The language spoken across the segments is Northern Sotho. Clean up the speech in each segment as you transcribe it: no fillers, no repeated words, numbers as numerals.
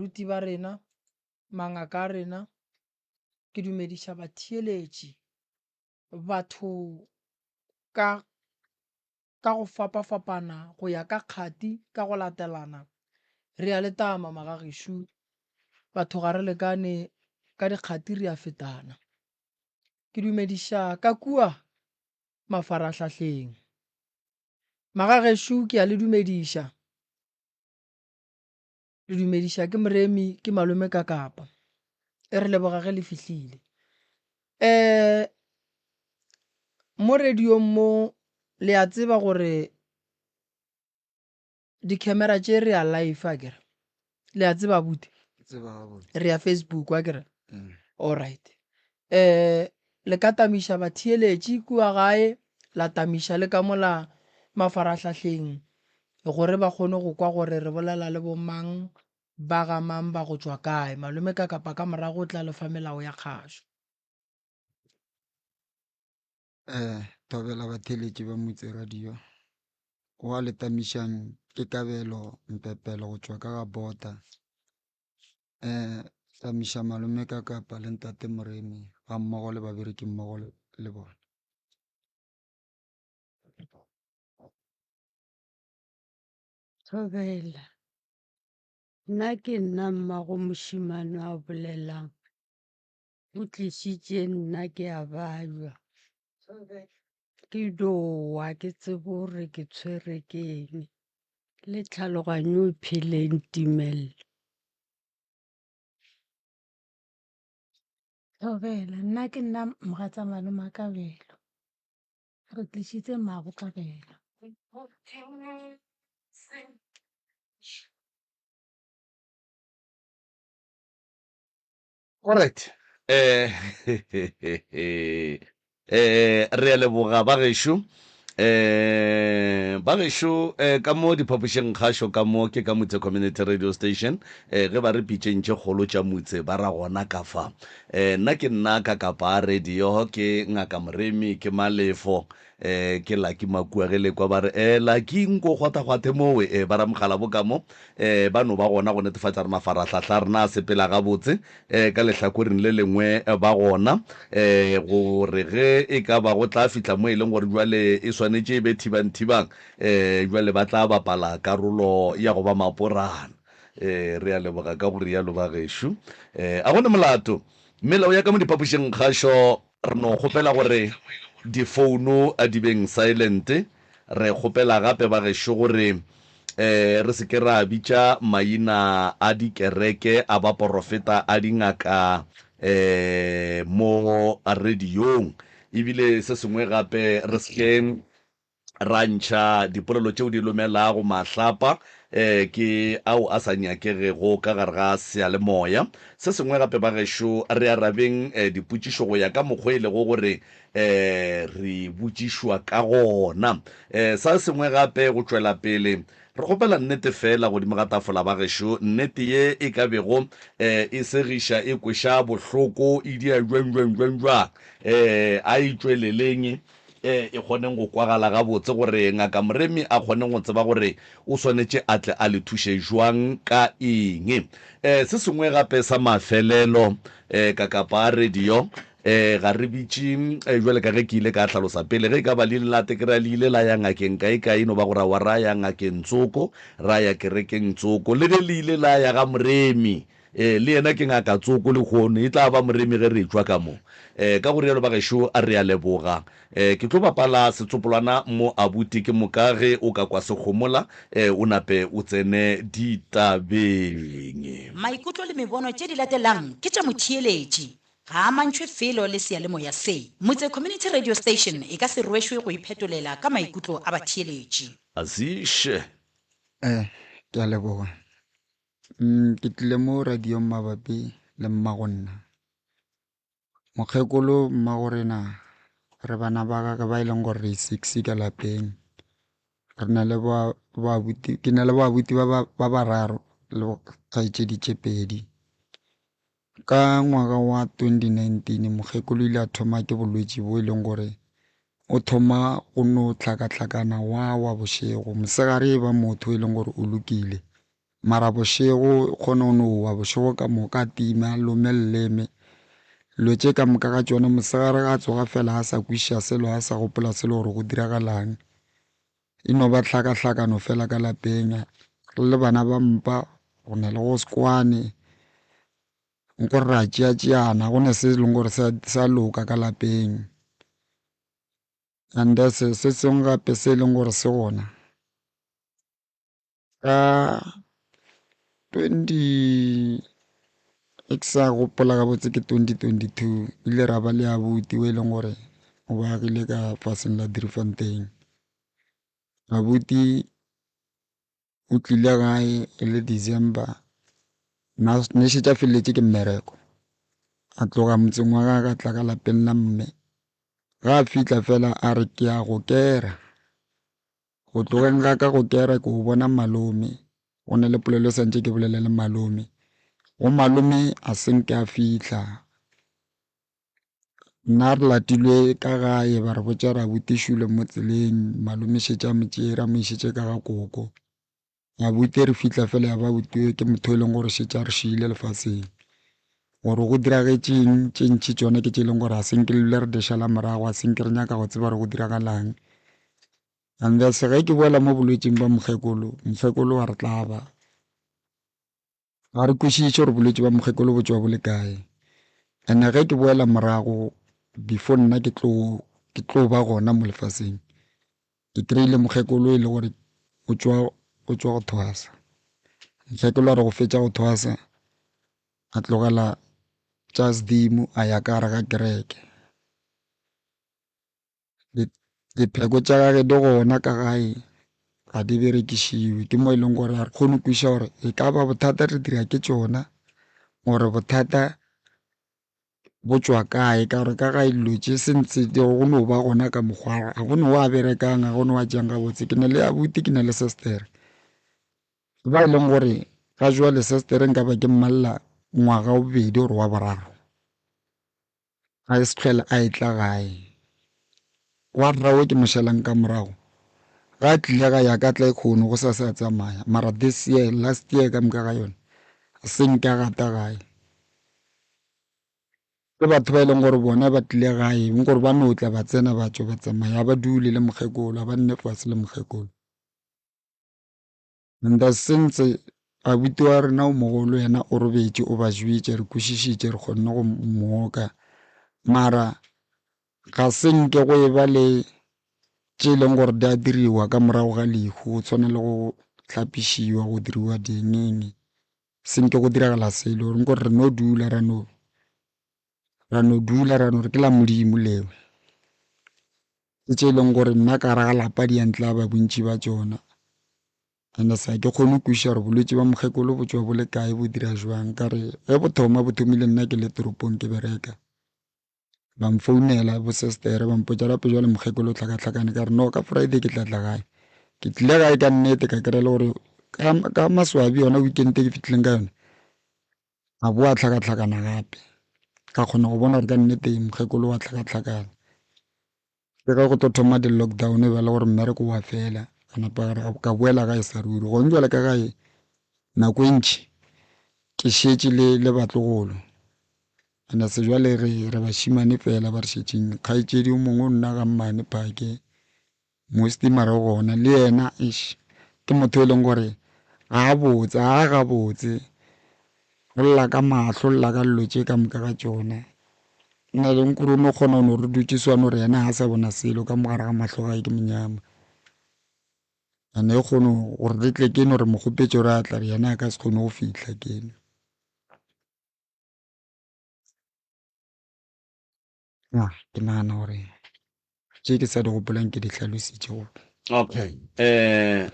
baruti ba rena, mangaka a rena, ke dumediša batheeletši, batho ka ka go fapafapana go ya ka kgati ka go latelana. Re a le tama magagešo, batho ga re lekane ka dikgati re a fetana. Ke dumediša ka kua mafarahlahleng. Magagešo ke a le dumediša. Le dumediša ke Moremi ke malome ka Kapa. E re leboga ge le fihlile. Um mo radiong mo le a tseba gore di-camera tše re ya live akere le a tseba abuti re ya Facebook akere mm. all right um le ka tamiša batheeletši kua gae la tamiša le ka mola mafarahlahleng gore ba kgone go kwa gore re bolela le bomang ba ga mang ba go tšwa kae malome ka kapa ka morago o tla le fa melao ya kgašo Eh, thobela batheeletši ba Motse Radio. Wa le tamišang ke Kabelo Mpepele go tšwa ka ga Bota. Eh, tamiša malome ka kapa le ntate Moremi ga mmogo le babereki mmogo le bona. Thobela, nna ke nna mmago mošemane a bolelang. O tlišitše nna ke a bajwa. Ke dowa ke tsebe gore ke tshwere ke eng. Le tlhaloganyo e phele e ntimelela. Thobela, nna ke nna mogatsa malome a Kabelo. Re tlišitše mmago Kabelo. Alright. Eh eh re a leboga ba gešo. Eh ba gešo eh ka mo diphapošeng kgašo ka mo ke ka Mutse Community Radio Station eh ge ba re pitšeng tše kgolo tša Mutse ba ra gona ka fa. Eh nna ke nna ka kapa radio ke ngaka Moremi ke Malefo eh ke Lucky Makua ge le kwa ba re eh Lucky nko kgwatha kgwathe mowe eh ba ra mogala bo ka mo eh ba no ba gona go netefatša gore mafarahlahla a rena a sepela gabotse eh ka lehlakoreng le lengwe ba gona eh gore ge e ka ba go tla fihla mo e leng gore jwale e swanetše e be thibang thibang eh jwale ba tla bapala karolo ya go ba maporana eh re a leboga ka go rialo ba gešo eh a gone molato melao ya ka mo diphapošing kgašo Re no kgopela gore difouno a di beng silent. Re kgopela gape ba gešo gore re se ke ra bitša maina a dikereke, a baporofeta, a dingaka mo radiong. Ebile se sengwe gape re se ke ra ntšha dipolelo tšeo di lomelago mahlapa ke ao a sa nyakegego ka gare ga seyalemoya. Se sengwe gape bagešo, re arabeng dipotšišo go ya ka mokgwa e lego gore re botšišwa ka gona. Sa sengwe gape, go tšwela pele re kgopela nnete feela godimo ga tafola bagešo, nnete ye e ka bego e segiša, e kweša bohloko, e dia jwang jwang jwang jwang, a e tšweleleng. e e kgoneng go kwagala gabotse gore Ngaka Moremi a kgone go tseba gore o swanetše a tle a le thuše jwang ka eng. E, se sengwe gape sa mafelelo, e, ka kapa radio, e, ga re bitše, e, bjale ka ge ke ile ka hlalosa pele, ge e ka ba le ile la tekera le ile la ya ngakeng kae-kae, e no ba gore aowa ra ya ngakeng tsoko, ra ya kerekeng tsoko, le ge le ile la ya ga Moremi, Ee, le yena ke ngaka tsoko lehono, e tla ba moremi ge re etšwa ka mo. Ee, ka go rialo bagešo, re a leboga. Ee, ke tlo bapala setsopolwana mo abuti, ke moka ge o ka kwa se gomola, ee, o nape o tsene ditabeng. Maikutlo le mebono tše di latelang ke tša motheeletši, ga a amantšhwe felo le seyalemoya se. Motse Community Radio Station e ka se rwešwe go iphetolela ka maikutlo a batheeletši. Aziše. Eh, ke a leboga. Ke tlile mo radiong mabapi le mmagonna. Mokgekolo mmagorena re bana ba gage ba e leng gore re six ka lapeng. Re na le ba abuti, ke na le ba abuti ba ba bararo le kgaetšedi tše pedi. Ka ngwaga wa 2019 mokgekolo o ile a thoma ke bolwetši bo e leng gore o thoma go no hlakahlakana wa wa bošego. Mosegare e ba motho e leng gore o lokile. Mara bošego o kgona go no wa bošego ka moka a tima, a lome leleme. Dilo tše ka moka ga tšona mosegare ga a tsoga fela a sa kwešiša selo, a sa gopola selo gore go diragalang. E no ba hlakahlakano fela ka lapeng. Re le bana ba mpa go na le go se kwane, nkore re a tšeatšeana, go ne se e leng gore sa loka ka lapeng. And se se sengwe gape se e leng gore se gona ka 20 ke sa gopola gabotse ke 2022 ile ra ba le abuti o e leng gore o ba agile ka faseng la Driefontein. Abuti o tlile gae e le December ne šetše a feleletše ke mmereko, a tloga motseng wa gagwe a tla ka lapeng la mme. Ga a fihla fela a re ke ya go kera. Go tlogeng ga ka go kera ke o bona malome, go na le polelo e santše ke bolele le malome. Go malome a se nke a fihla. Nna re latilwe ka gae ba re botša re abuti šule mo tseleng, malome šetše a mo tšere a mo išitše ka ga koko. Abuti re fihla fela ya ba abuti ke motho e leng gore šetše a re šiile lefaseng. Gore go diragetšeng tše ntši tšona ke tše e leng gore ga se nke le dula re di šala morago, ga se nke re nyaka go tseba gore go diragalang. And then ge ke boela mo bolwetšing ba mokgekolo, mokgekolo wa re tlaba. Ga re kwešiše gore bolwetši ba mokgekolo bo tšwa bo le kae. And-e ge ke boela morago before nna ke tlo ke tlo ba gona mo lefaseng, ke kry-ile mokgekolo e le gore o tšwa o tšwa go thwasa. Mokgekolo a re go fetša go thwasa a tlogela tša sedimo a ya ka gare ga kereke. Dipheko tša gage di gona ka gae ga di berekišiwe ke mo e leng gore ga re kgone go kwešiša gore e ka ba bothata re dira ke tšona or bothata bo tšwa kae ka gore ka gae dilo tše sentse go no ba gona ka mokgwa ga go no wa berekang ga go no wa tšeang gabotse. Ke na le abuti ke na le sister ba e leng gore ga jwale sister nka ba ke mmalela ngwaga wa bobedi or wa boraro. A se hlwele a etla gae. Wa rrawe ke mo šalang ka morago. Ga a tlile gae a ka tla e kgono go sa se a tsamaya. Mara this year, last year ka moka ga yona, a se nke a gata gae. Ke batho ba e leng gore bona ba tlile gae, nkore ba no tla ba tsena ba tšwa ba tsamaya, ga ba dule le mokgekolo, ga ba nne fase le mokgekolo. And since abuti wa rena o mogolo yena o robetše o ba jwetše re kwešišitše re kgonne go mooka mara ga se nke go e ba le tše e leng gore di a diriwa ka morago ga lehu go tshwana le go hlapišiwa go diriwa ding eng se nke go diragala selo re nkore re no dula ra no ra no dula ra no re ke la Modimo leo. Ke tše e leng gore nna ka gare ga lapa di a ntlaba bontši ba tšona. And sa ke kgone go kwešiša gore bolwetši ba mokgekolo bo tšwa bo le kae bo dira jwang ka re ge bo thoma bo thomile nna ke le toropong ke bereka. Ba mfounela bo sestere ba mpotša gape jwale mokgekolo o hlakahlakane ka re no ka Friday ke tla tla gae. Ke tlile gae ka nnete ka kry-a le gore ka maswabi yona weekend e ke fihlileng ka yona a boa hlakahlakana gape. Ka kgona go bona gore ka nnete mokgekolo wa hlakahlakana. Ke ge go tlo thoma di-lockdown e ba le gore mmereko wa fela ka napa ka boela gae sa ruri. Gone jwale ka gae nako e ntši ke šetše le le batlogolo and-e sejwale re re bašemane fela ba re šetšeng. Kgaetšedi o mongwe o nna ga mmane Phake mostly mara o gona le yena eish ke motho e leng gore ga a botse ga a gabotse o lla ka mahlo o lla ka dilo tše ka moka ga tšona. Nna le nkore o no kgona go no re dutše swane gore yena ga a sa bona selo ka mo gare ga mahlo a gage ke monyama. And e kgone gore re tle keno re mo kgopetše gore a tla re yena a ka se kgone go fihla keno. Ya, ke nagana gore tše ke sa di gopolang ke di hlalositše go. Okay. Eh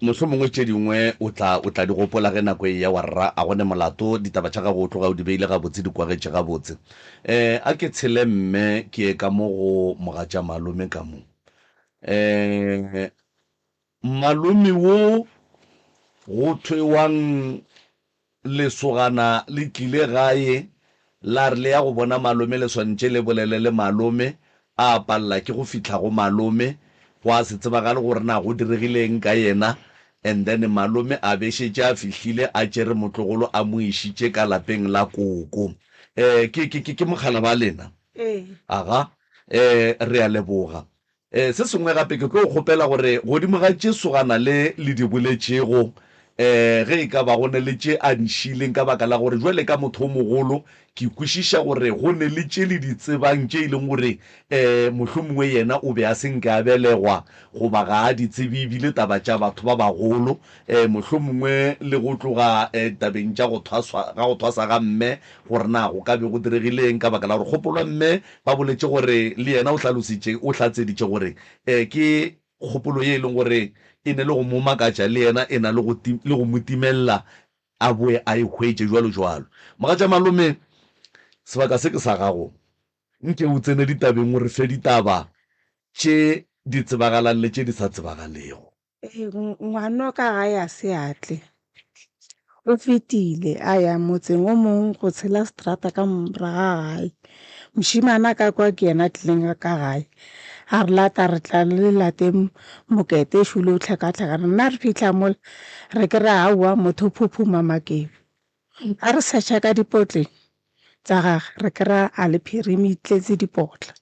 mohlomongwe tše dingwe o tla o tla di gopola ge nako e ya wa rra a gone molato ditaba tša gago o tloga o di beile gabotse di kwagetše gabotse. Eh a ke tshele mme ke ye ka mo go mogatša malome ka mo. Eh malome wo go thwewang Lesogana le tlile gae la re le ya go bona malome le swantše le bolele le malome, a palela ke go fihla go malome, gwa se tsebagale gore na go diregile eng ka yena. And then malome a be šetše a fihlile a tšere motlogolo a mo išitše ka lapeng la koko. Eh, ke, ke, ke, ke mokgala ba lena? Ee. Aga, eh, re a leboga. Eh, se sengwe gape ke tlo kgopela gore godimo ga tše sogana le le di boletšego, eh, ge e ka ba go ne le tše a di šileng ka baka la gore jwale ka motho o mogolo ke kwešiša gore go ne le tše le di tsebang tše e leng gore eh, mohlomongwe yena o be a se nke a belegwa goba ga a di tsebe ebile taba tša batho ba bagolo eh, mohlomongwe le go tloga eh, tabeng tša go thwaswa, ga go thwasa ga mme gore na go ka be go diregile eng ka baka la gore kgopolo ya mme Ba boletše gore le yena o hlalositše, o hlatseditše gore ke kgopolo ye e leng gore e ne le go mo makatša le yena e na le go, le go mo timelela a boe a e hwetše jwalo jwalo. Mogatša-malome, sebaka se ke sa gago. Nke o tsene ditabeng o re fe ditaba tše di tsebagalang le tše di sa tsebagalego. Ee, ngwano ka gae a se a tle. O fetile a ya motseng o mongwe go tshela seterata ka morago ga gae. Mošemane a ka kwa ke yena a tlileng ka gae. A re lata re tla le lateng mokete ešole o hlakahlakana. Nna re fihla mola re kry-a aowa motho o phuphuma makebe. A re search-a ka dipotleng tsa gage re kry-a a le phirimi e tletse dipotla.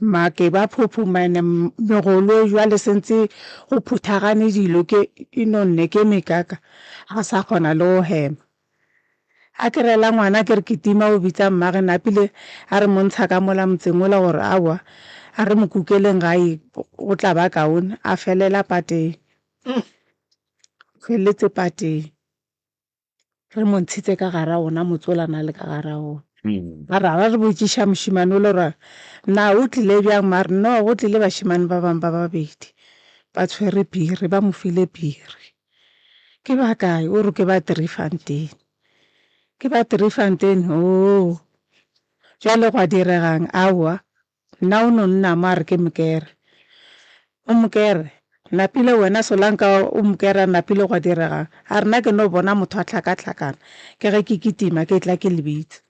Make ba phuphuma ene megolo jwale sentse go phuthagane dilo ke e nonne ke mekaka ga sa kgona le go hema. A ke rela ngwana ke re kitima o bitsa mmage napile a re montsha ka mola motseng ola gore aowa a re mo kukeleng gae go tla ba kaone a felela pateng. Feletse pateng. Re mo ntshitse ka gara ona motse ola na le ka gara ona. A ra ra re botšiša mošemane ole ra na o tlile bjang ma re no go tlile bašemane ba bangwe ba babedi ba tshwere biri ba mo file biri. Ke ba kae o re ke ba Driefontein. Ke ba Driefontein hoo jwale gwa diregang aowa Nna o no nna mo a re ke mokere. O mokere? Napile wena Solanka o mokere a napile gwa diregang? A re nna ke no bona motho a hlakahlakana ke ge ke kitima ke tla ke le bitsa.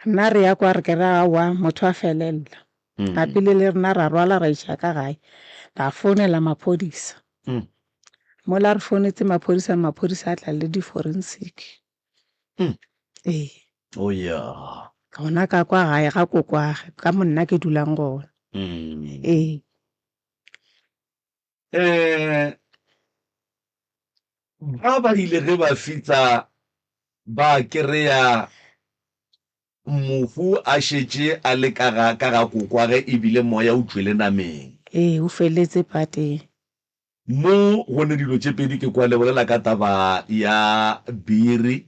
Nna re ya kwa re ke re aowa motho a felelela. Napile le rena ra rwala ra iša ka gae ra founela maphodisa. Mola re founetse maphodisa, maphodisa a tla le di-forensic. Ee. Oh yeah. Gona ka kwa gae ga kokwage ka mo nna ke dulang gona. Ee. Eh ba ba ile ge ba fihla ba kereya mohu a šetše a le ka ga ka ga kokwage ebile moya o tšwele nameng. Ee, o feletse pateng. Mo go ne dilo tše pedi ke kwa le bolela ka taba ya biri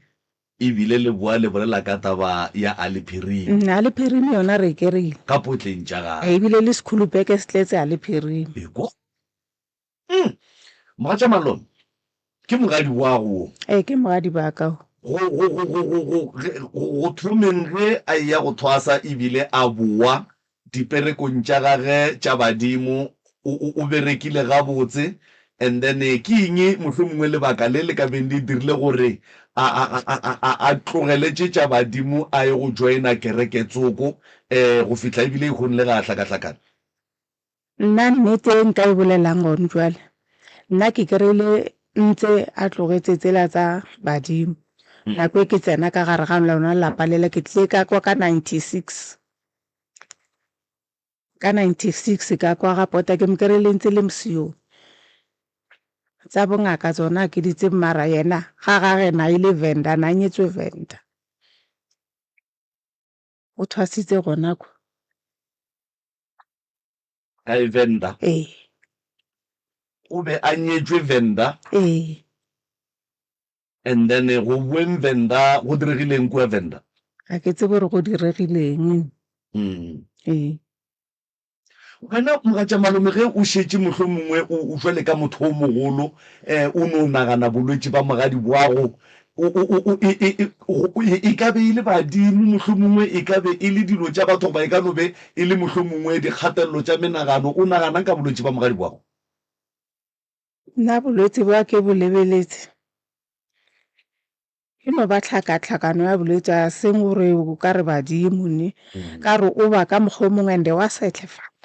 ebile le boa le bolela ka taba ya alephirim. Alephirim yona re e kerile. Ka potleng tša gagwe. Ebile le sekhulupeke se tletse alephirim. Ekwa. Umm. Mogatša Malome, ke mogadi wago wo? Ee, ke mogadi ba ka wo. Go, go, go, go, go, go, ge, go, go thomeng ge a eya go thwasa ebile a boa, Diperekong tša gage tša badimo o, o, o berekile gabotse. And then ke eng mohlomongwe lebaka le le ka beng le dirile gore a, a, a, a, a, a tlogele tše tša badimo a ye go joina kereke tsoko um go fihla ebile e kgone le ga a hlakahlakana? Nna nnete e nka e bolelang gone jwale, nna ke kry-ile ntse a tlogetse tsela tsa badimo. Nako e ke tsena ka gare ga lona lapa lela ke tlile ka kwa ka 96. Ka 96 ka kwa ga pota ke mo kry-ile ntse le mosio. Tsa bongaka tsona ke di tsebe mara yena ga gage na e le Venda na nyetswe Venda. O thwasitse gona kwa. Kae Venda? Ee. O be a nyetšwe Venda? Ee. And then go boeng Venda, go diregileng kua Venda? Ga ke tsebe gore go diregileng. Ee. Wena mogatšamalome ge o šetše mohlomongwe o o jwale ka motho o mogolo um o no nagana bolwetši ba mogadi bwago o o o o e e e go e e ka be e le badimo mohlomongwe e ka be e le dilo tša batho goba e ka no be e le mohlomongwe dikgatelelo tša menagano o naganang ka bolwetši ba mogadi bwago? Nna bolwetse bja ke bo lebeletse e no ba tlhakatlhakano ya bolwetse a seng gore o ka re badimo ne ka re o ba ka mokgwa o mongwe and-e wa sehlefala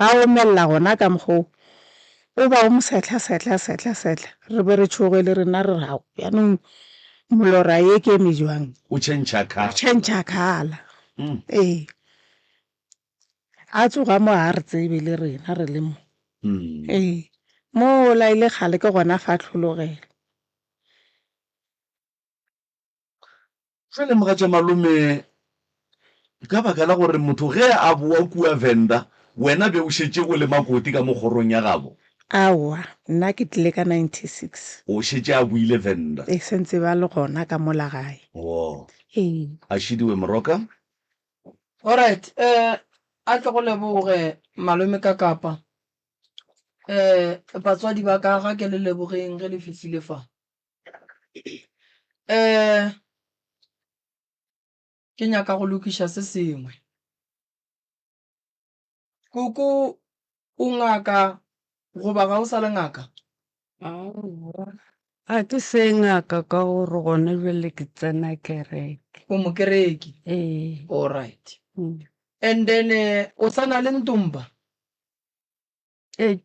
ga o omelela gona ka mokgwa o. O ba o mosehla sehla sehla sehla, re be re tšhoge le rena re re ao bjanong molora ye ke eme jwang? O tšhentšha O tšhentšha colour. Ee. A tsoga mo ga re tsebe le rena re le mo. Ee. Mola e le kgale ke gona fa hlologela. Jwale mogatšamalome, ka baka la gore motho ge a boa kua Venda, wena be o šetše o le makoti ka mo kgorong ya gabo? Aowa, nna ke tlile ka 96. O šetše a boile Venda? E sentse ba le gona ka mola gae. Oh. Ee. A šidiwe Moroka? Alright, eh, a tle go leboge malome ka kapa. Eh, batswadi ba ka ga ke le lebogeng ge le fihlile fa. Um ke nyaka go lokiša se sengwe. Koko o ngaka goba ga o sa le ngaka? Aowa, ga ke se ngaka ka gore gona bjale ke tsena kereke. O mokereki? Ee. Alright. And then o sa na le ntomba? Ee,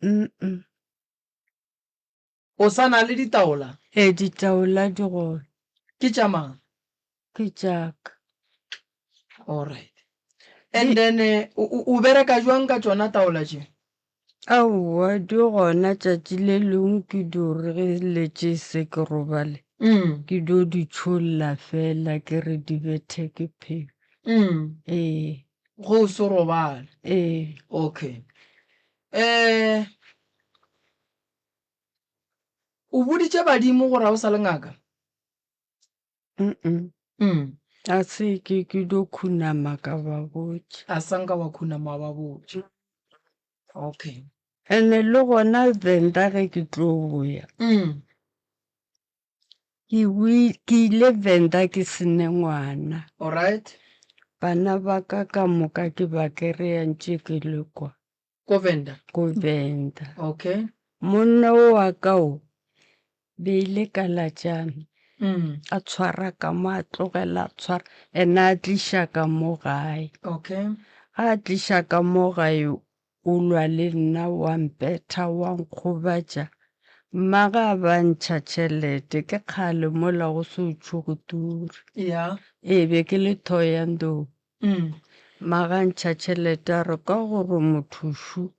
mm. O sa na le ditaola? Ee, ditaola di gona. Ke tša mang? Ke tša ka. Alright. And then o, o bereka jwang ka tšona taola tše? Aowa, di gona tšatši le lengwe ke dio re ge letše se ke robale, ke dio di tšholla fela ke re di bethe ke phefo. Ee. Ge o se robale? Ee. Okay. Eh. O boditše badimo gore ga o sa le ngaka? Mm. Mm. A se ke ke dio khunama ka ba botša. A sa nka wa khunama wa ba botša. Okay. Ene le gona Venda ge ke tlo boya. Mm. Ke ke ile Venda ke se ne ngwana. Alright. Bana ba ka ka moka ke ba kereya ntše ke le kwa. Ko Venda? Ko Venda. Okay. Monna o wa ka o be ile ka latšana. Mm. A tshwara ka mo a tlogela a tshwara ena a tliša ka mo gae. Okay. Ga a tliša ka mo gae o lwa le nna wa mpetha wa nkgobatša. Mma ga a ba ntšha tšhelete ke kgale mola go se o tšhogo turi. Yeah. Ee be ke le Thohoyandou. Magantšha tšhelete a re ka gore motho šu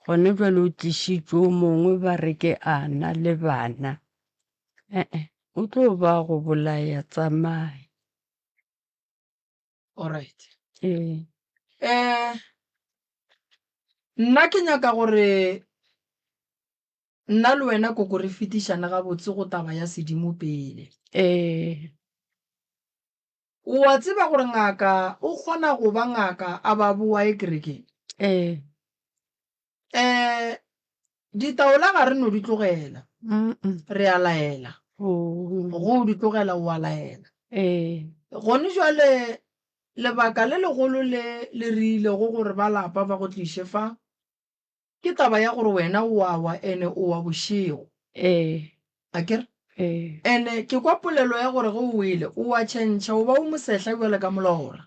gone bjale o tlišitše o mongwe ba re ke ana le bana ee o tlo ba go bolaya tsamaya. Alright. Ee. Eh nna ke nyaka gore nna le wena koko re fetišane gabotse go taba ya sedimo pele. Ee. O a tseba gore ngaka o kgona go ba ngaka a ba boa e kerekeng? Ee. Eh, ditaola ga re no di tlogela. Re a laela. Oh. Go o di tlogela o a laela. Ee. Gone jwale lebaka le legolo le le re ilego gore ba lapa ba go tliše fa Ke taba ya gore wena o a wa ene o wa bošego. Ee. Akere? Ee. Ene ke kwa polelo ya gore ge o wele o a tšhentšha o ba o mosehla bjale ka molora.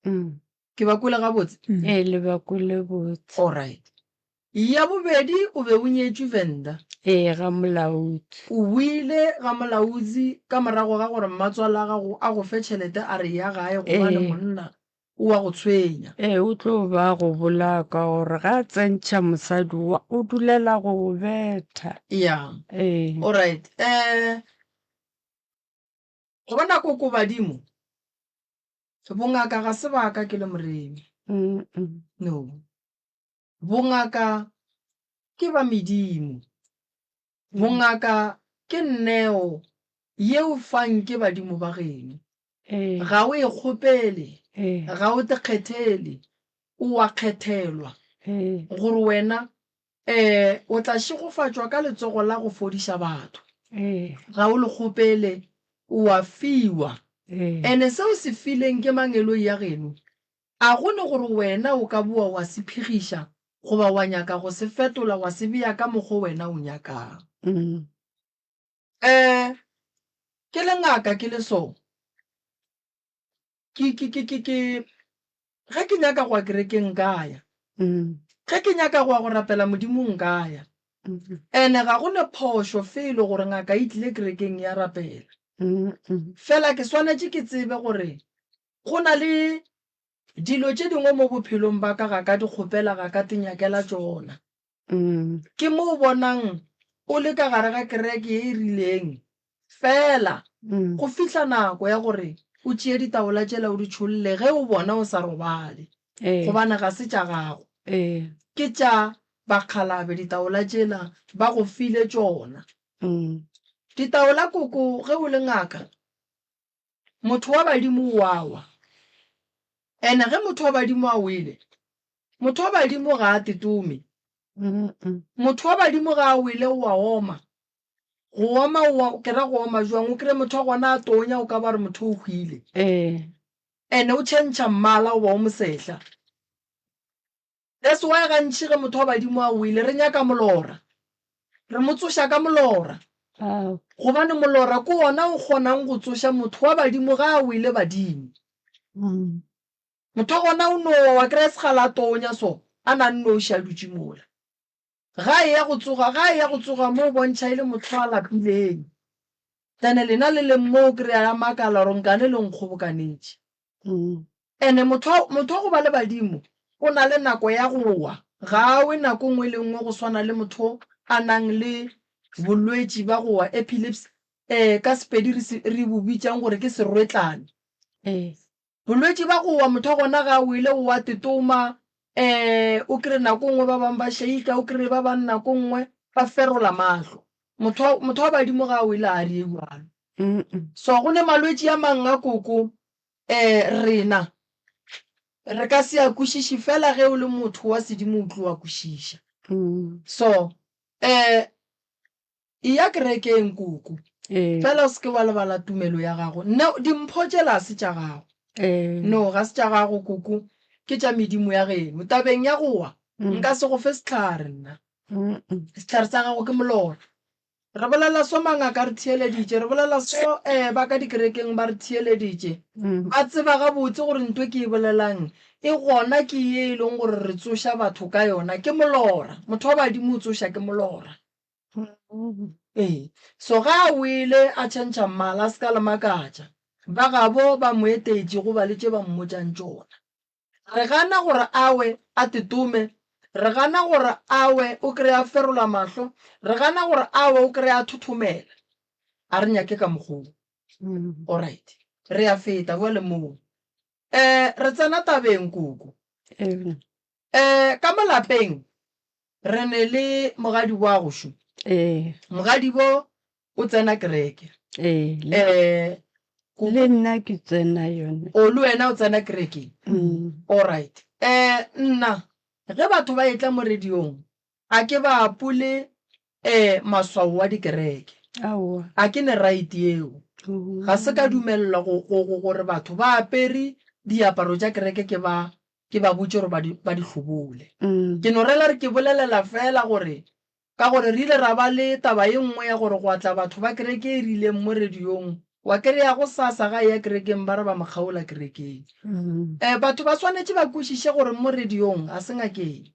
Mm. Ke ba kwele gabotse? Ee, le ba kwele botse. Alright. Ya bobedi o be o nyetšwe Venda. Ee, ga Molaodi. O boile ga Molaodi ka morago ga gore mmatswala gago a go fe tšhelete a re ya gae gobane Ee. monna o a go tshwenya. Ee, o tlo ba go bolaya ka gore ga a tsentšha mosadi wa, o dulela go go betha. Ya. Ee. Alright. Eh, go bona koko badimo, bongaka ga se ba ka ke le moremi. Mm-mm. No. Bongaka ke ba medimo. Bongaka ke neo yeo fang ke badimo ba geno. Ga o e kgopele, ga o te kgethele, o a kgethelwa gore wena o tla šegofatšwa ka letsogo la go fodiša batho. Ga o le kgopele, o a fiwa. Ene se o se fileng ke mangeloi a geno, A go ne gore wena o ka boa wa se phegiša goba wa nyaka go se fetola wa se bea ka mokgo wena o nyakang? Eh, ke le ngaka ke le so, ke, ke, ke, ke, ke, ge ke nyaka go ya kerekeng nka ya. Ge ke nyaka go ya go rapela Modimo nka ya. Ene ga go ne phošo felo gore ngaka e tlile kerekeng ya rapela. Fela ke swanetše ke tsebe gore go na le dilo tše dingwe mo bophelong ba ka ga ka di kgopela ga ka tinyakela tšona. Ke mo o bonang o le ka gare ga kereke ye e rileng Fela go fihla nako ya gore o tšee ditaola tšela o di tšholle ge o bona o sa robale, gobane ga se tša gago. Ke tša bakgalabe ditaola tšela ba go file tšona. Ditaola koko ge o le ngaka, motho wa badimo o a wa. Ene ge motho wa badimo a wele, motho wa badimo ga a tetome. Motho wa badimo ga a wele o a oma. Go oma o a, ke ra go oma jwang? O kry-e motho wa gona a tonya o ka ba re motho o hwile. Ee. And-e o tšhentšha mmala o ba o mosehla. That's why gantši ge motho wa badimo a wele re nyaka molora. Re mo tsoša ka molora. Gobane molora ke wona o kgonang go tsoša motho wa badimo ga a wele badimo. Motho wa gona o no wa wa kry-a segala a tonya so a na nnoši a dutše mola. Ga a eya go tsoga, ga a eya go tsoga mo o bontšha e le motho a lapileng. Then lena le leng mo o kry-a a makala gore nkane le nkgobokanetše. And-e motho wa, motho wa go ba le badimo o na le nako ya go wa, ga a we nako nngwe le nngwe go swana le motho a nang le bolwetši ba go wa, epilepsy, ka Sepedi re se, re bo bitšang gore ke serwetlane. Bolwetši ba go wa, motho wa gona ga a wele o a tetoma, um o kry-e nako nngwe ba bangwe ba shaika, o kry-e ba bangwe nako nngwe ba ferola mahlo. Motho wa, motho wa badimo ga a wele ga a dire bjalo. So go ne malwetši a mang a koko um rena re ka se a kwešiše fela ge o le motho wa sedimo o tlo a kwešiša. So um Eya kerekeng, koko. Fela o se ke wa lebala tumelo ya gago. No, dimpho tšela ga se tša gago. No, ga se tša gago, koko. Ke tša medimo ya geno. Tabeng ya go wa, nka se go fe sehlare nna. Sehlare sa gago ke molora. Re bolela so mangaka a re theeleditše, re bolela so um ba ka dikerekeng ba re theeleditše. Ba tseba gabotse gore nto e ke e bolelang e gona ke ye e leng gore re tsoša batho ka yona. Ke molora. Motho wa badimo o tsoša ke molora. Ee, so ga a wele a tšhentšha mmala a se ka le makatša. Ba gabo ba mo etetše go ba le tše ba mmotšang tšona. Re gana gore a we a tetome, re gana gore a we o kry-e a ferola mahlo, re gana gore a we o kry-e a thothomela. A re nyake ka mokgwa wo. Alright, re a feta bjale moo. Re tsena tabeng koko. Ka mo lapeng re ne le mogadibo wa gešo. Ee. Mogadibo o tsena kereke. Ee. Le nna ke tsena yone. O le wena o tsena kerekeng? Alright. Nna ge batho ba etla mo radiong a ke ba apole maswao wa dikereke. Aowa. A ke ne right yeo. Ga se ka dumelelwa go, go, go, gore batho ba apere diaparo tša kereke ke ba, ke ba botše gore ba di, ba di hlobole. Ke no rela re ke bolelela feela gore, ka gore re ile ra ba le taba ye nngwe ya gore gwa tla batho ba kereke e rileng mo radiong, wa kry-a gosasa ga eya kerekeng ba re ba mo kgaola kerekeng. Batho ba swanetše ba kwešiše gore mo radiong ga se ngakeng.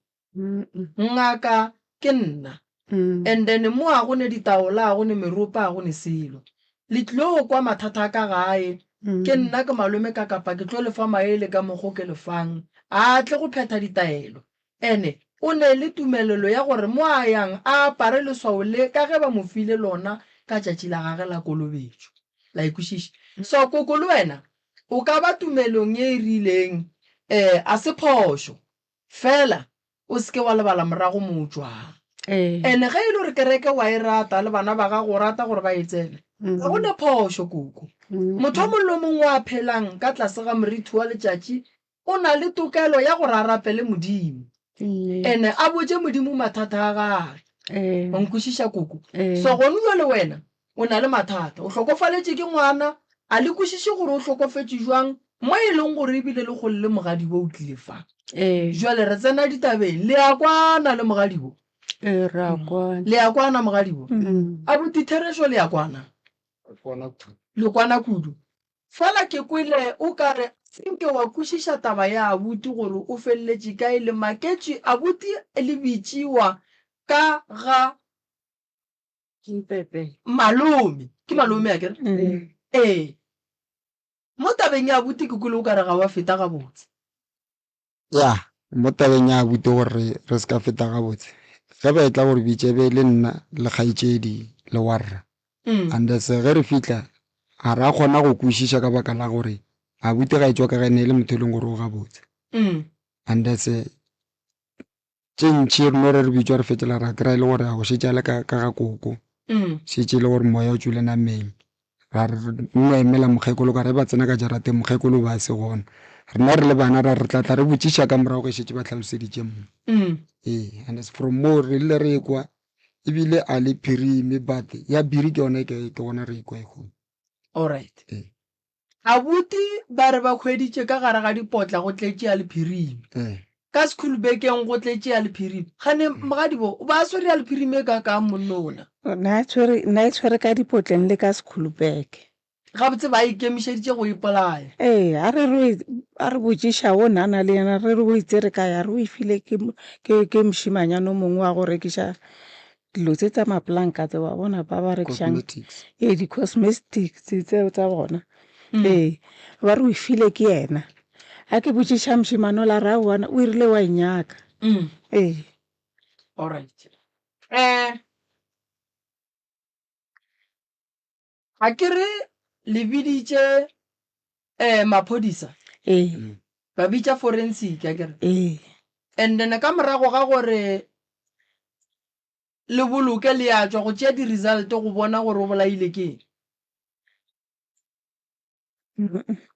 Ngaka ke nna. And then mo a go ne ditaola, a go ne meropa, a go ne selo. Le tlilo kwa mathata a ka gae, ke nna ke malome ka kapa ke tlo le fa maele ka mokgo ke le fang, a tle go phetha ditaelo. Ene o ne le tumelelo ya gore mo a yang a apare leswao le ka ge ba mo file lona ka tšatši la gage la kolobetšo. La e kwešiša? So koko le wena o ka ba tumelong ye e rileng, a se phošo. Fela o se ke wa lebala morago mo o tšwang. Ene ge e le gore kereke wa e rata le bana ba gago o rata gore ba e tsene, ga go ne phošo koko. Motho o mongwe le o mongwe o a phelang ka tlase ga morithi wa letšatši o na le tokelo ya gore a rapele Modimo. Ene a botše Modimo mathata a gage. Wa nkwešiša koko? So gone bjale wena O na le mathata. O hlokofaletše ke ngwana. A le kwešiše gore o hlokofetše jwang, mo e leng gore ebile le kgole le mogadibo o tlile fa. Ee. Jwale re tsena ditabeng. Le a kwana le mogadibo? Ee, re a kwana. Le a kwana mogadibo? Abuti Therešo le a kwana? Re kwana kudu. Le kwana kudu. Fela ke kwele o ka re. Se nke wa kwešiša taba ya abuti gore o feleletše kae le maketše abuti le bitšiwa ka ga Mpepe. Malome. Ke malome akere? Ee. Mo tabeng ya abuti ke kwele o ka re ga wa feta gabotse. Ya, mo tabeng ya abuti gore re, re se ka feta gabotse. Ge ba etla go re bitša e be e le nna le kgaetšedi le warra. And as ge re fihla ga ra kgona go kwešiša ka baka la gore abuti ga e tšwa ka ge e ne e le motho e leng gore o gabotse. And as tše ntši re no re re bitšwa re fetšela ra kry-a e le gore a go šetše a le ka ka ga koko. Šetše e le gore moya o tšwile nameng. Ra re re nno emela mokgekolo ka re ba tsena ka jarateng mokgekolo o be a se gona. Rena re le bana ra re re tla tla re botšiša ka morago ge šetše ba hlaloseditše mo. Ee, and as from moo re ile re ekwa ebile a le phirime but ya biri ke yona e ke ke gona re ekwa e kgolo. Alright. Ee. Abuti ba re ba hweditše ka gare ga dipotla go tletše ya lephirimi. Ee. Ka sekhulubekeng go tletše ya lephirimi. Kgane mogadibo o ba a swere ya lephirimi e kaakang monna ona? Na e tshwere, na e tshwere ka dipotleng le ka sekhulubeke. Gabotse ba ikemišeditše go ipolaya. Ee, a re re, a re botšiša wo nana le yena, re re o e tsere kae, a re o e file ke, ke, ke mošemanyana o mongwe wa go rekiša dilo tse tsa mapolanka tse wa bona ba ba rekišang Cosmetics. ee di-cosmetics tseo tsa bona ee ba re o e file ke yena a ke botšiša mošemane ola re aowa o rile wa e nyaka ee Alright. Eh ga ke re le biditše eh maphodisa ee ba bitša forensic a ke re ee and then ka morago ga gore le boloke le ya tšwa go tšea di-result go bona gore o bolaile ke eng.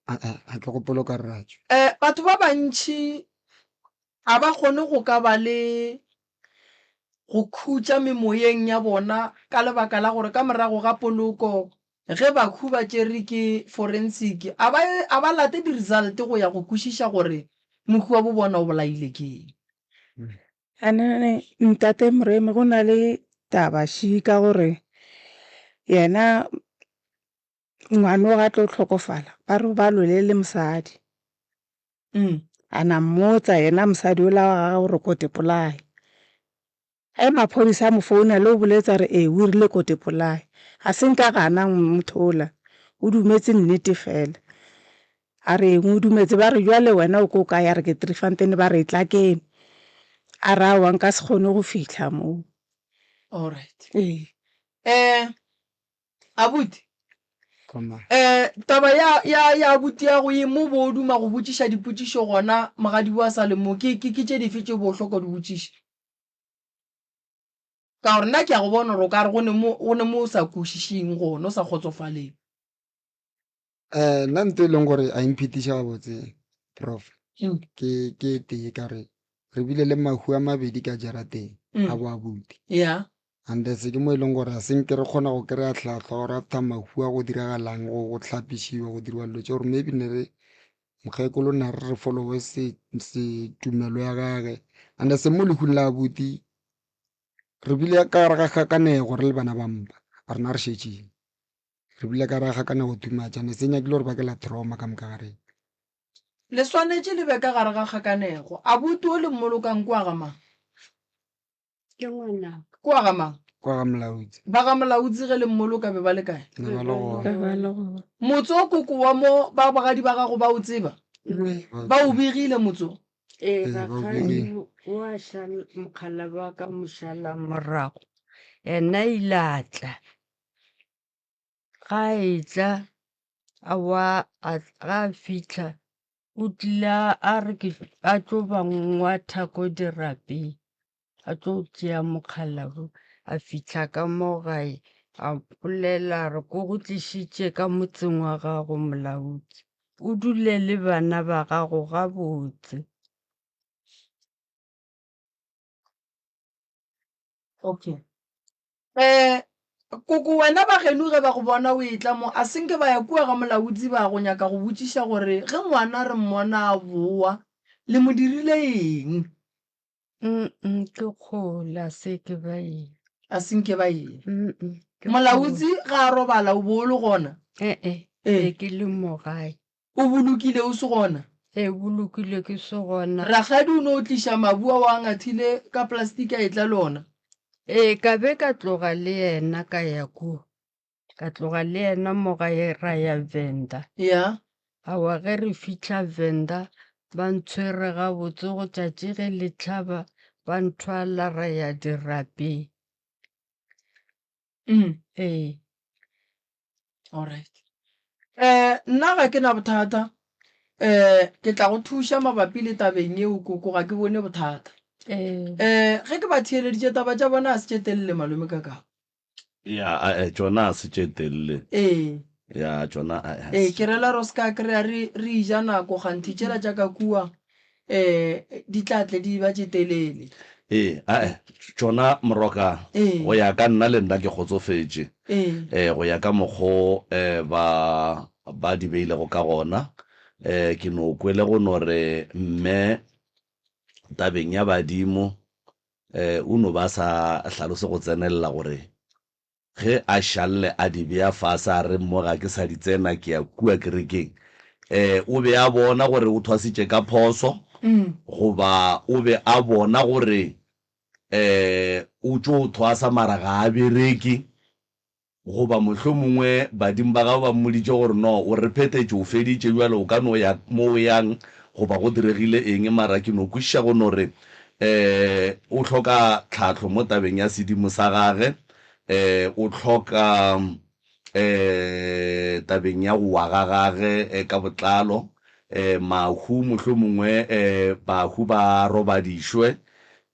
Ga ke gopole o ka re ra tšwa. Um batho ba bantši ga ba kgone go ka ba le go khutša memoyeng ya bona ka lebaka la gore ka morago ga poloko ge bakhu ba tšere ke forensic a ba a ba late di-result go ya go kwešiša gore mohu wa bo bona o bolaile ke eng. Anene ntate Moremi go na le taba ši ka gore yena ngwano ga tlo hlokofala ba re ba lwele le mosadi. A na mmotsa yena mosadi ola wa gagwe gore ko te polaya. Ge maphodisa a mo founela o boletsa re ee o rile ko te polaya. Ga se nka gana motho ola o dumetse nnete fela. A re eng o dumetse ba re jwale wena o ko kae a re ke Driefontein ba re etla keno. A re aowa nka se kgone go fihla moo. Alright. Ee. Eh Abuti, Koma. eh taba ya ya ya abuti ya go ye mo bo o duma go botšiša dipotšišo gona mogadibo a sa le mo ke ke ke tše dife tše bo o hloka di botšiša? Ka gore nna ke a go bona gore o ka re go ne mo go ne mo o sa kwešišeng gona o sa kgotsofaleng. Eh nna ntho e leng gore a e mphetiša gabotse prof ke ke e tee ka re re bile le mahu a mabedi ka jarateng a bo abuti. Yeah. And se ke mo e leng gore a se nke re kgona go kry-a tlhahlo gore after mahu a go diragalang go go hlapišiwa go diriwa dilo tše gore maybe ne re mokgekolo ne re re followe se se tumelo ya gage and se mo lehung la abuti re bile ka gare ga kgakanego re le bana ba mpa rena re šetšeng re bile ka gare ga kgakanego too much and se nyakile gore bakela trauma ka moka ga rena. Le swanetše le be ka gare ga kgakanego. Abuti o le mmolokang kua ga mang? Ke ngwanaka. Kua ga mang? Kwa ga Molautsi. Ba ga Molautsi ge le mmoloka be ba le kae? Ne ba le gona. Be ba le gona. Motse o koko wa mo ba bogadi ba gago ba o tseba? Ba o begile motse o? Ee, Ee, ba o rakgadi begile. o a šala, mokgalabje wa ka mošala morago, yena ile a tla. Ga a etla a wa a ga a fitlha o tlile a re ke a tlo ba ngwatha ko dirapeng a tlo tšea mokgalabje a fitlha ka mo gae a bolela a re ko go tlišitše ka motseng wa gago molaodi o dule le bana ba gago gabotse. Okay. Eh, koko wena ba geno ge ba go bona o etla mo, a se nke ba ya kua ga molaodi ba go nyaka go botšiša gore ge ngwana re mmona a boa, le mo dirile eng? Mm-mm, ke kgole, a se ke ba ya. A se nke ba ya. Mm-mm, ke Molaodi ga a robala o bo o le gona? Eh-eh, Eh. be ke le mo gae. O bolokile o se gona? Ee, bolokile ke se gona. Rakgadi o no tliša mabu ao a ngathile ka plastiki a etla le ona? Ee, ka be ka tloga le yena ka ya kua. Ka tloga le yena mo gae ra ya Venda. Ya. Aowa ge re fihla Venda ba ntshwere gabotse go tšatši ge le hlaba ba nthwala ra ya dirapeng. Mm. Ee. Alright. Eh, nna ga ke na bothata. Eh, ke tla go thuša mabapi le tabeng yeo koko, ga ke bone bothata. Ee. Eh, ge ke ba theeleditše taba tša bona a se tše telele malome Kakao. Ya, ae, tšona a se tše telele. Ee. Ya, tšona ae, a se Ee, tše ke rela ro se ka kry-a re, re eja nako kganthe tšela tša ka kua um di tla tle di ba tše telele. Ee, ae, tšona moroka, Ee. go ya ka nna le nna ke kgotsofetše. Ee. Ee, go ya ka mokgo um ba, ba di beilego ka gona. Um ke no kwele go no re mme tabeng ya badimo, um o no ba sa hlalose go tsenelela gore Ge a šalle a di bea fase a re, Mo ga ke sa di tsena, ke ya kua kerekeng. E, o be a bona gore o thwasitše ka phoso, goba o be a bona gore e, o tšo thwasa mara ga a bereke, goba mohlomongwe badimo ba gagwe ba mmoditše gore, No, o re phethetše, o feditše, bjale o ka no ya mo o yang, goba go diregile eng. Mara ke no kwešiša go no re e, o hloka tlhahlo mo tabeng ya sedimo sa gage. um o hloka um tabeng ya go wa ga gage ka botlalo, um mahu mohlomongwe um bahu ba robadišwe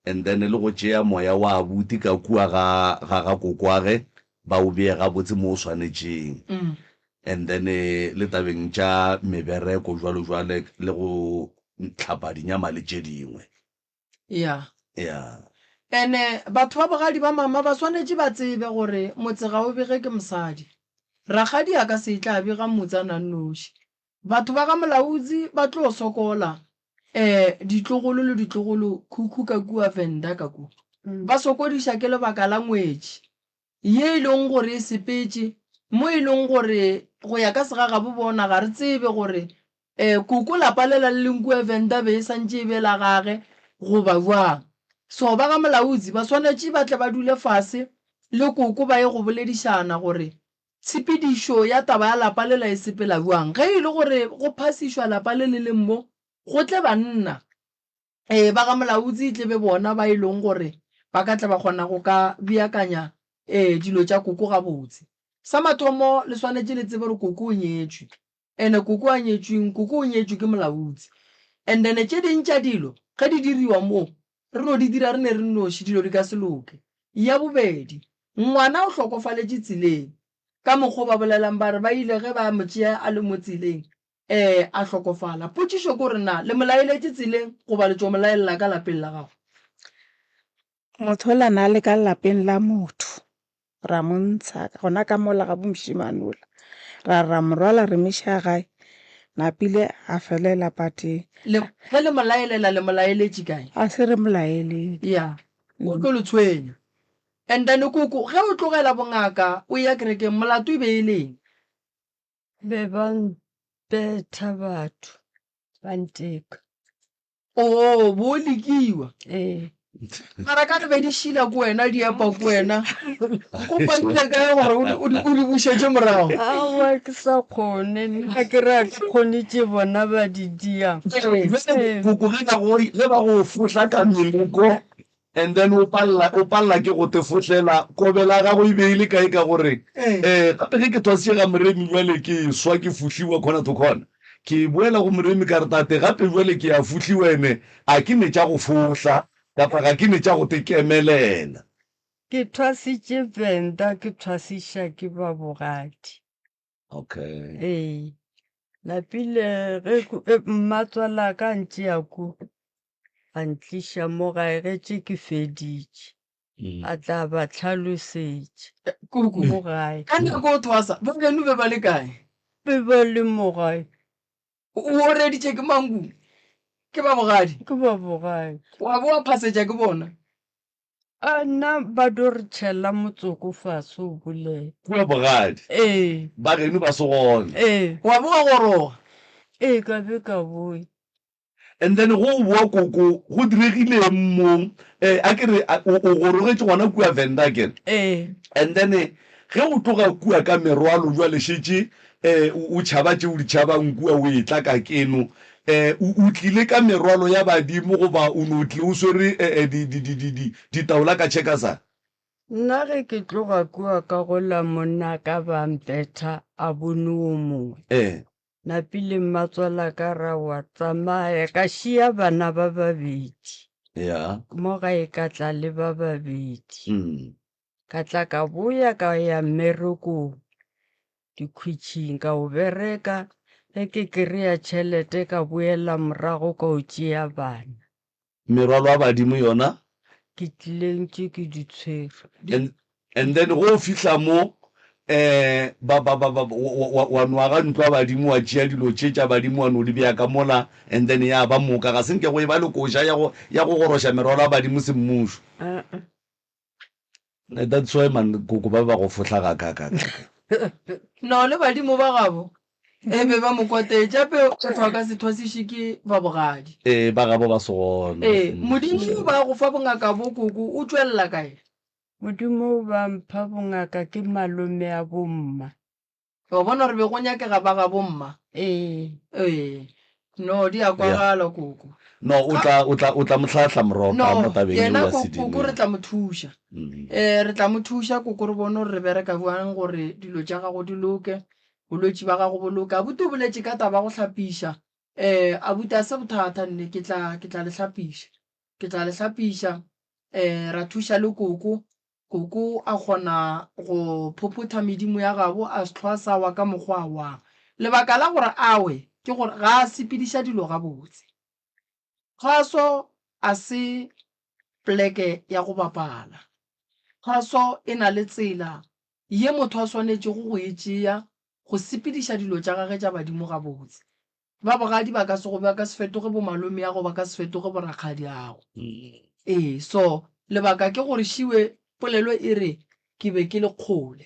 and then le go tšea moya wa abuti ka kua ga ga ga kokoage ba o bee gabotse mo o swanetšeng and then le tabeng tša mebereko jwalo jwale le go hlapa dinyama le tše dingwe. Ya. Ya. Ene batho ba bogadi ba mama ba swanetše ba tsebe gore motse ga o bege ke mosadi. Rakgadi a ka se tla bega motsana a nnoši. Batho ba ga Molaudzi ba tlo sokola eh ditlogolo le ditlogolo khukhu ka kua Venda ka kua. Ba sokodiša ke lebaka la ngwetši ye e leng gore e sepetše mo e leng gore go ya ka segagabo bona ga re tsebe gore E, koko lapa lela le leng kua Venda be e santše e be la gage goba bjang? So ba ga Molaudzi ba swanetše ba tle ba dule fase le koko ba ye go boledišana gore tshepedišo ya taba ya lapa lela e sepela bjang. Ge e le gore go phasišwa lapa le le leng mo, go tle banna. Ee, ba ga Molaudzi e tle be bona ba e leng gore ba ka tla ba kgona go ka beakanya ee dilo tša koko gabotse. Sa mathomo le swanetše le tsebe gore koko o nyetšwe. Ene koko a nyetšweng, koko o nyetšwe ke Molaudzi. And then tše ding tša dilo ge di diriwa mo, re no di dira re ne re nnoši, dilo di ka se loke. Ya bobedi, ngwana o hlokofaletše tseleng. Ka mokgo ba bolelang ba re ba ile ge ba mo tšea a le mo tseleng, ee, a hlokofala. Potšišo ke gore na le mo laeletše tseleng goba le tšo mo laelela ka lapeng la gago? Motho ola na le ka lapeng la motho, ra mo ntsha gona ka mola ga bo mošemane ola, ra re ra mo rwala re mo iša gae, napile a felela pateng. Le, ge le mo laelela le mo laeletše kae? A se re mo laelele. Ya, o tlo le tshwenya. And then koko, ge o tlogela bongaka o eya kerekeng, molato e be e le eng? Be ba mpetha batho, ba nteka. Oo, bo lekiwa. Ee. Mara ka re be di šila ko wena, di epa ko wena. Go padile kae gore o di- o di- o di bušetše morago? Aowa ke sa kgone, nna ke re a ke kgone tše bona ba di diang. Jwale koko ge ba go ge ba go fohla ka meleko and then o palela o palela ke go te fohlela kobela ya gago e be e le kae ka gore um gape ge ke thwasitše ga moremi jwale ke swa ke fohliwa corner to corner ke boela go moremi ka re tate gape jwale ke a fohliwa ene a ke ne tša go fohla kapa ga ke ne tša go te kemelela. Ke thwasitše Venda ke thwasiša ke ba bogadi. Okay. Ee. Napile ge mmatswalaka a ntšea ko a ntliša mo gae ge tše ke feditše. A tla ba hlalosetša. Kuku. Mo gae. Ka nako o thwasa, ba geno be ba le kae? Be ba le mo gae. O oreditše ke mang kuku? Ke ba bogadi? Ke ba bogadi. Wa bo wa phasetša ke bona? A nna ba do re tšhela motsoko fase o bolela. Kua bogadi? Ee. Ba geno ba se gona? Ee. Wa bo wa goroga? Ee, ka be ka boya. And then go o boa koko, go diregileng mo? Eh, a ke re o, o gorogetše gona kua Venda akere? Ee. And then ge o tloga kua ka merwalo jwale šetše eh, o, o tšhaba tše o di tšhabang kua o etla ka keno, eh, o, o tlile ka merwalo ya badimo goba o no tlile o swere eh, eh, di, di, di, di, di, ditaola ka tšhekasana? Nna ge ke tloga kua ka go la monna ka ba mpetha a bone wo mongwe. Ee. Napile mmatswalaka ra wa tsamaya ka šia bana ba babedi. Ya. Mo gae ka tla le ba babedi. Mm. Ka tla ka boya ka ya mmerekong dikhwitšhing ka o bereka ge ke kry-a tšhelete ka boela morago ka o tšea bana. Merwalo ya badimo yona? Ke tlile ntše ke di tshwere. And, and then go o fihla mo, eh, ba, ba, ba, ba, wa, wa, wa no aga ntlo ya badimo, wa tšea dilo tše tša badimo wa no di bea ka mola, and then ya ba moka. Ga se nke go e ba le koša ya go, ya go goroša merwalo ya badimo semmušo. Uh-uh. That's why man koko ba be ba go fohla gakaakaka. No le badimo ba gabo e be ba mo kwatetše ape motho a ka se thwasiše ke ba bogadi. Ee ba gabo ba se gona. Ee Modimo ba go fa bongaka bo koko o tšwelela kae? Modimo ba mpha bongaka ke malome a bomma. Wa bona gore be go nyakega ba gabo mma. Ee. Ee. No, di a kwagala koko. No, o tla, o tla, o tla mo hlahla Moroka No, mo tabeng yena yeo ya ko- Sidini. koko re tla mo thuša. Eh, re tla mo thuša koko re bone gore re bereka bjang gore dilo tša gago di loke, bolwetši ba gago bo loke. Abuti o boletše ka taba ya go hlapiša. Eh, abuti a se bothata nne ke tla, ke tla le hlapiša. Ke tla le hlapiša, eh, ra thuša le koko Koko a kgona go phophotha medimo ya gabo a se hlwa sa wa ka mokgwa a wang. Lebaka la gore a we ke gore ga a sepediša dilo gabotse. Kgaso a se pleke ya go bapala. Kgaso e na le tsela ye motho a swanetšego go e tšea go sepediša dilo tša gage tša badimo gabotse. Ba bogadi ba ka se go, ba ka se fetoge bo malomeago, ba ka se fetoge bo rakgadiago. Ee, so lebaka ke gore šiwe polelo e re ke be ke le kgole,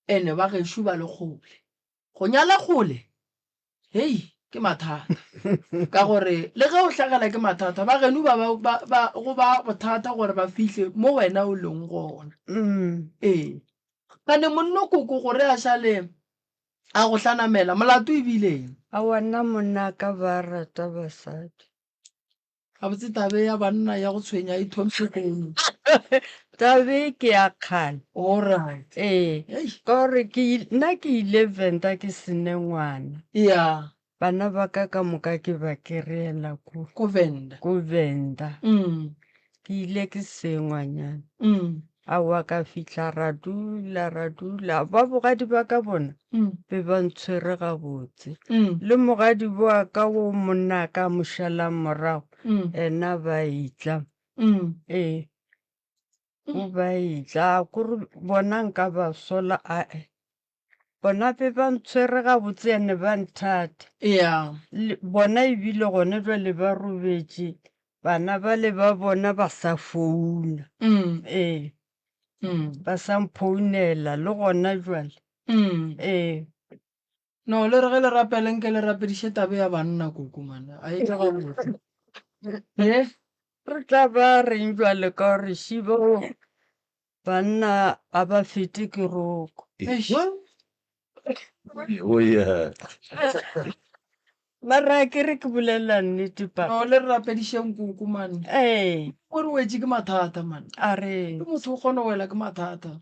ene ba gešo ba le kgole. Go nyala kgole, hei, ke mathata. Ka gore le ge o hlagela ke mathata, ba geno ba, ba, ba, ba, go ba bothata gore ba fihle mo wena o leng gona. Ee. Kgane monno koko gore a šale A go hlanamela, molato e bile eng? Aowa nna monnaka ba rata basadi. Gabotse tabe ya banna ya go tshwenya e thomile kono. Tabe ke ya kgale. Alright. Ee, ka gore ke nna ke ile Venda ke sene ngwana. Ya. Bana ba ka ka moka ke ba kry-ela ko. Ko Venda. Ko Venda. Ke ile ke se ngwanyana. Aowa ka fihla ra dula ra dula. Ba bogadi ba ka bona be ba ntshwere gabotse. Le mogadi wa ka wo monna ka mo šalang morago ena ba etla. Ee. O ba etla kore bona nka ba sola ae. Bona be ba ntshwere gabotse ene ba nthata. Yeah. Le, bona ebile gone jwale ba robetše, bana bale ba bona ba sa founa. Mm. Ee. Mm. Ba sa mphounela le gona jwale. Mm. Ee. No, le re ge le rapele nke le rapediše tabe ya banna koko man. A e tla gabotse. Eh? Re tla ba reng jwale ka gore šibo Banna ga ba fete ke roko. Eish. Oh yeah. Mara ke re ke bolela nnete papa. No, le re rapedišeng koko man. Ee. O re wetše ke mathata man. A re. Ke motho o kgona go wela ke mathata.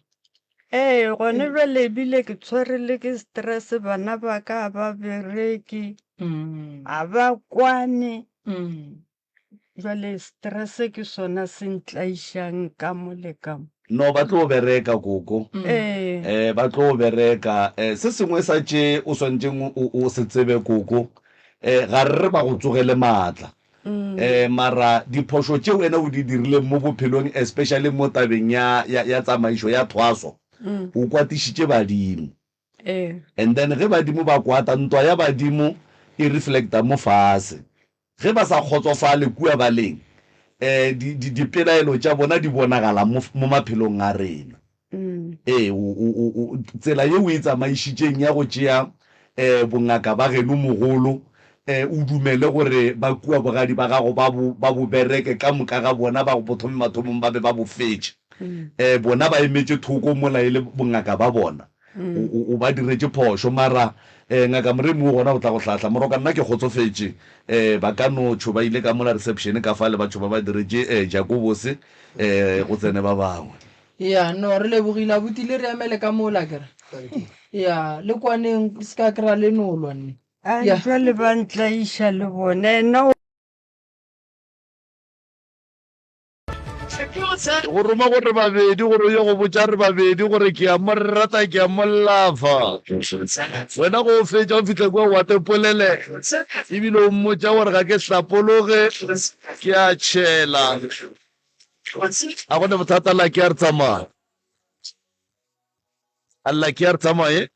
Ee, gone bjale ebile ke tshwere le ke stress bana ba ka ga ba bereke, ga ba kwane. Jwale stress ke sona se ntlaišang ka mo le ka mo. No, ba tlo bereka koko. Ee. Eh, ba tlo bereka. Eh, se sengwe sa tše o swanetšeng o, o se tsebe koko, eh, ga re re ba go tsogele maatla. Eh, mara diphošo tše wena o di dirileng mo bophelong, especially mo tabeng ya, ya, ya tsamaišo ya thwaso, o kwatišitše badimo. Ee. And then ge badimo ba kwata, ntwa ya badimo e reflecta mo fase. Ge ba sa kgotsofale kua baleng, um di, di, dipelaelo tša bona di bonagala mo, mo maphelong a rena. Ee, o, o, o, o, tsela ye o e tsamaišitšeng ya go tšea um bongaka ba geno mogolo, um Um o dumele gore ba kua bogadi ba gago ba bo, ba bo bereke ka moka ga bona, ba bo thome mathomong ba be ba bo fetše. Um bona ba emetše thoko mola e le bongaka ba bona. O, o, o ba diretše phošo. Mara um Ngaka Moremi o gona o tla go hlahla. Moroka, nna ke kgotsofetše. Um ba ka no tšho ba ile ka mola reception ka fale ba tšho ba ba diretše um Jakobose, um go tsene ba bangwe. Ya, no, re lebogile abuti, le re emele ka mola akere. Ya, le kwaneng, le se ka kry-a le no lwa nne. A Ya. jwale ba ntlaiša le bona ena o. Ke go roma go re babedi gore o ye go botša re babedi gore ke a mo rata ke a mo lava. Wena go o fetša o fihla kua wa tepolele ebile o mmotša gore ga ke hlapologe ke a tšhela. A go ne bothata Lucky a re tsamaye. A Lucky a re tsamaye.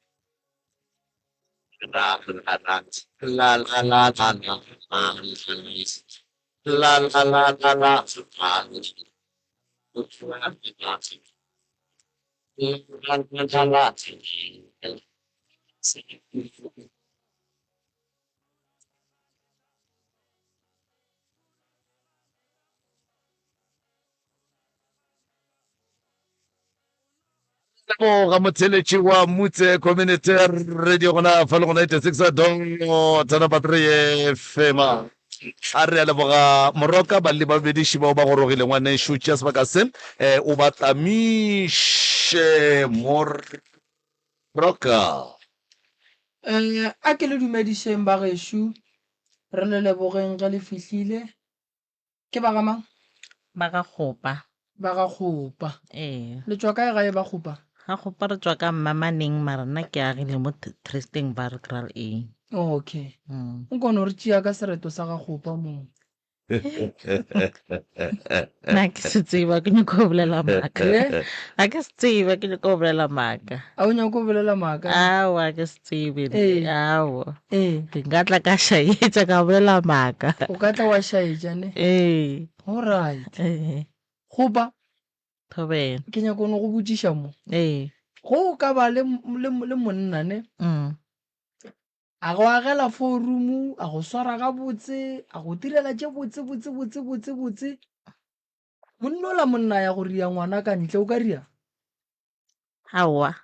Leboga motheletši wa Mutse Community Radio gona fa le go 96 dot number 3 FM. A re a leboga Moroka balli ba bediši bao ba gorogile ngwanešu tšea sebaka se eh, o ba tlamiše Moroka. Eh, a ke le dumedišeng ba gešo, re le lebogeng ge le fihlile. Ke ba ga mang? Ba ga Kgopa. Ba ga Kgopa. Ee. Le tšwa kae gae ba Kgopa? Ga Kgopa re tšwa ka Mmamaneng mara nna ke agile mo Tristenbarg Kraal A. Okay. Nko no re tšea ka sereto sa ga Kgopa mo. Nna ke se tseba ke nyako go bolela maaka. Ga ke se tseba ke nyako go bolela maaka. A o nyako go bolela maaka? Aowa ke se tsebe. Ee. Aowa. Ee. Ke nka tla ka šaetša ka bolela maaka. O ka tla wa šaetša ne? Ee. Alright. Ee. Goba Thobela. Ke nyako no go botšiša mo. Ee. Go o ka ba le le le monna ne? Mm. A go agela forumu, a go swara gabotse, a go direla tše botse botse botse botse botse. Monna ola monna ya go ria ngwana ka ntle o ka ria? Aowa,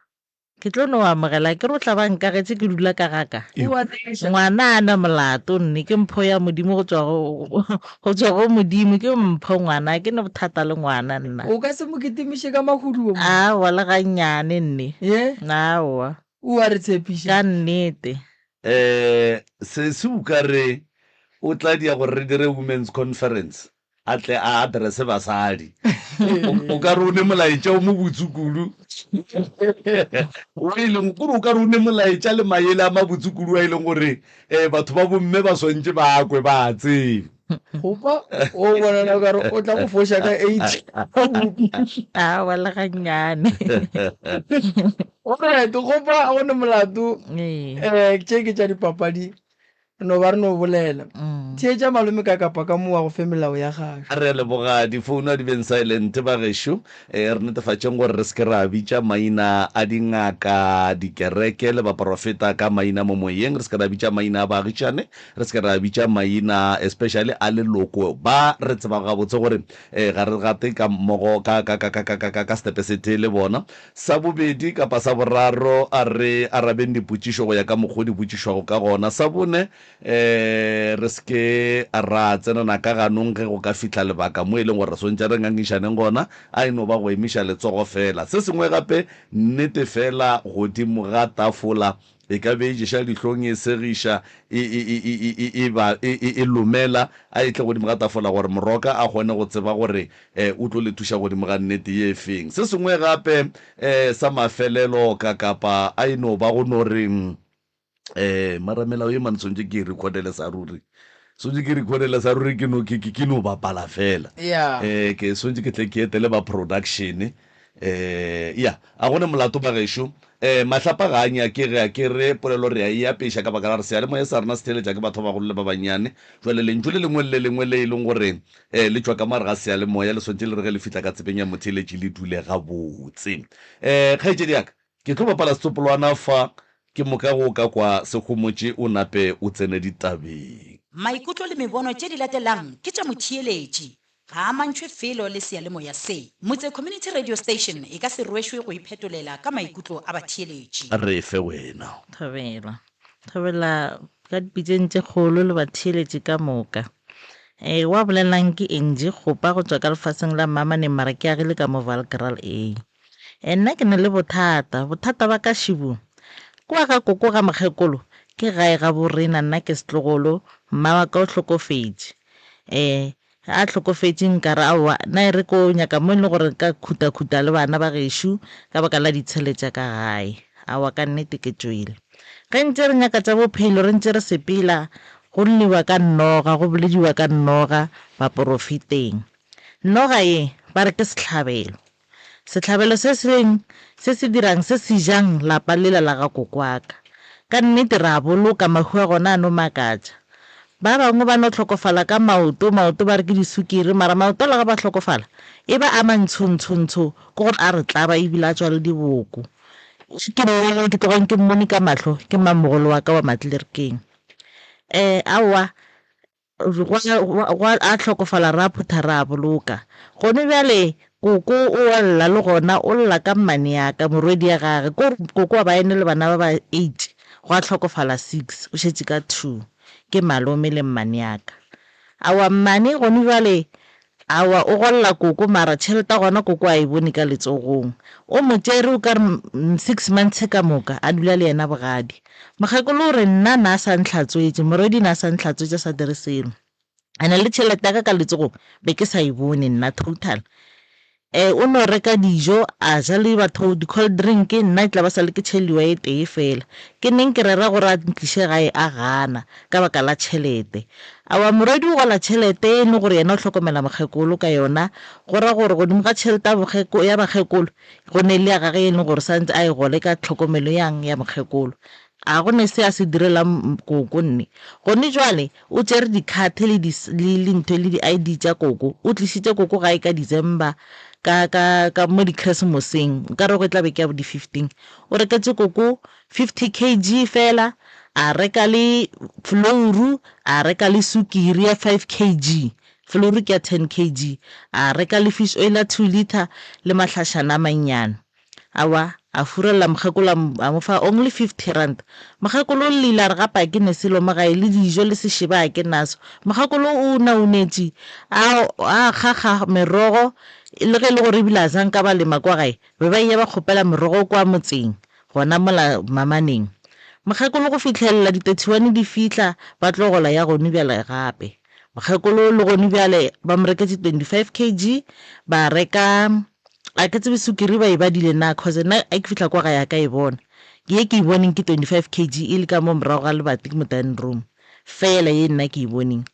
ke tlo no amogela ke re o tla ba nkagetše ke dula ka ga ka. O a tsebiša. Ngwana a na molato nne ke mpho ya Modimo go tšwa go go tšwa go Modimo ke mpho ngwana ke ne bothata le ngwana nna. O ka se mo kitimiše ka mahuduo mo. Aowa le gannyane nne. Ye? Aowa. O a re tshepiša. Ka nnete. Eh, sesi o ka re o tla dia gore re dire women's conference a tle a addresse basadi. O ka re o ne molaetša o mobotse kudu. O e leng kore o ka re o ne molaetša le maele a mabotse kudu a e leng gore eh, batho ba bomme ba swantše ba kwe ba a tsebe. Gopa o bonala o kare o tla go foša ka eight. Aowa le gannyane. Alright, gopa go ne molato. Ee. Eh, tše ke tša dipapadi. Re no ba re no bolela. Theetša malome ka kapa ka mo wa go fe melao ya gagwe. Re a leboga difounu a di beng silent bagešo. Re netefatšeng gore re se ke ra bitša maina a dingaka, dikereke le baprofeta ka maina mo moyeng. Re se ke ra bitša maina a baagišane, re se ke ra bitša maina especially a leloko ba re tsebago gabotse gore ga re gate ka mmogo ka ka ka ka ka ka ka setepe se tee le bona. Sa bobedi kapa sa boraro, a re arabeng dipotšišo go ya ka mokgo di botšišwago ka gona. Sa bone, re se ke ra tsenana ka ganong ge go ka fihla lebaka mo e leng gore re swantše re ngangišaneng gona, a e no ba go emiša letsogo feela. Se sengwe gape, nnete feela godimo ga tafola e ka be e ješa dihlong, e segiša, e, e, e, e, e, e, e ba, e, e, e lomela, a e tle godimo ga tafola gore moroka a kgone go tseba gore e, o tlo le thuša godimo ga nnete ye feng. Se sengwe gape, e, sa mafelelo, ka, kapa a e no ba go no re, e, mara melao ye mane swantše ke e recordele sa ruri. Swantše ke recordele sa ruri ke no, ke, ke, ke no bapala fela. Yeah. E, ke swantše ke tle ke etele ba production. E, ya, a go ne molato bagešo. E, mahlapa ga a nyakege, a ke re polelo re a e apeša ka baka la gore seyalemoya sa rena se theeletša ke batho ba bagolo le ba bannyane. Jwale lentšu le lengwe le le lengwe le e leng gore e, le tšwa ka mo gare ga seyalemoya le swantše le re ge le fihla ka tsebeng ya motheeletši le dule gabotse. E, kgaetšedi ya ka, ke tlo bapala setsopolwana fa. Ke moka go ka kwa Sehomotše o nape o tsene ditabeng. Maikutlo le mebono tše di latelang ke tša motheeletši. Ga a mantšhwe felo le seyalemoya se. Motse Community Radio Station e ka se rwešwe go iphetolela ka maikutlo a batheeletši. Re fe wena. Thobela. Thobela ka dipitseng tše kgolo le batheeletši ka moka. Ee, wa bolelang ke Angie Kgopa go tšwa ka lefaseng la Mmamaneng mara ke agile ka mo Valkraal A. E, nna ke na le bothata, bothata ba ka šibu. Kwa ga koko ga mokgekolo ke gae ga borena nna ke setlogolo, mma wa ka o hlokofetše. E, a hlokofetše nka re aowa nna e re ko nyaka mo e le gore nka khutakhuta le bana ba gešo ka baka la ditshele tša ka gae. Aowa ka nnete ke tšwele. Ge ntše re nyaka tša bophelo re ntše re sepela, go lliwa ka noga, go bolediwa ka noga baporofeteng. Noga ye ba re ke sehlabelo. Sehlabelo se seng se se dirang se se jang lapa lela la ga kokwaka. Ka nnete re a boloka, mahu a gona a no makatša. Ba bangwe ba no hlokofala ka maoto, maoto ba re ke disukiri, mara maoto ala ge ba hlokofala e ba a mantshontsho-ntsho, ke gore a re tlaba ebile a tšwa le diboko. Ke mmone, ke tlogang ke mmone ka mahlo, ke mmamogolo wa ka wa Matlerkeng. Um aowa, Gwa a hlokofala ra phutha ra boloka. Gone bjale koko o a lla le gona o lla ka mmane ya ka morwedi ya gage ko re koko wa ba ene le bana ba ba eight gwa hlokofala six o šetše ka two ke malome le mmane ya ka. Aowa mmane gone bjale Aowa, o golla koko mara tšhelete ya gona koko a e bone ka letsogong. O mo tšere o ka re six months ka moka a dula le yena bogadi. Mokgekolo o re nna na sa ntlhatswetše, morwedi na sa ntlhatswetše a sa dire selo. Ene le tšhelete ya ka ka letsogong be ke sa e bone nna total. O no reka dijo a ja le batho di-cold drink, nna e tla ba sa le ke tšheliwa e tee fela. Ke neng ke rera gore a ntliše gae a gana ka baka la tšhelete. Aowa morwedi o gola tšhelete e le gore yena o hlokomela mokgekolo ka yona, go ra gore godimo ga tšhelete ya bakgekolo go ne le ya gage e leng gore santse a e gole ka tlhokomelo yang ya mokgekolo. A go ne se a se direlang koko nne. Gone jwale o tšere dikhathe le di le le ntho le di-I_D tša koko. O tlišitše koko gae ka December ka ka ka mo dikresemoseng nkare go tla be ke ya bo di-fifteen. O reketše koko 50 kg fela, a reka le flouru, a reka le sukiri ya five kg, flouru ke ya ten kg, a reka le fish oil ya two litre le mahlašana a mannyane. Aowa, a furella mokgekolo a a mo fa only 50 rand. Mokgekolo o llile a re gape a ke ne selo mo gae le dijo le sešeba a ke naso. Mokgekolo o naunetše a a kgakga merogo le ge e le gore ebile a zanka ba lema kwa gae be ba eya ba kgopela merogo kwa motseng gona mola mamaneng. Mokgekolo go fihlelela di 31 di fihla ba tlo gola ya gonu bjale gape. Mokgekolo le gonu bjale ba mo reketše 25 kg ba reka A ke tsebe sukiri ba e badile na cause nna a ke fihla kwa gae a ka e bona. Ye ke e boneng ke 25 kg e le ka mo morago ga lebati ke mo dining room fela ye nna ke e boneng.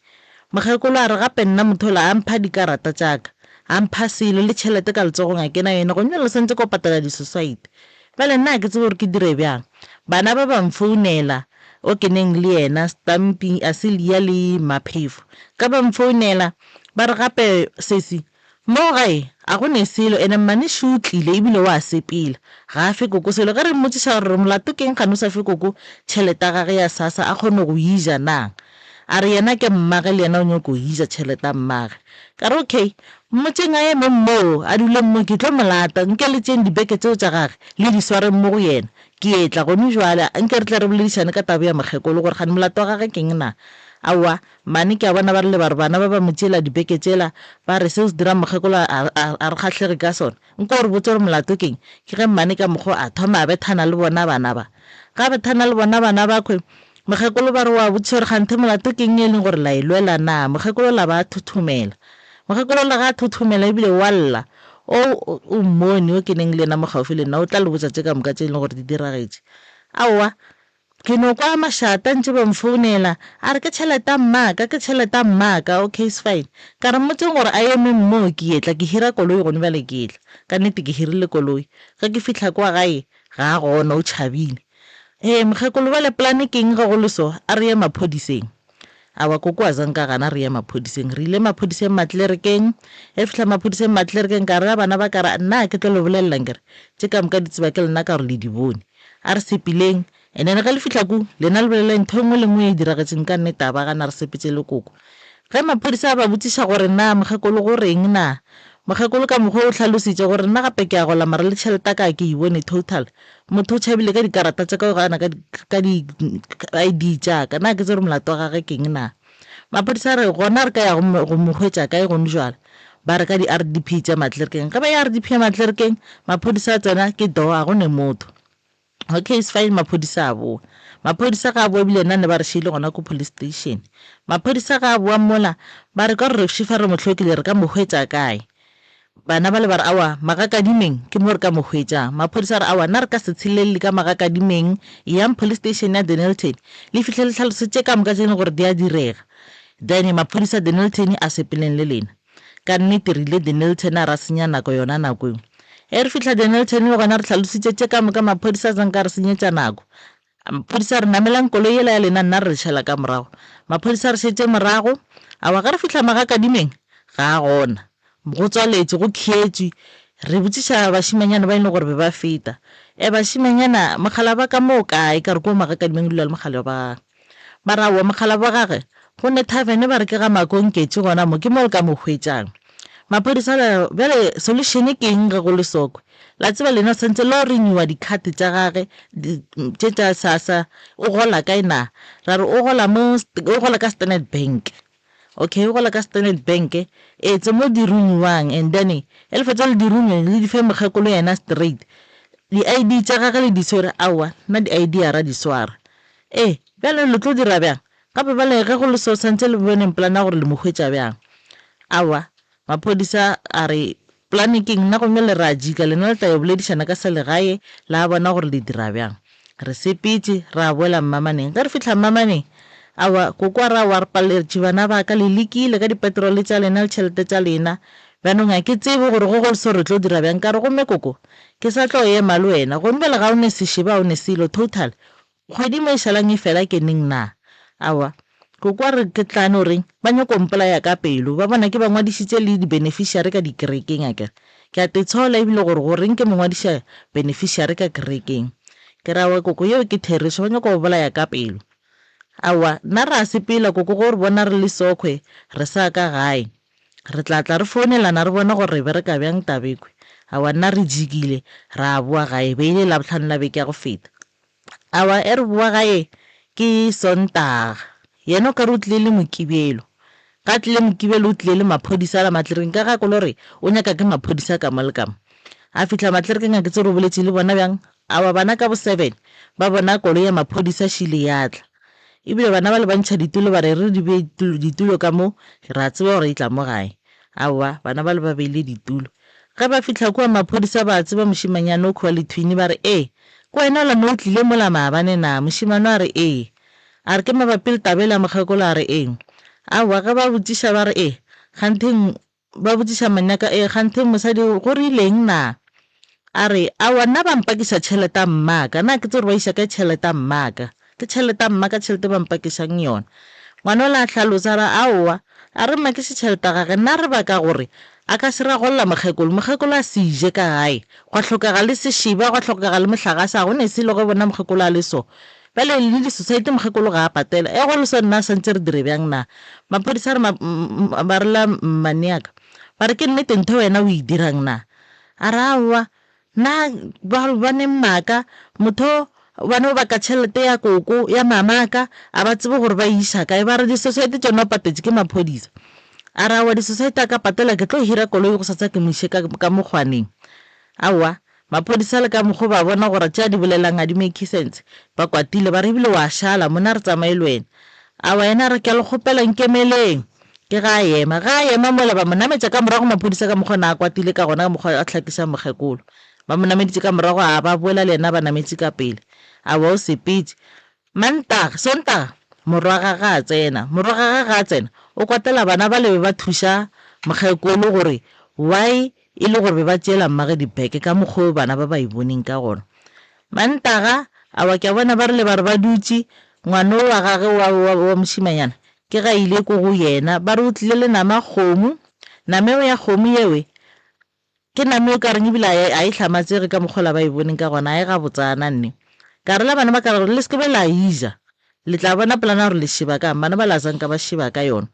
Mokgekolo a re gape nna motho ola a mpha dikarata tša ka, a mpha selo le tšhelete ka letsogong a kena yona gomme bjale santse ko patala di-society. Bjale nna a ke tsebe gore ke dire bjang. Bana ba ba mfounela o keneng le yena Stampi, Asilia le Maphefo ka ba mfounela ba re gape sesi Mo gae a go ne selo ene mmane šo o tlile ebile o a sepela. Ga a fe koko selo. Ge re mmotšiša gore re molato keng kgane o sa fe koko tšhelete ya gage ya SASSA a kgone go e ja na? A re yena ke mmage le yena o nyoko e ja tšhelete ya mmage. Ka re okay, mmotšeng a eme moo a dule mo ke tlo mo lata. Nke le tšeeng dibeke tšeo tša gage le di swareng mo go yena. Ke etla gone jwale nke re tle re boledišane ka taba ya mokgekolo gore kgane molato wa gage keng na? Aowa, Mmane ke a bona ba rile ba re bana ba ba mo tšeela dibeke tšela, ba re seo se dirang mokgekolo a, a, a re kgahlege ka sona. Nko o re botše gore molato keng? Ke ge mmane ka mokgwa o a thoma a bethana le bona bana ba. Ga a bethana le bona bana bakhwe, mokgekolo ba re o a botšiša gore kganthe molato keng e leng gore la e lwela na? Mokgekolo la ba a thothomela. Mokgekolo la ga a thothomela ebile o a lla. O, o mmone o ke neng le yena mo gaufi le nna, o tla le botša tše ka moka tše e leng gore di diragetše. Aowa, Ke no kwa mašata ntše ba mfounela, a re ke tšhelete ya mmaka, ke tšhelete ya mmaka, okay it's fine. Ka re mmotseng gore a eme moo ke etla, ke hira koloi gone bjale ke etla. Ka nnete ke hirile koloi. Ge ke fihla kwa gae, ga a gona, o tšhabile. Hee mokgekolo bjale polane ke eng ge go le so? A re ye maphodiseng. Aowa koko a zanka gana re ye maphodiseng. Re ile maphodiseng Matlerekeng. Ge fihla maphodiseng Matlerekeng ka re bana ba ka re nna ke tlo le bolelelang ke re tše ka moka di tseba ke lena ka gore le di bone. A re sepileng. And then ge le fihla ku, lena le bolele ntho e nngwe le nngwe e diragetseng ka nnete a ba gana re sepetše le koko. Ge maphodisa a ba botšiša gore na mokgekolo go reng na, mokgekolo ka mokgwa o hlalositše gore nna gape ke a gola mara le tšhelete ya ka ga ke e bone total. Motho o tšhabile ka dikarata tša ka o gana ka ka di ID tša ka, na ke tsebe gore molato wa gagwe ke eng na. Maphodisa a re gona re ka ya go mo go mo hwetša kae gone jwale? Ba re ka di RDP tša Matlerkeng. Ge ba ya RDP ya Matlerkeng, maphodisa a tsena ke door ga go ne motho. Okay it's fine maphodisa a boa. Maphodisa ga a boa ebile nna ne ba re šeile gona ko police station. Maphodisa ga a boa mola ba re ka gore re šifa re mo hlokile re ka mo hwetša kae? Bana bale ba re aowa Magakadimeng ke mo re ka mo hwetšang. Maphodisa a re aowa nna re ka se tshelelele ka Magakadimeng eyang police station ya Dennilton le fihle le hlalose tše ka moka tše e leng gore di a direga. Then maphodisa a Dennilton a sepeleng le lena. Ka nnete re ile Dennilton a ra senya nako yona nako eo. Ge re fihla Dennilton le gona re hlalositše tše ka moka maphodisa a sanka a re senyetša nako. Maphodisa a re namelang koloi yela ya lena nna re le šala ka morago. Maphodisa a re šetše morago. Aowa ge re fihla Magakadimeng ga a gona. Go tswaletšwe go khietšwe. Re botšiša bašemanyana ba e leng gore be ba feta. E bašemanyana mokgalabje wa ka mo o kae? Ka re kua Magakadimeng o dula le mokgalabje wa gagwe. Ba re aowa mokgalabje wa gagwe go ne tavern ba re ke ga Makonketše gona mo ke mo le ka mo hwetšang. Maphodisa a re bjale solution ke eng ge go le sokwe? La tseba lena santse lo renewa di card tša gage tše tša SASSA o gola kae na? Ra re o gola mo o gola ka Standard Bank. Okay o gola ka Standard Bank etse mo di renewang and then ge le fetša le di renew le di fe mokgekolo yena straight. Di ID tša gage le di swere? Aowa nna di ID ga ra di swara. Ee bjale le tlo dira bjang? Gape bjale ge go le so santse le boneng plan ya gore le mo hwetša bjang? Aowa maphodisa a re plan keng nna gomme le ra jika lena le tla yo boledišana ka selegae la bona gore le dira bjang. Re sepetše ra boela Mmamaneng. Ge re fihla Mmamaneng aowa koko a re aowa re paletše bana ba ka le lekile ka dipetrole tša lena le tšhelete tša lena bjanong ga ke tsebe gore go go le so re tlo dira bjang. Ka re gomme koko ke sa tlo ema le wena gomme bjale ga o ne sešeba ga o ne selo total Kgwedi mo e šalang e fela ke neng na? Aowa. Koko a re ke tla no reng, ba nyako mpolaya ka pelo. Ba bona ke ba ngwadišitše le di-beneficiary ka dikerekeng akere. Ke a tetshola ebile gore goreng ke mo ngwadiša beneficiary ka kerekeng. Ke re aowa koko yeo ke therešo, ba nyako go bolaya ka pelo. Aowa, nna ra sepela koko ge o re bona re le sokhwe re sa ka gae. Re tla tla re founelana re bone gore re bereka bjang tabekhwi. Aowa nna re jikile ra boa gae, be e le Labohlano la beke ya go feta. Aowa, e re bowa gae ke Sontaga. Yena o ka re o tlile le Mokibelo. Ga a tlile Mokibelo o tlile le maphodisa a la Matlereng ka ge a kwele gore o nyaka ke maphodisa ka mo le ka mo. A fihla Matlerekeng a ke tsebe gore o boletše le bona bjang. Aowa, bana ka bo seven ba bona koloi ya maphodisa šile ya tla. Ebile bana bale ba ntšha ditulo ba re re di bee ditulo ka mo re a tseba gore e tla mo gae. Aowa, bana bale ba beile ditulo. Ge ba fihla kua maphodisa ba tseba mošemanyana o kua lethwini ba re, Ee, ke wena ola ne o tlile mola maabane na? Mošemane a re, Ee. A re, Ke mabapi le taba yela ya mokgekolo? A re, Ee. Aowa, ge ba botšiša ba re, Ee, kganthe ba botšiša manyaka, Ee, kganthe mosadi go rileng na? A re, Aowa, nna ba mpakiša tšhelete ya mmaka. Na ke tsebe gore ba iša kae tšhelete ya mmaka? Ke tšhelete ya mmaka tšhelete ba mpakišang yona. Ngwana ola a hlalosa, a re, Aowa, a re mmakiše tšhelete ya gage. Nna re baka gore a ka se ragolla mokgekolo. Mokgekolo a se je ka gae. Gwa hlokega le sešeba, gwa hlokega le mohlagase, ga go ne selo ge bona mokgekolo a le so. Bjale le di-society mokgekolo ga a patela. E go le so nna swantše re dire bjang na? Maphodisa a re, ba re la mmaneaka, ba re ke nnete ntho e wena o e dirang na? A re, Aowa, na ba gobaneng maaka? Motho ba no baka tšhelete ya koko, ya mamaka, a ba tsebe gore ba e iša kae. Ba re di-society tšona o patetše ke maphodisa. A re, Aowa, di-society a ka patela ke tlo hira koloi gosasa ke mo iše ka, ka mokgwaneng. Aowa, maphodisa le ka mokgo ba bona gore tše a di bolelang ga di make sense, ba kwatile, ba re ebile wa šala mona re tsamaye le wena. Aowa, yena a re, Ke a le kgopela nkemeleng. Ke ge a ema. Ge a ema mola, ba mo nametša ka morago maphodisa ka mokgwa na a kwatile ka gona, ka mokgwa a hlakiša mokgekolo. Ba mo nameditše ka morago, a ba boela le yena ba nametše ka pele. Aowa o sepetše. Mantaga, Sontaga, morwa gagwe a tsena. Morwa gagwe ge a tsena, o kwatela bana bale be ba thuša mokgekolo gore why e le gore be ba tšeela mmagwe dibeke ka mokgwa o bana ba ba e boneng ka gona. Mantaga, aowa ke a bona ba rile ba re ba dutše, ngwana o wa gagwe wa, wa, wa mošimanyana Ke ga ile ko go yena, ba re o tlile le nama kgomo. Nama eo ya kgomo yewe, ke nama eo ka reng ebile a e hlamatsege ka mokgwa ola ba e boneng ka gona, a e gabotsana nne. Ka rela bana ba ka gore le se ke be la e ja, le tla bona polana ya gore le šeba kang. Bana ba la zanka ba šeba ka yona.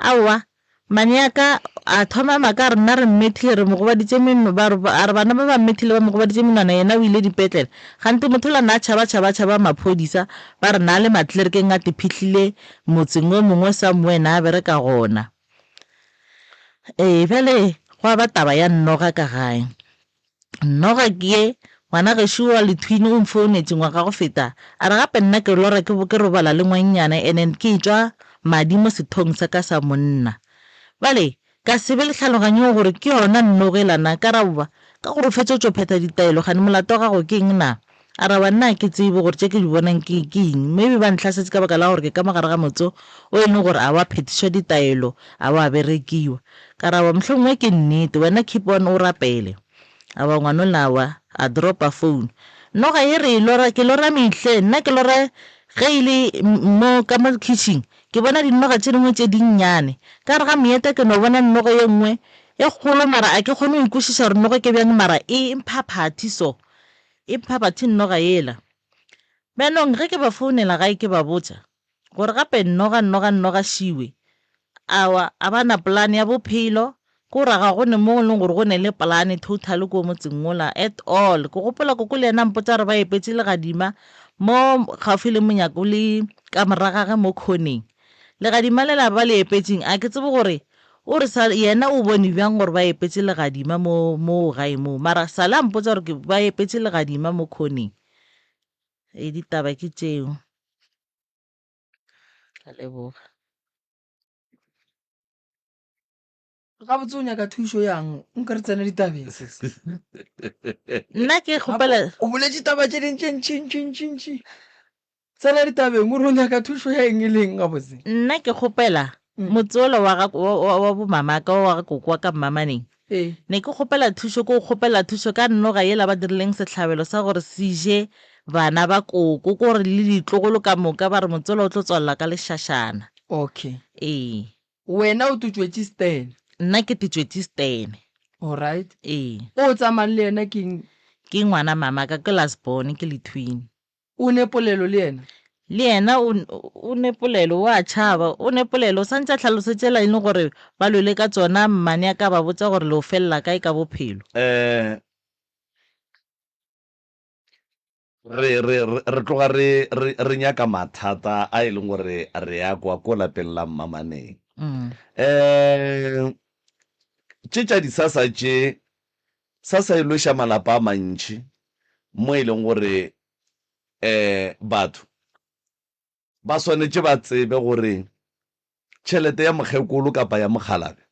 Aowa, mmane ya ka a thoma maaka a re nna re mmethile re mo gobaditše meno, ba re, a re bana ba ba mmethile ba mo gobaditše menwana yena o ile dipetlele. Kgante motho yola na a tšhaba tšhaba tšhaba maphodisa, ba re na le matlerekeng a tiphihlile motseng o mongwe somewhere na a bereka gona. Ee, bjale gwa ba taba ya noga ka gae. Noga ke ye, ngwana gešo wa Lethwini o mfounetše ngwaga go feta, a re gape nna ke lora ke ke robala le ngwannyana ene ke etšwa madi mo sethong sa ka sa monna. Bjale ka se be le tlhaloganyong gore ke yona noga ela na, ka re aowa, ka gore o fetša o tšo phetha ditaelo kgane molato wa gago ke eng na? A re aowa nna ga ke tsebe gore tše ke di bonang ke ke eng, maybe ba ntlhasetše ka baka la gore ke ka mo gare ga motse o e leng gore a wa phethišwa ditaelo, a wa berekiwa. Ka re aowa mohlomongwe ke nnete, wena keep on o rapele. Aowa ngwanola aowa, a dropa phone. Noga ye re e lora, ke lora mehleng, nna ke lora ge e le mo ka mo kitchen, ke bona dinoga tše dingwe tše dinnyane. Ka gare ga meeta ke no bona noga ye nngwe e kgolo mara a ke kgone go e kwešiša gore noga ke bjang mara e mphaphathi so. E mphabathe noga yela. Bjanong ge ke ba founela gae ke ba botša gore gape noga noga noga šiwe. Awa a ba na polane ya bophelo, ko ra ga go ne mo e leng gore go ne le polane totally ko motseng wola at all. Ke gopola koko le yena a mpotša gore ba epetše legadima mo gaufi le monyako le kamora gage mo khoneng. Legadima lela ba le epetšeng a ke tsebe gore O re sa yena o bone bjang gore ba epetše legadima mo moo gae moo mara sale a mpotša gore ke ba epetše legadima mo khoneng. Ee ditaba ke tšeo. Ka leboga. Gabotse o nyaka thušo yang? Nka re tsene ditabeng sis. Nna ke kgopela. O boletše taba tše ding tše ntši ntši ntši ntši. Tsena ditabeng, o re o nyaka thušo ya eng e leng gabotse? Nna ke kgopela motse wola wa ga, wa, wa, wa bomamaka, wa ga koko wa ka Mmamaneng. Ee. Ne ke kgopela thušo, ke go kgopela thušo ka noga yela ba dirileng sehlabelo sa gore se je bana ba koko, ke gore le ditlogolo ka moka ba re motse wola o tlo tswalela ka lešašana. Okay. Ee. Wena o totšwetše Stene? Nna ke totšwetše Stene. Alright. Ee. O tsamayang le yena ke eng? Ke ngwana mamaka, ke last born, ke letwin. O ne polelo le yena? Le yena o, o ne polelo, o a tšhaba. O ne polelo, o sa ntše a hlalosa tšela e leng gore ba lwele ka tšona, mmane a ka ba botša gore le o felela kae ka bophelo. Um re, re, re, re tloga re, re, re nyaka mathata a e leng gore re a kwa ko lapeng la Mmamaneng. Um tše tša disasa tše, SASSA e lweša malapa a mantši mo e leng gore batho ba swanetše ba tsebe gore tšhelete ya mokgekolo kapa ya mokgalabje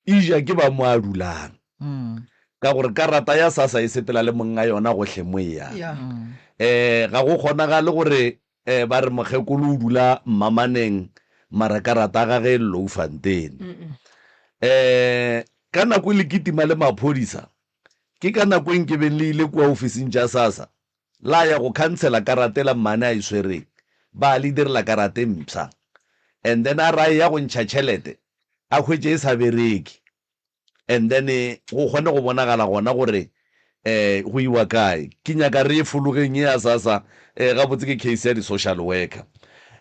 e ja ke ba mo a dulang ka gore karata ya SASSA e sepela le monga yona gohle mo e yang. Ga go kgonagale gore Eh, ba re mokgekolo o dula Mmamaneng mara karata ya gage e Loufontein. Eh, ka nako e le kitima le maphodisa, ke ka nako e nkebeng le ile kua ofising tša SASSA, la ya go khansela karata ela mmane a e swereng, ba le direla karata e mpsha. And then a re a eya go ntšha tšhelete, a hwetše e sa bereke. And then go kgone go bonagala gona gore um go iwa kae. Ke nyaka re ye fologeng ye ya SASSA, um gabotse ke case ya di-social worker.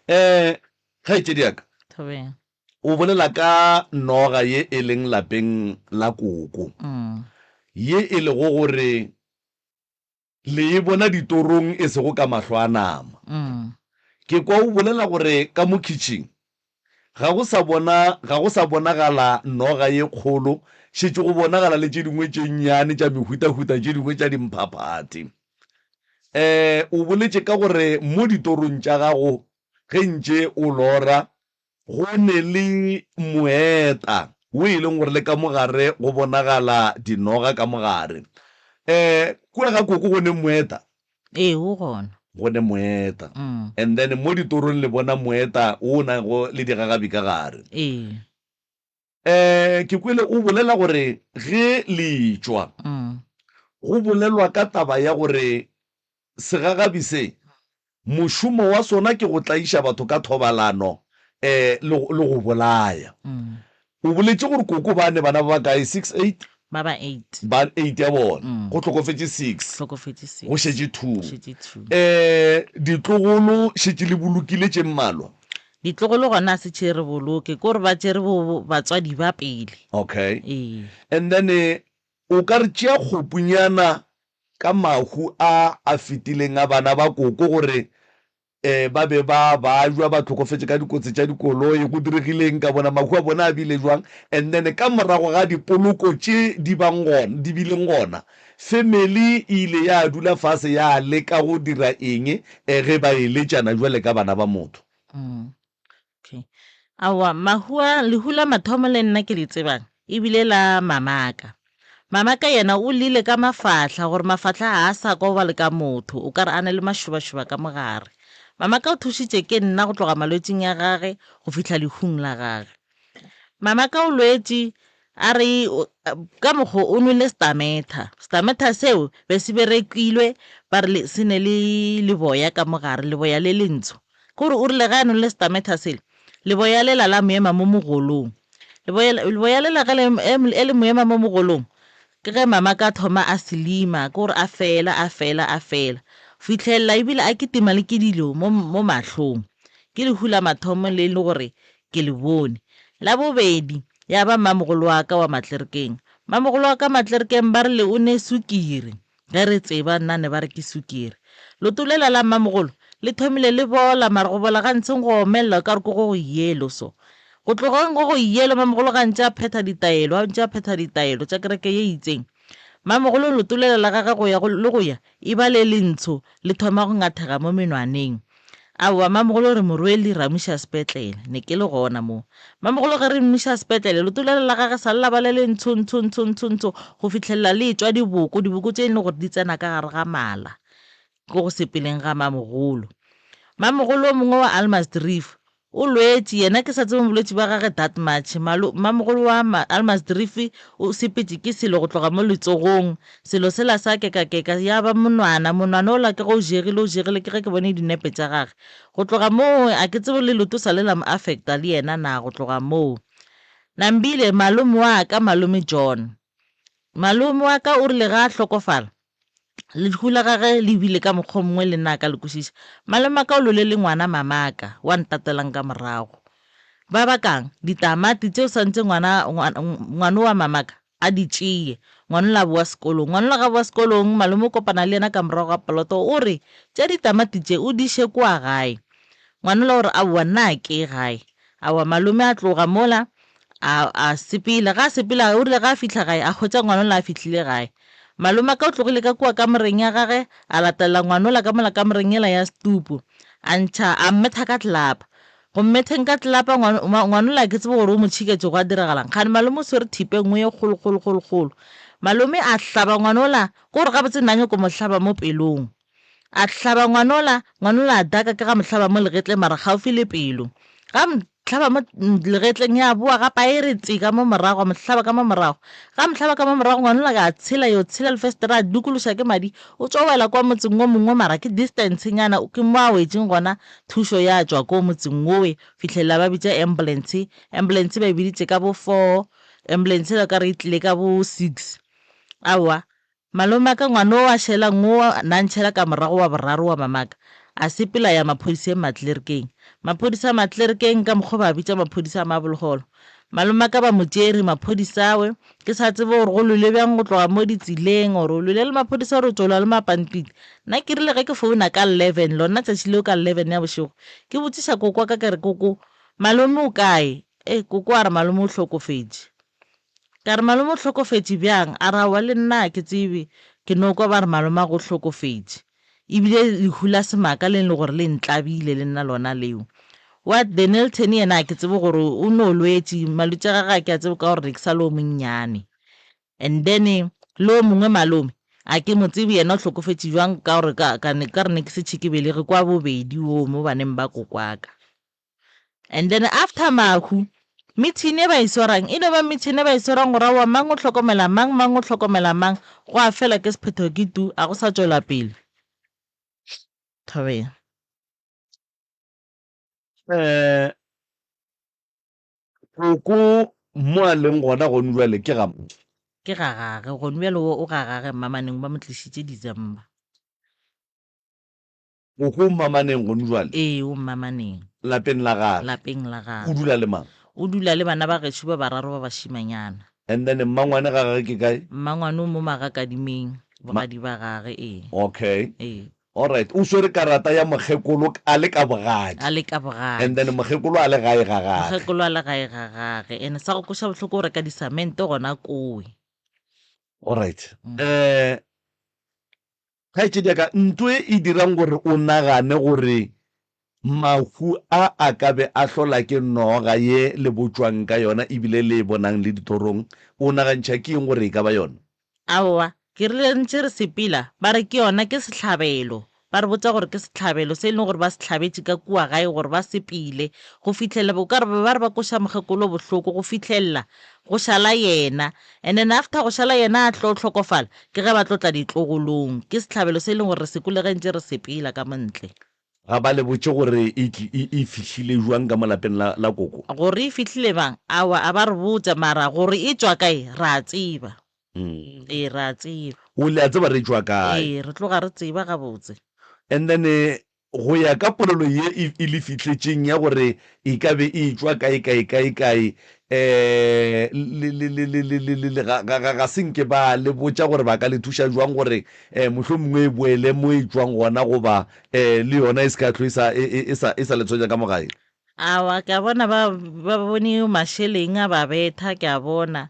Um kgaetšedi ya ka, Thobela. o bolela ka noga ye e leng lapeng la koko, ye e lego gore Le e bona ditorong e sego ka mahlo a nama. Ke kwa o bolela gore ka mo khitšhing ga go sa bona, ga go sa bonagala noga ye kgolo, šetše go bonagala le tše dingwe tše nnyane tša mehutahuta tše dingwe tša dimphaphathi. Um o boletše ka gore mo ditorong tša gago ge ntše o lora Go ne le moeta wo e leng gore le ka mo gare go bonagala dinoga ka mo gare. Um kua ga koko go ne moeta? Ee, o gona. Go ne moeta. And then mo ditorong le bona moeta wo o nago le digagabi ka gare. Ee. Um ke kwele o bolela gore ge le tšwa, go bolelwa ka taba ya gore Segagabi se, mošomo wa sona ke go tlaiša batho ka thobalano le, le go bolaya. O boletše gore koko ba ne bana ba bakae? 6, 8? Ba ba 8. Ba 8 ya bona. Go hlokofetše 6. Hlokofetše 6. Go šetše 2. Go šetše 2. Eh, ditlogolo šetše le bolokile tše mmalwa? Ditlogolo gona a se tše re boloke, ke gore ba tšere bo batswadi ba pele. Okay. Ee. And then o ka re tšea kgopunyana ka mahu a a fetileng a bana ba koko gore Ee, ba be ba bajwa, ba hlokofetše ka dikotsi tša dikoloi. Go diregile eng ka bona? Mahu a bona a bile jwang? And then ka morago ga dipoloko tše di bang gona, di bileng gona, family e ile ya dula fase ya leka go dira eng ge ba eletšana jwale ka bana ba motho? Mm. Okay. Aowa, mahu a, lehu la mathomo le nna ke le tsebang, e bile la mamaka. Mamaka yena o llile ka mafahla gore mafahla ga a sa kwa ba le ka motho, o ka re a na le mašobašoba ka mogare. Mamaka o thušitše ke nna go tloga malwetšing a gage go fihla lehung la gage. Mamaka o lwetše a re ka mokgo o nwele stametha. Stametha seo be se berekilwe ba re se ne le leboya ka mogare, leboya le lentsho. Ke gore o rile ge a nwele stametha sele, leboya lela la mo ema mo mogolong. Leboya, leboya lela ge le, e le mo ema mo mogolong, ke ge mamaka a thoma a selima, ke gore a fela, a fela, a fela. Fihlelela ebile a kitima le ke dilo mo, mo mahlong. Ke lehu la mathomo le e le gore ke le bone. La bobedi, ya ba mmamogolo wa ka wa Matlerkeng. Mmamogolo wa ka Matlerkeng ba rile o ne sukiri. Ge re tseba nna ne ba re ke sukiri. Leoto lela la mmamogolo le thomile le bola mara go bola ga ntsheng go omelela o ka re ke go go yellow so. Go tlogeng go go yellow mmamogolo ga ntše a phetha ditaelo, a ntše a phetha ditaelo tša kereke ye itseng. Mmamogolo leoto lela la gagwe go ya go le go ya e ba le lentsho le thoma go ngathega mo menwaneng. Aowa, Mamogolo re mo rwele ra mo iša sepetlele. Ne ke le gona moo. Mamogolo ge re mo iša sepetlele, leoto lela la gagwe sa le la ba le le ntsho, ntsho, ntsho, ntsho, ntsho go fihlelela le etšwa diboko, diboko tše e leng gore di tsena ka gare ga mala. Ke go sepeleng ga Mamogolo. Mamogolo o mongwe wa Almasdrift O lwetše, yena ke sa tsebe bolwetši bja gage that much. Malo, mmamogolo wa ma, Almasdrift o sepetše ke selo go tloga mo letsogong. Selo sela sa kekakeka, ya ba monwana. Monwana wola ke ge o jegile, o jegile, ke ge ke bone dinepe tša gage. Go tloga moo, a ke tsebe le leoto sa le la mo affecta le yena na go tloga moo. Nambile, malome wa ka, malome John. Malome wa ka o rile ge a hlokofala, lehu la gage le bile ka mokgwa o mongwe le nna ka le kwešiša. Malome wa ka o lwele le ngwana mamaka wa ntatelang ka morago. Ba bakang ditamati tšeo swantše ngwana, ngwano wa mamaka a di tšeye. Ngwanola a bowa sekolong. Ngwanola ga bowa sekolong, malome o kopana le yena ka morago ga poloto o re, Tšea ditamati tše o di iše kua gae. Ngwanola o re, Aowa, nna a ke ye gae. Aowa, malome a tloga mola a, a sepela. Ga a sepela, o rile ga a fihla gae, a hwetša ngwanola a fihlile gae. Malomaka o tlogile ka kua kamoreng ya gage, a latelela ngwanola ka mola kamoreng yela ya setupu. A ntšha, a mmetha ka tlelapa. Go mmetheng ka tlelapa, ngwanola a ke tsebe gore o mo tšhiketše gwa diragalang. Kgane malome o swere thipa e nngwe ye kgolo, kgolo, kgolo, kgolo. Malome a hlaba ngwanola, ke gore gabotse nna nyako mo hlaba mo pelong. A hlaba ngwanola, ngwanola a daka ke ga mo hlaba mo legetleng mara kgaufi le pelo. Ga mo hlaba mo legetleng ya boa gape a e re tsi ka mo morago, a mo hlaba ka mo morago. Ga mo hlaba ka mo morago ngwanola a tshela yo tshela lefestere a dukološa ke madi, o tšwa wela kwa motseng o mongwe mara ke distance nyana ke mo a wetšeng gona thušo ya tšwa ko motseng owe fihlelela ba bitša ambulance, ambulance ba e biditše ka bo four, ambulance yela o ka re e tlile ka bo six. Aowa Malomaka ngwana o a šela ngowa na ntšhela ka morago wa boraro wa mamaka a sepela a ya maphodiseng Matlerkeng. Maphodisa a Matlerkeng ka mokgwa ba bitša maphodisa a Mabolgolo. Malomaka ba mo tšere maphodisawe ke sa tsebe gore go lwele bjang go tloga mo ditseleng or o lwele le maphodisa or o tšo lwa le mapantiti. Nna ke rile ge ke founa ka 11 lona tšatši leo ka 11 ya bošego ke botšiša koko wa ka ke re koko malome o kae? Ee koko a re malome o hlokofetše. Ka re, Malome o hlokofetše bjang? A re, Aowa le nna ga ke tsebe, ke no kwa ba re malomago o hlokofetše. E bile lehu la semaka le le gore le ntlabile le nna lona leo. Wa Dennilton yena ga ke tsebe gore o no lwetše, malwetši a gagwe ga ke a tsebe ka gore ne ke sa le o monnyane. And then le o mongwe malome ga ke mo tsebe yena o hlokofetše bjang ka gore ka, ka, ka re ne ke setšhe ke belege kwa bobedi wo mo baneng ba kokwaka. And then after mahu, meeting e ba e swarang e no ba meeting e ba e swarang gore aowa mang o hlokomela mang, mang o hlokomela mang, gwa fela ke sephetho ke tu, a go sa tšwelwa pele. Thobela. Eh, koko mo a leng gona gone jwale ke ga mang? Ke ga gage, gone bjale o ga gage Mmamaneng ba mo tlišitše December. Koko o Mmamaneng gone jwale? Ee, o Mmamaneng. Lapeng la gage? Lapeng la gage. O dula le mang? O dula le bana ba gešo ba bararo ba bašimanyana. And then mmangwane ga gage ke kae? Mmangwane o mo Magakadimeng, bogadi ba gage, ee. Okay. Ee. Alright, o swere karata ya mokgekolo a le ka bogadi. A le ka bogadi. And then mokgekolo a le gae ga gage. Mokgekolo a le gae ga gage. And sa go kweša bohloko o reka disamente gona kowe. Alright. Eh, kgaetšedi ya ka, nto e e dirang gore o nagane gore mahu a a ka be a hlola ke noga ye le botšwang ka yona ebile le e bonang le ditorong, o nagantšha ke eng gore e ka ba yona? Aowa, ke rile ntše re sepela, ba re ke yona, ke sehlabelo. Ba re botša gore ke sehlabelo se e leng gore ba se hlabetše ka kua gae gore ba sepele go fihlelela, o ka re ba re ba kweša mokgekolo bohloko go fihlelela go šala yena. And then after go šala yena a tlo hlokofala, ke ge ba tlo tla ditlogolong. Ke sehlabelo se e leng gore re se kwele ge ntše re sepela ka mo ntle. Ga ba le botše gore e, e, e fihlile jwang ka mo lapeng la, la koko? Gore e fihlile bang? Aowa, a ba re botša, mara gore e tšwa kae, re a tseba. Ee, re a tseba. O, le a tseba re tšwa kae? Ee, re tloga re tseba gabotse. And then go ya ka polelo ye e, e le fihletšeng ya gore e ka be e tšwa kae, kae, kae, kae, um le, le, le, le, le, le, le, le, ga, ga, ga, ga se nke ba le botša gore ba ka le thuša jwang gore um mohlomongwe e boele mo e tšwang gona goba um le yona e se ka hlwe e sa, e, e, e sa, e sa le tshwenya ka mo gae. Aowa, ke a bona ba, ba bone mašeleng a ba betha, ke a bona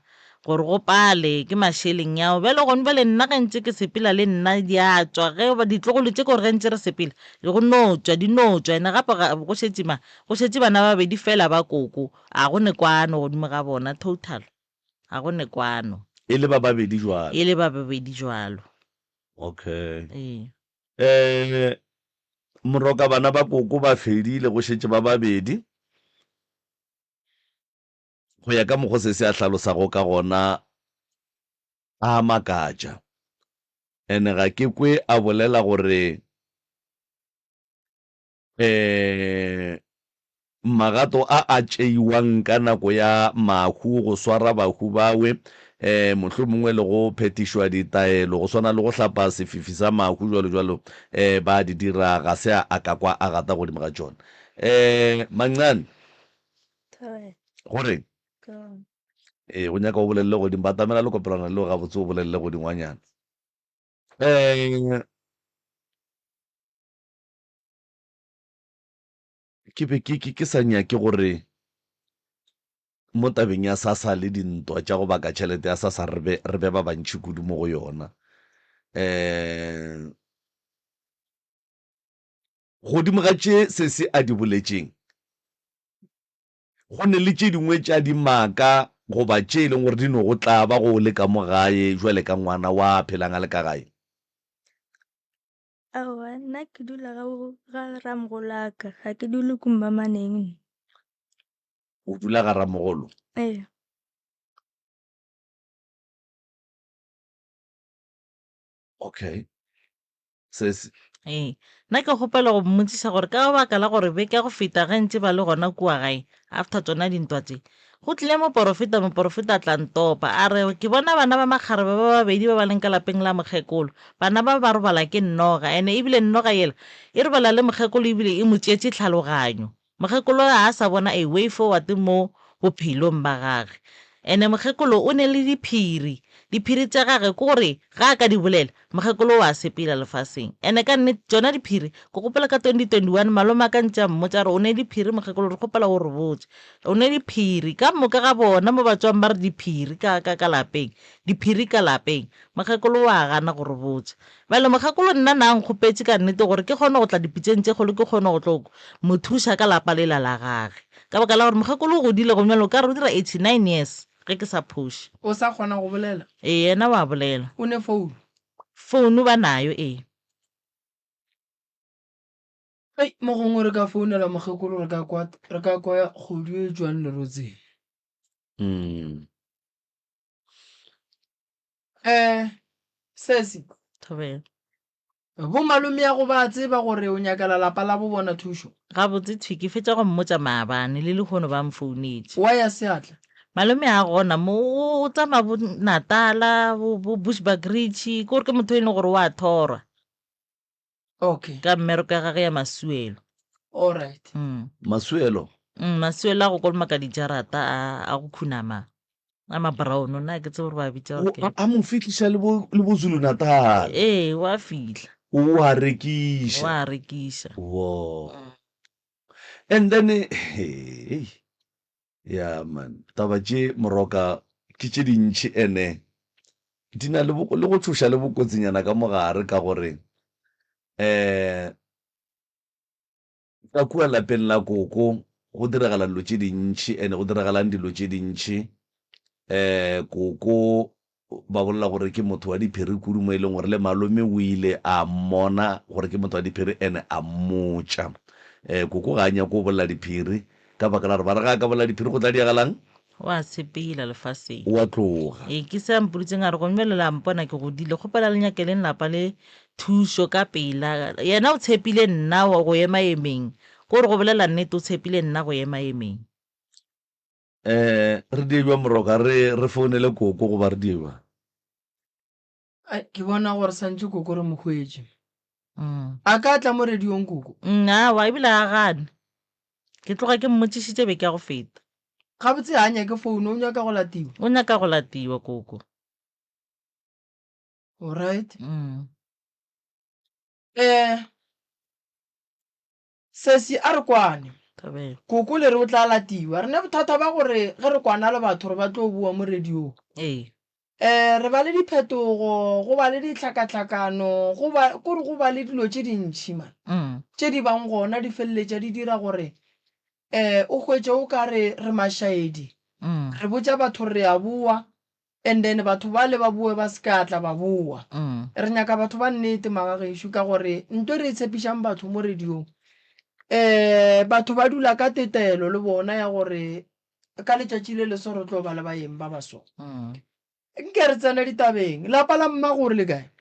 gore go pale ke mašeleng ao. Bjale gone bjale nna ge ntše ke sepela le nna di a tšwa, ge ba ditlogolo tše ke gore ge ntše re sepela go no tšwa, di no tšwa. Ene gape ga go šetše ma, go šetše bana ba babedi fela ba koko, a go ne kwano godimo ga bona total, ga go ne kwano. E le ba babedi jwalo? E le ba babedi jwalo. Okay. Ee. Eh, Moroka bana ba koko ba fedile go šetše ba babedi. Go ya ka mokgo se se a hlalosago ka gona a makatša. Ene ga ke kwe a bolela gore eh Magato a a tšeiwang ka nako ya mahu go swara bahu bawe, um mohlomongwe le go phethišwa ditaelo, go swana le go hlapa sefifi sa mahu, jwalo jwalo, um ba di dira, ga se a ka kwa a gata godimo ga tšona. Um Mancane, go reng? Ee, go nyaka o bolelele godimo, batamela lekopelwana leo gabotse o bolelele godingwanyana. Um Ke be ke, ke, ke sa nyake gore mo tabeng ya SASSA le dintwa tša go baka tšhelete ya SASSA re be, re be ba bantši kudu mo go yona. Um godimo ga tše sesi a di boletšeng, go ne le tše dingwe tša dimaka goba tše e leng gore di no go tlaba go o le ka mo gae jwale ka ngwana wa phelang a le ka gae. Aowa, nna ke dula ga ga ramogolaka, ga ke dule ko mmamaneng. O dula ga ramogolo? Ee. Okay. Sesi. Ee, nna ke kgopela go mmotšiša gore ka baka la gore beke ya go feta ge ntše ba le gona kua gae after tšona dintwa tše, go tlile moporofeta, moporofeta a tla ntopa a re ke bona bana ba makgarebe ba babedi ba ba leng ka lapeng la mokgekolo, bana ba ba robala ke noga ene ebile noga yela e robala le mokgekolo ebile e mo tšeetše tlhaloganyo. Mokgekolo ga a sa bona a way forward mo bophelong ba gage. Ene mokgekolo o ne le diphiri. Diphiri tša gage ke gore ga a ka di bolela, mokgekolo o a sepela lefaseng. Ene ka nnete tšona diphiri, ke gopola ka 2021 malome a ka ntše a mmotša a re o ne diphiri mokgekolo re kgopela o re botše. O ne diphiri ka moka ga bona mo ba tšwang ba re diphiri ka ka ka lapeng, diphiri ka lapeng. Mokgekolo o a gana go re botša. Bjale mokgekolo nna na nkgopetše ka nnete gore ke kgone go tla dipitšeng tše kgolo ke kgone go tlo mo thuša ka lapa lela la gage. Ka baka la gore mokgekolo o godile gomme bjale o ka re o dira 89 years ge ke sa phoše. O sa kgona go bolela? Ee, yena o a bolela. O ne founu? Founu ba nayo, ee. Hei, mo gongwe re ka founela mokgekolo re ka kwa, re ka kwa kgodu e tšwang lerotseng. Mm. Eh, sesi. Thobela. Bo malomeago ba tseba gore o nyakela lapa la bo bona thušo? Gabotse thwi ke fetša go mmotša maabane, le lehono ba mfounetše. Wa ya seatla? Malome a gona mo o tsamaya bo Natala bo bo Bushbuckridge ke gore ke motho e leng gore wa thorwa. Okay. Ka mmereko ya gage ya masuelo. All right. Mm. Masuelo? Mm, masuelo a go kolomaka dijarata a a go khunama a ma brown nna ke tsebe gore ba bitša gore ke. A mo fihliša le bo le bo Zulu Natal. Ee, wa fihla. O a rekiša. Wa rekiša. Wo. And then hey. Ya man, taba tše Moroka ke tše dintši ene di na le le go tšhoša le bokotsinyana ka mogare ka gore um ka kua lapeng la koko go diragala dilo tše dintši ene go diragalang dilo tše dintši um koko Ba bolela gore ke motho wa diphiri kudu mo e leng gore le malome o ile a mmona gore ke motho wa diphiri ene a mmotša. Um koko ga a nyake go bolela diphiri ka baka la gore ba re ga a ka bolela diphiri go tla diagalang? O a sepela lefaseng. O a tloga. Ee, ke se a mpoditseng a re gomme bjale la mpona ke godile, kgopela le nyakeleng lapa le thušo ka pela. Yena o tshepile nna go ema emeng, ke gore go bolela nnete o tshepile nna go ema emeng. Eh, re die bjang Moroka? Re, re founele Koko goba re die bjang? Ai, ke bona gore santše Koko re mo hwetše. A ka tla mo radiong Koko? Aowa, ebile ga a gane. Ke tloga ke mmotšišitše beke ya go feta. Gabotse ga a nyake founu, o nyaka go latiwa. O nyaka go latiwa Koko. Alright. Eh, Sesi a re kwane. Thobela. Koko le re o tla latiwa. Re ne bothata ba gore ge re kwana le batho re ba tlo bua mo radiong. Ee. Eh, re ba le diphetogo, go ba le ditlhakatlhakano, go ba kore go ba le dilo tše dintši man. Tše di bang gona di feleletša di dira gore eh o hwetše o ka re re mašaedi. Re botša batho re a boa, And then batho bale ba boe ba se ka tla ba boa. Re nyaka batho ba nnete magagešo ka gore nto e re e tshepišang batho mo radiong um batho ba dula ka tetelo le bona ya gore ka letšatši le leso re tlo ba le baeng ba ba so. Nke re tsene ditabeng. Lapa la mmago o re le kae?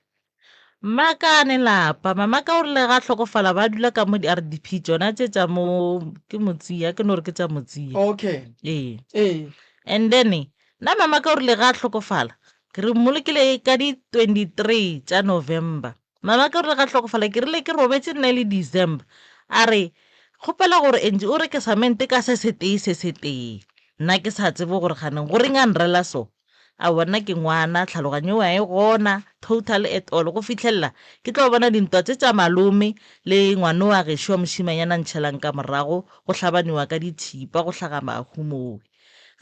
Mmakane lapa. Mamaka o rile ga hlokofala ba dula ka mo di RDP tšona tše tša mo ke Motsia ke no re ke tša Motsia. Okay. Ee. Ee. And then nna mamaka o rile ga hlokofala ke re mmolokile ka di 23 tša November. Mamaka o rile ga hlokofala ke rile ke robetše nna e le December. A re kgopela gore Angie o reke samente ka se setee se setee. Nna ke sa tsebe gore kganeng goreng a nrela so. Aowa nna ke ngwana, tlhaloganyo ga e gona, total at all, go fihlelela ke tlo bona dintwa tše tša malome le ngwano wa gešo wa mošimanyana a ntšhelang ka morago, go hlabaniwa ka dithipa, go hlaga mahu mowe.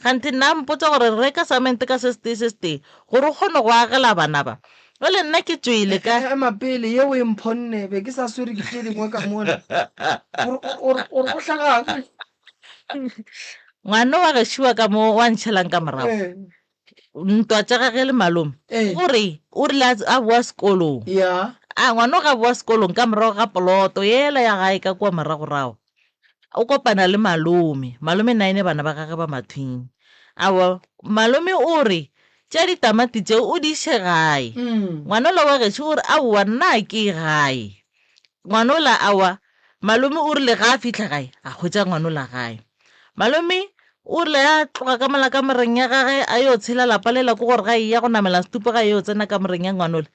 Kganthe nna a mpotša gore reka samente ka se setee se setee gore o kgone go agela bana ba. Bjale nna ke tšwele ka. Ema pele, yeo e mphonne, be ke sa swere ke tše dingwe ka mola. Gore, gore, gore go hlagang? Ngwana wa gešo wa ka mo wa ntšhelang ka morago Ee. ntwa tša gage le malome Ee. o re o rile a a boa sekolong Ya. a ngwana o ga boa sekolong ka morago ga poloto yela ya gae ka kua moragorago o kopana le malome malome nna ene bana ba gage ba mathwing aowa malome o re tšea ditamati tšeo o di iše gae ngwana ola wa gešo o re aowa nna ga ke ye gae ngwana ola aowa Malome o rile ga a fihla gae, a hwetša ngwanola gae. Malome o rile a tloga ka mola kamoreng ya gage a yo tshela lapa lela ke gore ga eya go namela setupo ga yo tsena kamoreng ya ngwanola.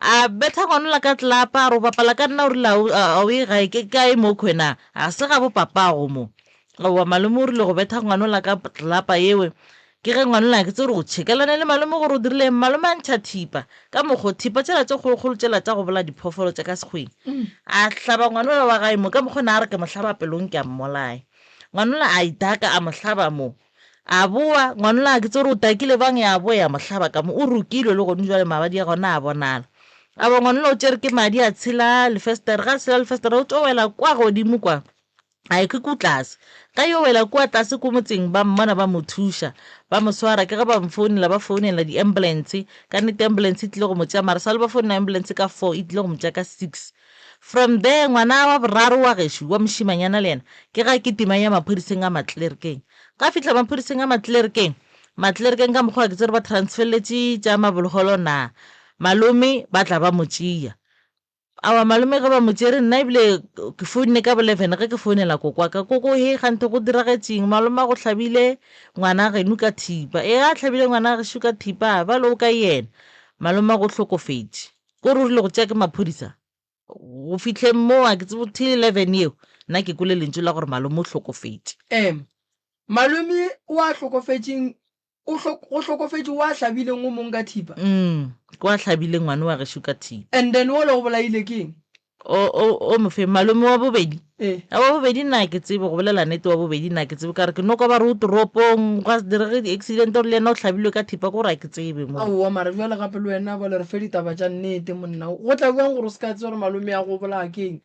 A betha ngwanola ka tlelapa a re o bapala ka nna o rile a o ye gae ke kae mo khwena ga se ga bo papago mo. Aowa malome o rile go betha ngwanola ka tlelapa yewe Ke ge ngwanola ke tsere o tšhekelane le malome gore o dirile eng. Malome a ntšha thipa ka mokgo, thipa tšela tše kgolokgolo tšela tša go bolaya diphoofolo tša ka sekgweng. A hlaba ngwanola wa gae mo, ka mokgo na a re ke mo hlaba pelong ke a mmolaya. Ngwanola a itaka a mo hlaba mo. A boa, ngwanola ke tsere o takile bang ya boa ya mo hlaba ka mo. O rokilwe le gone jwale mabadi a gona a bonala. A ba ngwanola o tšere ke madi a tshela lefestere, ga a tshela lefestere o tšo wela kwa godimo kwa. A e ke ko tlase. Ge a yo wela kua tlase ko motseng ba mmona ba mo thuša, ba mo swara. Ke ge ba mfounela ba founela di-ambulance. Ka nnete ambulance e tlile go mo tšea mara sa le ba founela ambulance ka four e tlile go mo tšea ka six. From there ngwana wa boraro wa gešo wa mošimanyana le yena ke ge a kitima a ya maphodiseng a Matlerekeng. Ge a fihla maphodiseng a Matlerekeng, Matlerekeng ka mokgwa ke tsere ba transferletše tša Mabologolo na, malome ba tla ba mo tšea. Aowa malome ge ba mo tšere nna ebile ke founne ka bo 11 ge ke founela koko wa ka, koko he kganthe go diragetšeng malome a go hlabile ngwana geno ka thipa, ee a hlabile ngwana gešo ka thipa bjale o kae yena? Malome a go hlokofetše, ko re o rile go tšea ke maphodisa go fihleng mo a ke tsebe till 11 yeo nna ke kwele lentšu la gore malome o hlokofetše. Ema, malome o a hlokofetšeng O hlo, go hlokofetše wa hlabileng o mong ka thipa. Umm, ke wa hlabile ngwane wa gešo ka thipa. And then wola o bolaile ke eng? O, o, o mofe, malome wa bobedi? Ee. A wa bobedi nna ga ke tsebe, go bolela nnete wa bobedi nna ga ke tsebe, ka re ke no kwa ba re o toropong, gwa se direge di-accident gore le yena o hlabilwe ka thipa, ke gore ga ke tsebe mo. Aowa mara bjale gape le wena bjale re fe ditaba tša nnete monna, go tla bjang gore o se ka tseba gore malome ya go o bolaya ke eng?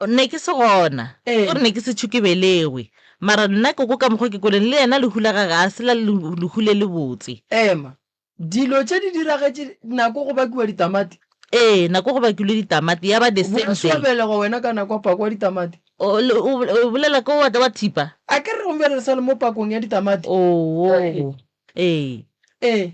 Ne ke se gona, Ee. gore ne ke se tšho ke belegwe. Mara nna koko ka mokgwa ke kweleng, le yena lehu la gage ga se la lehu le lebotse. Ema, dilo tše di diragetše nako go bakiwa ditamati? Ee, nako go bakilwe ditamati, ya ba the same Bo se wa day. belegwa wena ka nako ya pako wa ditamati? O, le, o, o bolela ka wa, wa thipa? A ke re gong bjale re sa le mo pakong ya ditamati? Oo, ee. Ee.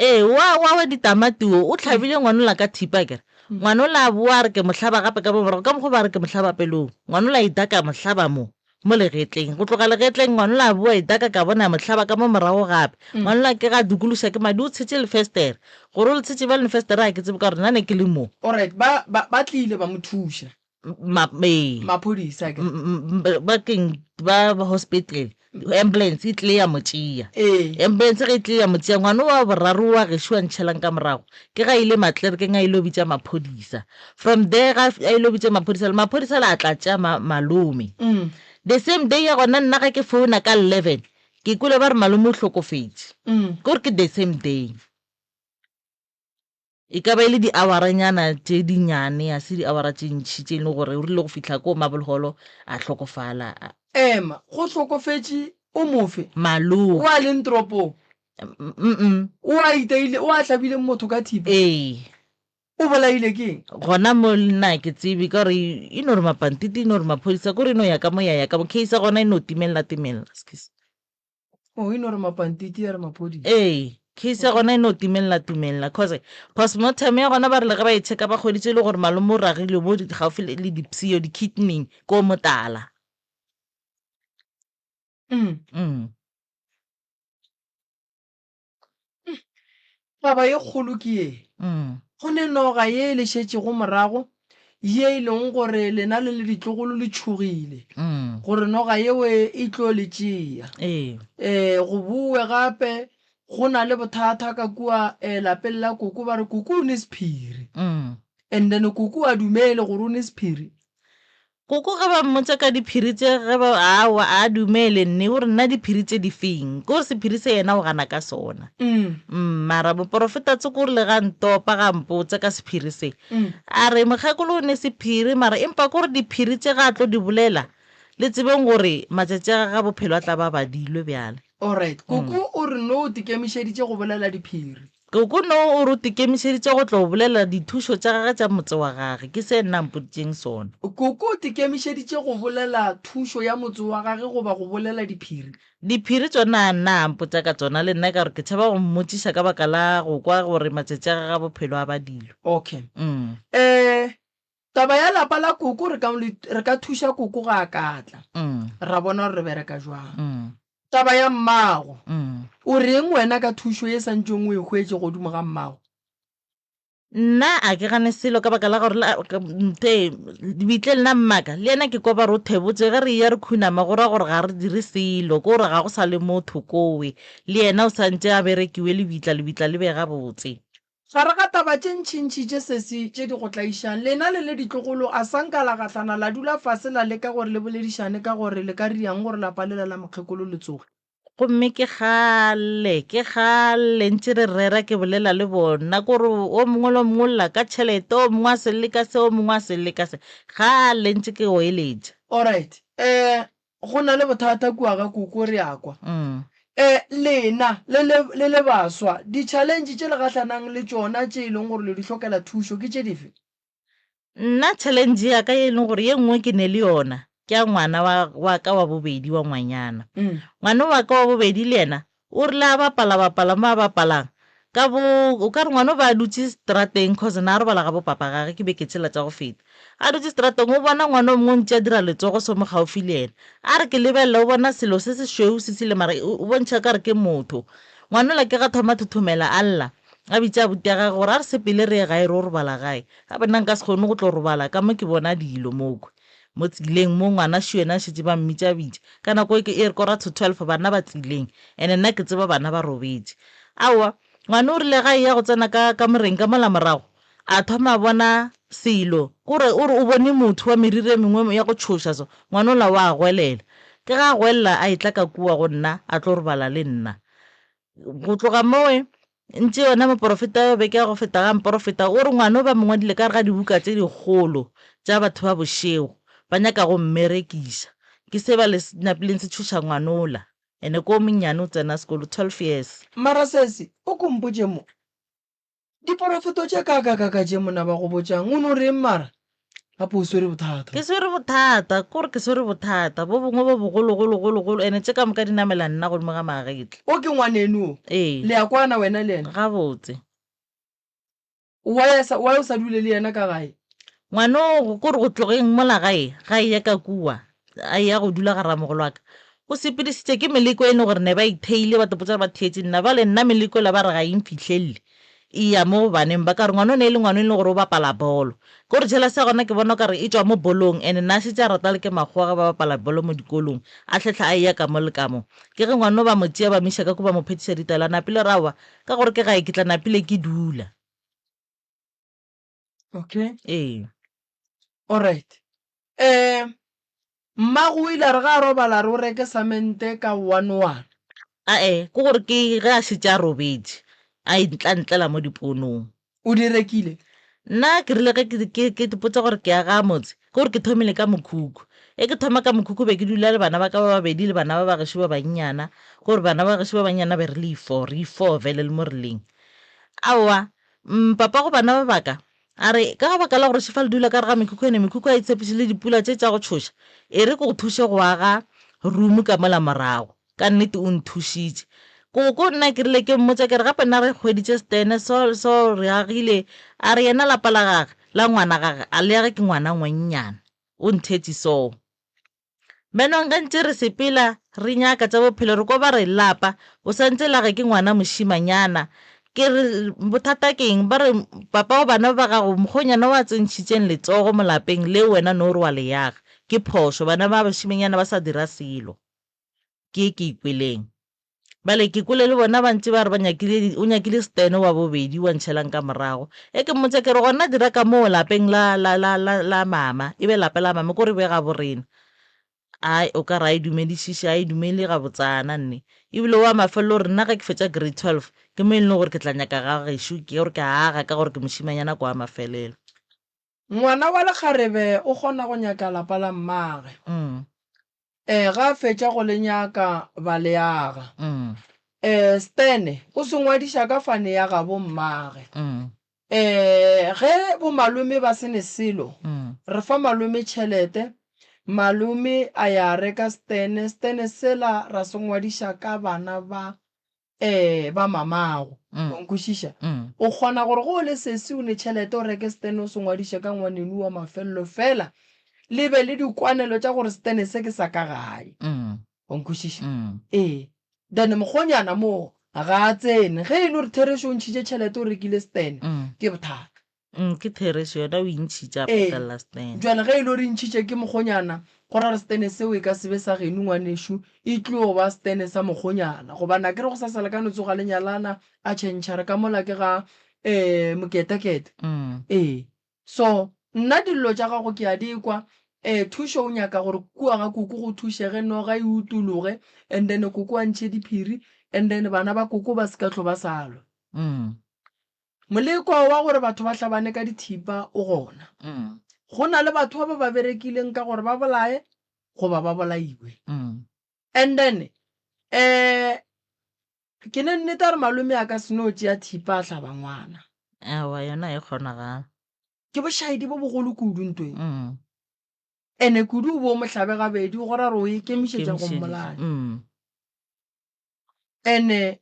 Ee, wa, wa, wa ditamati wo, o hlabile ngwanola ka thipa akere. Ngwanola a boa a re ke mo hlaba gape ka mo morago, ka mokgwa ba re ke mo hlaba pelong. Ngwanola a itaka a mo hlaba mo, mo legetleng. Go tloga legetleng ngwanola a boa a itaka ka bona a mo hlaba ka mo morago gape. Ngwanola ke ga a dukološa ke madi, o tshetše lefestere. Gore o le tshetše bjang lefestere ga ke tsebe ka gore nna ne ke le mo. Alright, ba, ba, ba tlile ba mo thuša. Ma, ee. Maphodisa akere. M, m, ba keng, ba hospital, ambulance e tlile ya mo tšea. Ee. Ambulance ge e tlile ya mo tšea, ngwana wa boraro wa gešo a ntšhelang ka morago, ke ga ile matlerekeng a ile bitša maphodisa. From there ga a ile bitša maphodisa, le maphodisa le a tla tšea ma, malome. Mm. The same day ya gona nna ga ke founa ka 11, ke kwele ba re malome o hlokofetše. Mm. Ke gore ke the same day. E ka ba e le diawaranyana tše dinnyane, ga se diawara tše ntši tše e lego gore o rile go fihla koo Marble Hall a hlokofala. Ema, go hlokofetše o mofe? Malome. O a leng toropong? Mm-mm. O a iteile, o a hlabileng motho ka thipa? Ee. O bolaile ke eng? Gona mo le nna ga ke tsebe, ka gore e no re mapantiti, e no re maphodisa, kore e no ya ka mo ya ya ka mo, case ya gona e no timelela timelela. Excuse. Oh, e no re mapantiti ya re maphodisa. Ee, case ya gona e no timelela timelela cause postmortem ya gona ba rile ge ba e checka ba hweditše e le gore malome o ragilwe mo gaufi le le dipshio di-kidney ko motala. Mm. Mm. Taba ye kgolo ke ye, Mm. go ne noga ye e le šetšego morago, ye e leng gore lena le le ditlogolo le tšhogile Mm. gore noga yeo e tlo le tšea. Ee. E, go bowe gape go na le bothata ka kua e, lapeng la koko, ba re koko o ne sephiri. Mm. And then koko a dumele gore o ne sephiri. Koko ge ba mmotša ka diphiri tše ge ba aowa a dumele nne o re nna diphiri tše di feng ke gore sephiri se yena o gana ka sona Mm. Mm, mara moporofeta tsoko o rile ga ntopa ga mpotša ka sephiri se Mm. a re mokgekolo o ne sephiri mara empa ke gore diphiri tše ga a tlo di bolela le tsebeng gore matšatši a gagwe a bophelo a tla ba badilwe bjale. Alright, koko o re no o tikemišeditše go bolela diphiri. Koko no o re o tikemišeditše go tlo bolela dithušo tša gagwe tša motse wa gage. Ke se nna a mpoditšeng sona. Koko o tikemišeditše go bolela thušo ya motse wa gage goba go bolela diphiri? Diphiri tšona nna a mpotša ka tšona, le nna ka re ke tšhaba go mmotšiša ka baka la go kwa gore matšatši a gage a bophelo a badilwe. Okay. Mm. Eh, taba ya lapa la koko re ka, re ka thuša koko ga a ka tla. Mm. Ra bona gore re bereka jwang. Mm. Taba ya mmago. Mm. O reng wena ka thušo ye sa ntšong o e hwetše godimo ga mmago? Nna a ke gane selo ka baka la gore la, ka, nthe, lebitle lena mmaka, le yena ke kwa ba re o thebotše ge re eya re khunama go ra gore ga re dire selo, ke gore ga go sa le motho kowe, le yena o sa ntše a berekiwe lebitla, lebitla le be gabotse. Gare ga taba tše ntšintši tše sesi tše di go tlaišang, lena le le ditlogolo a sa nka la gahlana la dula fase la leka gore le boledišane ka gore le ka riang gore lapa lela la mokgekolo le tsoge? Gomme ke kgale, ke kgale ntše re rera ke bolela le bona, ko re o mongwe le o mongwe o lla ka tšhelete, o mongwe a se lle ka se, o mongwe a se lle ka se. Kgale ntše ke goeletša. Alright, eh, Go na le bothata kua ga koko, re a kwa. Mm. E, lena, le le, le le baswa, di-challenge tše le gahlanang le tšona tše e leng gore le di hlokela thušo ke tše dife? Nna challenge ya ka ye e leng gore ye nngwe ke ne le yona, ke ya ngwana wa, wa ka wa bobedi wa ngwanyana. Mm. Ngwana wa ka wa bobedi le yena o rile a bapala bapala mo a bapalang, Ka bo, o ka re ngwana o be a dutše strateng cause na a robala ga bo papa gage ke beke tšela tša go feta. A dutše strateng o bona ngwana o mongwe o ntše a dira letsogo so mo kgaufsi le yena. A re ke lebelela o bona selo se se šweu se sile mara o bontšha o ka re ke motho. Ngwana ola ke ga thoma thothomela a lla a bitša abuti ya gagwe gore a re sepele re ye gae re o robala gae. Gape nna nka se kgone go tlo robala ka mo ke bona dilo mokhwi. Mo tseleng mo ngwana šo yena šetše ba mmitšabitša. Ka nako e ke e re kora to 12 bana ba tseleng and nna ke tseba bana ba robetše. Aowa, ngwana o rile ga eya go tsena ka kamoreng ka mola morago a thoma a bona selo kore o re o bone motho wa meriri e mengwe ya go tšhoša so. Ngwana ola wa goelela. Ke ga a goelela a etla ka kua go nna a tlo robala le nna. Go tloga mowe ntše yona moporofeta yo beke ya go feta ga mporofeta o re ngwana o ba mo ngwadile ka gare ga dibuka tše dikgolo tša batho ba bošego ba nyaka go mmerekiša. Ke se ba le napileng se tšhoša ngwanola ene ko monnyane o tsena sekolo 12 years. Mara sesi o ko mpotše mo Diporofeto tše kaakakaka tše monna ba go botšang, o no reng mara? Gape o swere bothata. Ke swere bothata, ke gore ke swere bothata bo bongwe bo bogologologologolo, ene tše ka moka di namela nna godimo ga magetla. O ke ngwaneno o? Ee. Le a kwana wena le yena? Gabotse. Why a sa, why o sa dule le yena ka gae? Ngwano ko re go tlogeng mola gae, ga eya ka kua, a eya go dula ga ramogolo wa ka. O sepedisitše ke meleko e le gore ne ba itheile ba topotša gore ba theetše nna. Bjale nna meleko ela ba re ga e mfihlelele, e ya mo baneng ba ka gore ngwano e ne e le ngwano e le gore o bapala bolo. Ke gore jealous ya gona ke bona o ka re e tšwa mo bolong and nna a šetše a rata le ke makgowa ge ba bapala bolo mo dikolong, a hlehla a eya ka mo le ka mo. Ke ge ngwano ba mo tšea ba mo iša ka kua ba mo phetiša ditaelo a napile re aowa ka gore ke gae ke tla napile ke dula. Okay. Ee. Alright. Eh, mmago o ile a re ga a robala a re o reke samente ka one one. Ae, ke gore ke ge a šetše a robetše, a e ntla-ntlela mo diponong. O di rekile? Nna ke rile ge ke, ke, ke ipotša gore ke aga motse, ke gore ke thomile ka mokhukhu. Ge ke thoma ka mokhukhu be ke dula le bana ba ka ba babedi le bana ba ba gešo ba bannyana, ke gore bana ba gešo ba bannyana be re le i-four, re i-four vele le mo re leng. Aowa, Umm papago bana ba baka a re, Ka baka la gore šefa le dula ka gare ga mekhukhu ene mekhukhu a e tshepiše le dipula tše tša go tšhoša, e re ke go thuše go aga room ka mola morago. Ka nnete o nthušitše. Koko nna ke rile ke mmotša ke re gape nna re hweditše stene so so re agile a re yena lapa la gage la ngwana gage a le age ke ngwana ngwennyana o nthetše so. Menong ge ntše re sepela re nyaka tša bophelo re kwa ba re lapa o sa ntše la ge ke ngwana mošimanyana. Ke re bothata ke eng? Ba re papa wa bana ba gago mokgonyana o a tsentšhitšeng letsogo mo lapeng leo wena no re wa le yaga ke phošo bana ba bašimanyana ba sa dira selo. Ke ye ke ikweleng. Bjale ke kwele le bona ba ntše ba re ba nyakile, o nyakile Stan wa bobedi wa ntšhelang ka morago. E ke mmotša ke re gona dira ka moo lapeng la, la, la, la, la mama, e be lapa la mama, ko re be gabo rena. Ai, o ka re a e dumedišiše, a e dumele gabotsana nne. Ebile wa mafelelo o re nna ge ke fetša grade 12, ke mo e leng gore ke tla nyaka ga gešo, ke gore ke a aga ka gore ke mošimanyana kwa mafelelo. Ngwana wa lekgarebe o kgona go nyaka lapa la mmagwe. Ee, ge a fetša go le nyaka ba le aga. Ee, Stene o se ngwadiša ka fane ya gabo mmagwe. Ee, ge bomalome ba se ne selo, re fa malome tšhelete, malome a ya reka Stene, Stene sela ra se ngwadiša ka bana ba Ee, ba mamago. Wa nkwešiša? O kgona gore ge o le sesi o ne tšhelete o reke setene o se ngwadiše ka ngwaneno wa mafelelo fela le be le dikwanelo tša gore setene se ke sa ka gae. Wa nkwešiša? Ee. Then mokgonyana moo ga a tsene. Ge e le gore therešo o ntšhitše tšhelete o rekile setene, ke bothata. Mm, ke therešo yona o intšhitše a Ee, patelela stene. bjale ge e le gore e ntšhitše ke mokgonyana, go ra gore stene seo e ka se be sa geno ngwanešu, e tlo ba stene sa mokgonyana. Gobane akere go sa sa le ka no tsoga le nyalana, a tšhentšha re ka mola ke ga um moketekete. Mm. Ee, so nna dillo tša gago ke a di kwa. Um thušo o nyaka gore kua ga koko go thušege, noga e utologe, and then koko a ntšhe diphiri, and then bana ba koko ba se ka hlo ba sa lwa. Mm. Moleko wa gore batho ba hlabane ka dithipa o gona. Go na le batho ba ba ba berekileng ka gore ba bolaye goba ba bolaiwe. And then um ke ne nnete ya gore malome a ka se no tšea thipa a hlaba ngwana. Aowa yona ga e kgonagale. Ke bošaedi bo bogolo kudu ntho e. Ene kudu o bo o mo hlabe gabedi go ra gore o ikemišetša go mmolaya. Ene.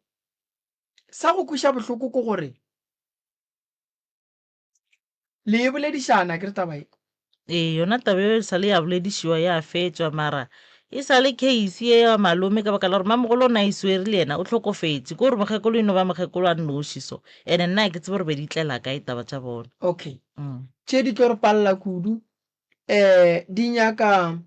Sa go kweša bohloko ke gore le e boledišana akere taba ye. Ee, yona taba eo e sa le ya boledišiwa ya fetšwa mara e sa le case ye ya malome ka baka la gore mamogolo o ne a e swere le yena o hlokofetše ke gore mokgekolo e no ba mokgekolo a nnoši so and-e nna ga ke tsebe gore be di tlela kae taba tša bona. Okay, Mm. tše di tlo re palela kudu um di nyaka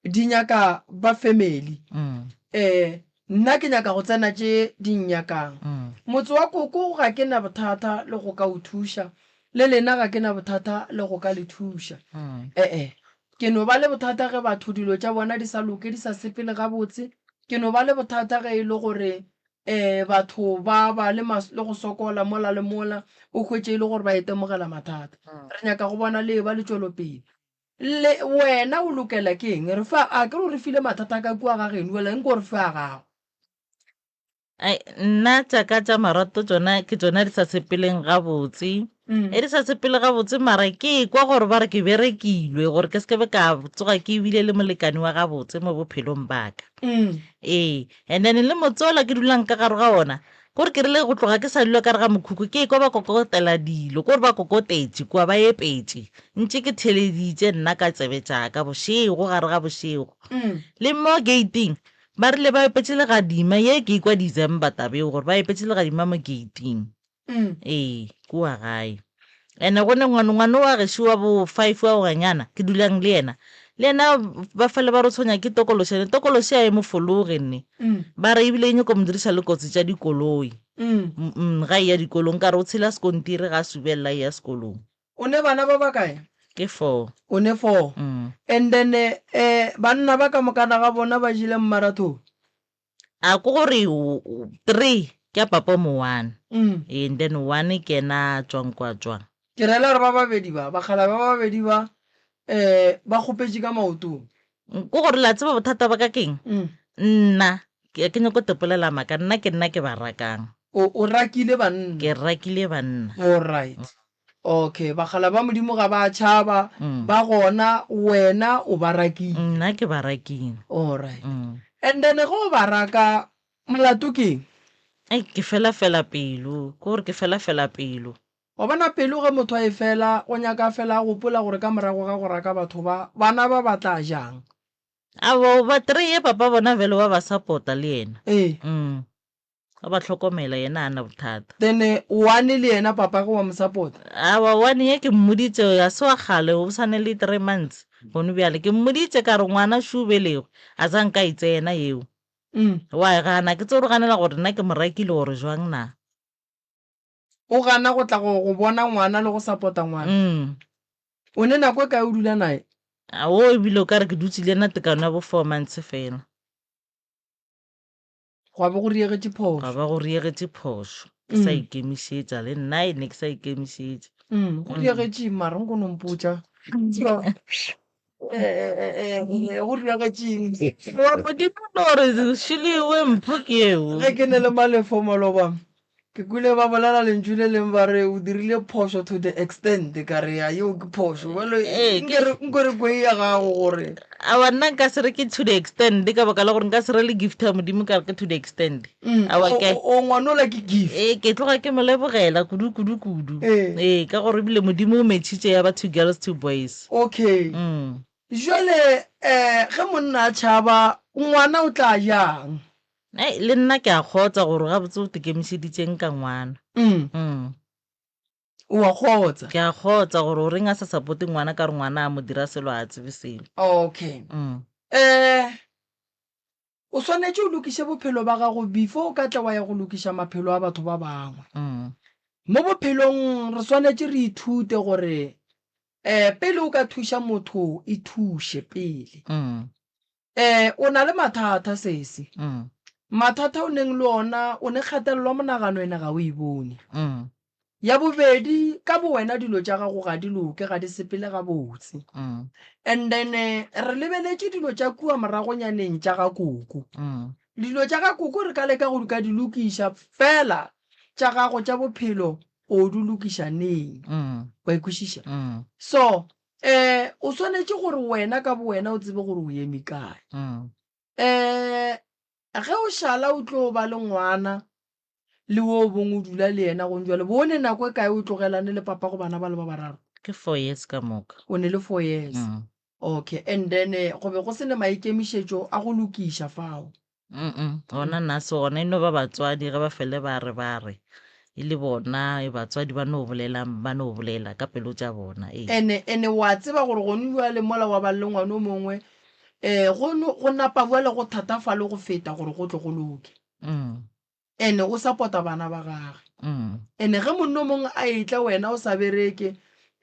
di nyaka ba family. Mm. Eh, nna ke nyaka go tsena tše di nnyakang. Mm. Motse wa koko ga ke na bothata le go ka o thuša, le lena ga ke na bothata le go ka le thuša. Mm. Eh-eh, ke no ba le bothata ge batho dilo tša bona di sa loke, di sa sepele gabotse. Ke no ba le bothata ge e le gore eh batho ba ba le mas le go sokola mola le mola, o hwetše e le gore ba itemogela mathata. Mm. Re nyaka go bona le eba le tšwelopele. Le wena o lokela ke eng? Re fa, a ke re o re file mathata ka kua ga geno, bjale nko re fe a gago. Ai, nna tša ka tša marato tšona ke tšona di sa sepeleng gabotse. Mm. E di sa sepele gabotse mara ke kwa gore ba re ke berekilwe gore ke se ke be ka tsoga ke bile le molekane wa gabotse mo bophelong ba ka. Mm. Ee, and then le motse ola ke dulang ka gare ga ona, kore ke rile go tloga ke sa dula ka gare ga mokhukhu ke ekwa ba kokotela dilo, kore ba kokotetše kua ba epetše, ntše ke theeleditše nna ka tsebe tša ka bošego gare ga bošego. Mm. Le mo gate-ing ba rile ba epetše legadima, ye ke ekwa December taba eo gore ba epetše legadima mo gate-ing. Mm. Ee, kua gae. Ene go ne ngwano ngwano wa gešo wa bo five wa ngwanyana ke dulang le yena, le yena ba fele ba re o tshwenya ke tokološi ene tokološi a e mo fologe nne. Mm. Ba re ebile e nyoko mo diriša le kotsi tša dikoloi. Mm. Mm, ga e ya dikolong nkare o tshela sekontiri ga a subelela e ya sekolong. O ne bana ba bakae? Ke four. O ne four. Mm. And then eh banna ba ka mokana ga bona ba jele mmarathong? A ko gore three ke ya papa o mo one. Mm. And then one ke yena a tswang kwa tswang. Ke rela gore ba babedi ba, bakgalabje ba babedi ba, eh, ba kgopetše ka maotong. Ko gore la tseba bothata ba ka keng? Mm. Nna, ke ke nyako tepolela maaka, nna ke nna ke ba rakang. O, o rakile banna. Ke rakile banna. All right. Okay, bagala ba Modimo ga ba tšhaba, Mm. ba gona, wena o ba rakile. Nna ke ba rakile. All right. Mm. And then ge o ba raka, molato ke eng? Ei, ke fela fela pelo, ke gore ke fela fela pelo. Wa bona pelo ge motho a e fela, o nyaka fela a gopola gore ka morago ga go raka batho ba, bana ba ba tla jang. Aowa, o ba three papa bona bjale wa ba support-a le yena. Ee. Mm. Wa ba hlokomela yena a na bothata. Then one le yena papage wa mo support-a? Aowa one ye ke mmoditše ga se wa kgale o sa ne le three months gone bjale ke mmoditše ka re ngwana šo o belegwe a sa nka e tsena yeo. Mm. Wa e gana ke tsebe gore o ganela gore nna ke mo rakile gore jwang na. O gana go tla go go bona ngwana le go support-a ngwana? Mm. O ne nako e kae o dula naye? Awo ebile o ka re ke dutše le yena tekano ya bo four months fela. Gwa be go riegetše phošo. Gwa ba go riegetše phošo. Ke sa Mm. ikemišetša le nna e ne ke sa ikemišetša. Mm, go Mm. riegetše eng mara nko no mpotša. Eh, eh, eh, go riegetše eng? Wa Modimo no re šiliwe mpho ke eo. Ge ke ne le Malefo maloba ke kwele ba bolela lentšu le leng ba re o dirile phošo to the extent ka re ya yeo ke phošo bjale Ee, nke re nke re kwe ya gago gore Aowa nna nka se re ke to the extent ka baka la gore nka se re le gift ya Modimo ka re ke to the extent. Mm, Aowa o ke o ngwanola ke gift. Ee, ke tloga ke mo lebogela kudu kudu kudu. Ee. Ee, ka gore ebile Modimo o metšhitše ya ba two girls two boys. Okay. Mm. Jwale eh ge monna a tšhaba ngwana o tla jang? Ai, le nna ke a kgotsa gore gabotse o tekemišeditšeng ka ngwana. Mm. Mm. O a kgotsa? Ke a kgotsa gore o reng a sa supporte ngwana ka gore ngwana a mo dira selo a tsebe selo. Okay. Mm. Eh o swanetše o lokiše bophelo ba gago before o ka tla wa ya go lokiša maphelo a batho ba bangwe. Mm. Mo bophelong re swanetše re ithute gore eh pele o ka thuša motho ithuše pele. Mm. Eh o na le mathata sesi. Mm. Mathata o neng le ona o ne kgatelelo ya monagano ene ga o e bone. Mm. Ya bobedi ka bo wena dilo tša gago ga di loke ga di sepele gabotse. Mm. And then re lebeletše dilo tša kua moragonyaneng tša ga koko. Mm. Dilo tša ga koko re ka leka go ka di lokiša fela tša gago tša bophelo o di lokiša neng? Mm. Wa e kwešiša? Mm. So eh o swanetše gore wena ka bo wena o tsebe gore o eme kae. Mm. Eh. Ge o šala o tlo ba le ngwana le wo bong o dula le yena gong jwale, bo o ne nako e kae o tlogelane le papa go bana ba le ba bararo? Ke four years ka moka. O ne le four years. Okay, and then go be go se ne maikemišetšo a go lokiša fao? Mm-mm, gona nna se gona, e no ba batswadi ge ba fele ba re ba re, e le bona e batswadi ba no bolela, ba no bolela ka pelo tša bona, ee. Ene, ene wa tseba gore gone bjale mola wa ba le ngwana o mongwe, um go no, go napa bjale go thatafale go feta gore go tle go loke. Mm. Ene o support-a bana ba gage. Mm. Ene ge monna o mongwe a etla wena o sa bereke,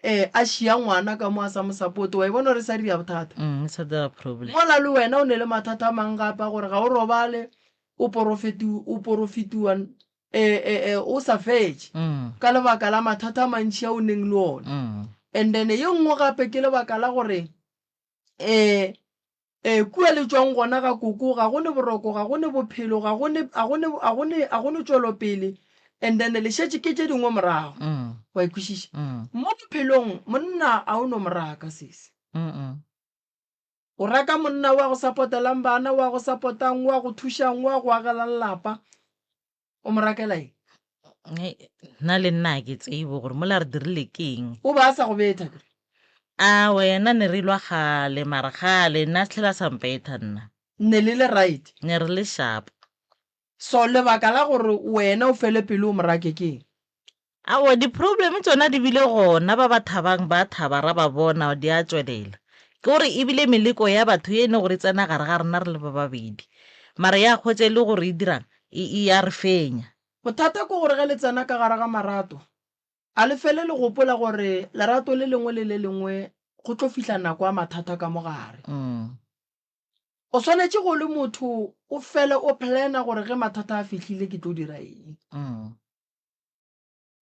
um a šia ngwana ka mo a sa mo support-e, wa e bona gore e sa dira bothata? Mm, e sa dira problem. Mola le wena o ne le mathata a mang gape a gore ga o robale, o porofeti, o porofetiwa um um o sa fetše Mm. ka lebaka la mathata a mantši a o neng le ona. Mm. And then ye nngwe gape ke lebaka la gore um Ee, kua le tšwang gona ga koko ga go ne boroko, ga go ne bophelo, ga go ne, ga go ne, ga go ne, ga go ne tšwelopele, and then le šetše ke tše dingwe morago. Wa e kwešiša? Mo bophelong monna a o no mo raka sesi. O raka monna wa go supportelang bana, wa go supportang, wa go thušang, wa go agelang lapa. O mo rakela eng? Nna le nna ga ke tsebe gore mola re dirile ke eng. O ba a sa go betha kere? A wena ne re lwa kgale mara kgale nna a se tlhela a sa mpetha nna. Ne le le right? Ne re le sharp. So lebaka la gore wena o fele pelo o mo rake ke eng? Aowa di problem tšona di bile gona ba ba thabang ba thaba ra ba bona di a tšwelela. Ke gore e bile meleko ya batho ye e ne gore e tsena gare ga rena re le ba babedi mara ya hwetša e le gore e dirang e e ya re fenya. Bothata ke gore ge le tsena ka gare ga marato a le fele le gopola gore lerato le lengwe le le lengwe go tlo fihla nako ya mathata ka mo gare. O swanetše go le motho o fele o planner gore ge mathata a fihlile ke tlo dira eng.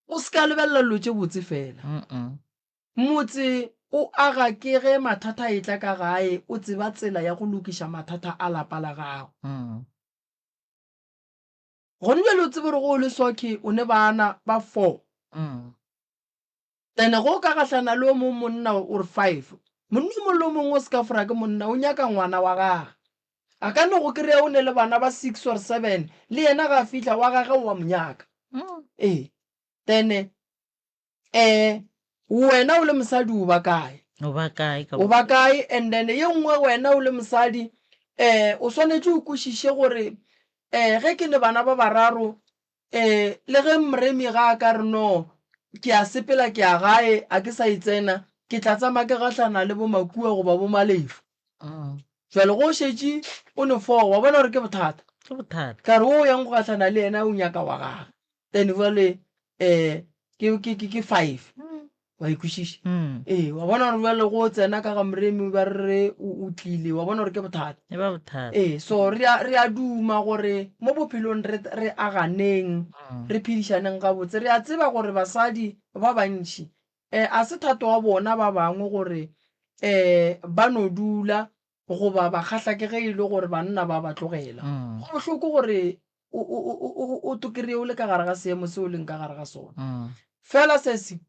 O se ka lebelela dilo tše botse fela. Motse o aga ke ge mathata a etla ka gae, o tseba tsela ya go lokiša mathata a lapa la gago. Gone bjale o tsebe gore ge o le Socky o ne bana ba four. Then ge o ka gahlana le o mong monna o re five. Monna o mongwe le o mongwe o se ka fora ke monna, o nyaka ngwana wa gage. A ka no go kry-a o ne le bana ba six or seven, le yena ga a fihla wa gage o a mo nyaka. Ee. Then um wena o le mosadi o ba kae? O ba kae ka O ba kae? And then ye nngwe wena o le mosadi um o swanetše o kwešiše gore um ge ke ne bana ba bararo um le ge Mremi ga a ka re no ke a sepela ke ya gae a ke sa e tsena, ke tla tsamaya ke gahlana le bo Makua goba bo Malefu. Jwale go šetše o ne four, wa bona gore ke bothata. Ke bothata. Ka re wo o yang go gahlana le yena o nyaka wa gagwe. Then jwale um ke, ke, ke, ke five. Wa e kwešiša? Ee, wa bona gore jwale go tsena ka ga Moremi ba re re o, o tlile, wa bona gore ke bothata. E ba bothata. Ee, so re a, re a duma gore mo bophelong re, re aganeng, re phedišaneng gabotse. Re a tseba gore basadi ba bantši um a se thato wa bona ba bangwe gore um ba no dula goba ba kgahla ke ge e le gore banna ba ba tlogela. Go bohloko gore o, o, o, o, o tokere o le ka gare ga seemo se o leng ka gare ga sona. Fela sesi,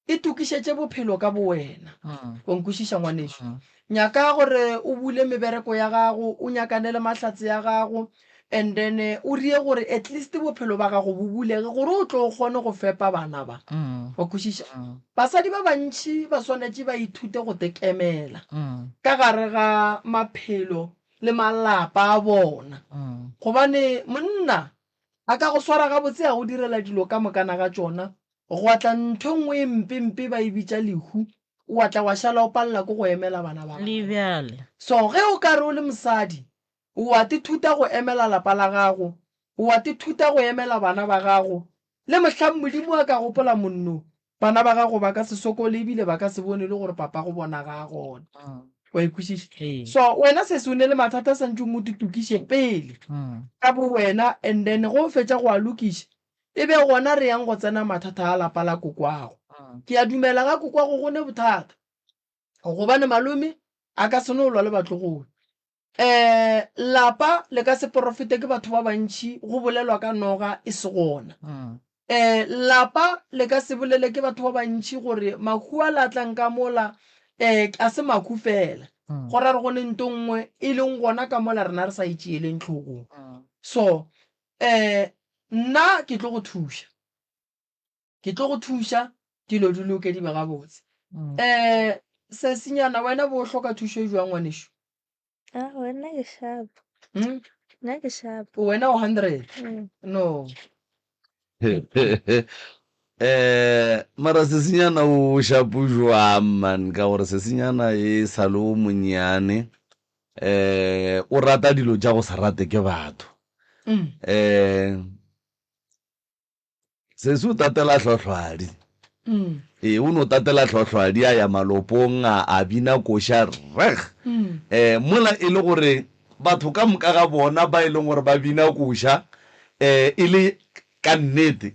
itokišetše bophelo ka bowena. Wa nkwešiša ngwanešu? Nyaka gore o bule mebereko ya gago, o nyakane le mahlatse ya gago, and then o rie gore at least bophelo ba gago bo bulege gore o tlo o kgone go fepa bana ba. Wa kwešiša? Basadi ba bantši ba swanetše ba ithute go tekemela ka gare ga maphelo le malapa a bona. Gobane monna a ka go swara gabotse a go direla dilo ka mokana ga tšona, gwa tla ntho e nngwe e mpe-mpe ba e bitša lehu, wa tla wa šala o palela ke go emela bana ba gago. Le bjale. So ge o ka re o le mosadi, wa tithuta go emela lapa la gago, wa tithuta go emela bana ba gago, le mohlang Modimo a ka gopola monno, bana ba gago ba ka se sokole ebile ba ka se bone le gore papago bona ga a gona. Wa e kwešiša? So wena sesi o ne le mathata santšong o titokiše pele ka bo wena and then ge o fetša go a lokiša e be gona re yang go tsena mathata a lapa la kokwago. Ke a dumela ga kokwago go ne bothata gobane malome a ka se no lwa le batlogolo. Um lapa le ka se porofete ke batho ba bantši go bolelwa ka noga e se gona. Um lapa le ka se bolele ke batho ba bantši gore mahu a la tlang ka mola um a se mahu fela. Go ra re go ne nto nngwe e leng gona ka mola rena re sa e tšeeleng hlogong. So um nna ke tlo go thuša, ke tlo go thuša dilo di loke di be gabotse. Um sesinyana wena bo o hloka thušo e jwang ngwanešu? Aowa nna ke sharp. Hmm? Nna ke sharp. Wena o 100? Mm. No. Eh, mara sesinyana o shapo jwang man ka gore sesinyana e sa le o monnyane eh o rata dilo tša go se rate ke batho Mm. eh Sesi o tatela hlohlwadi. Mm. Ee, o no tatela hlohlwadi a ya malopong a, a bina koša reg. Mm. Eh, mola e le gore batho ka moka ga bona ba e leng gore ba bina koša eh, e le ka nnete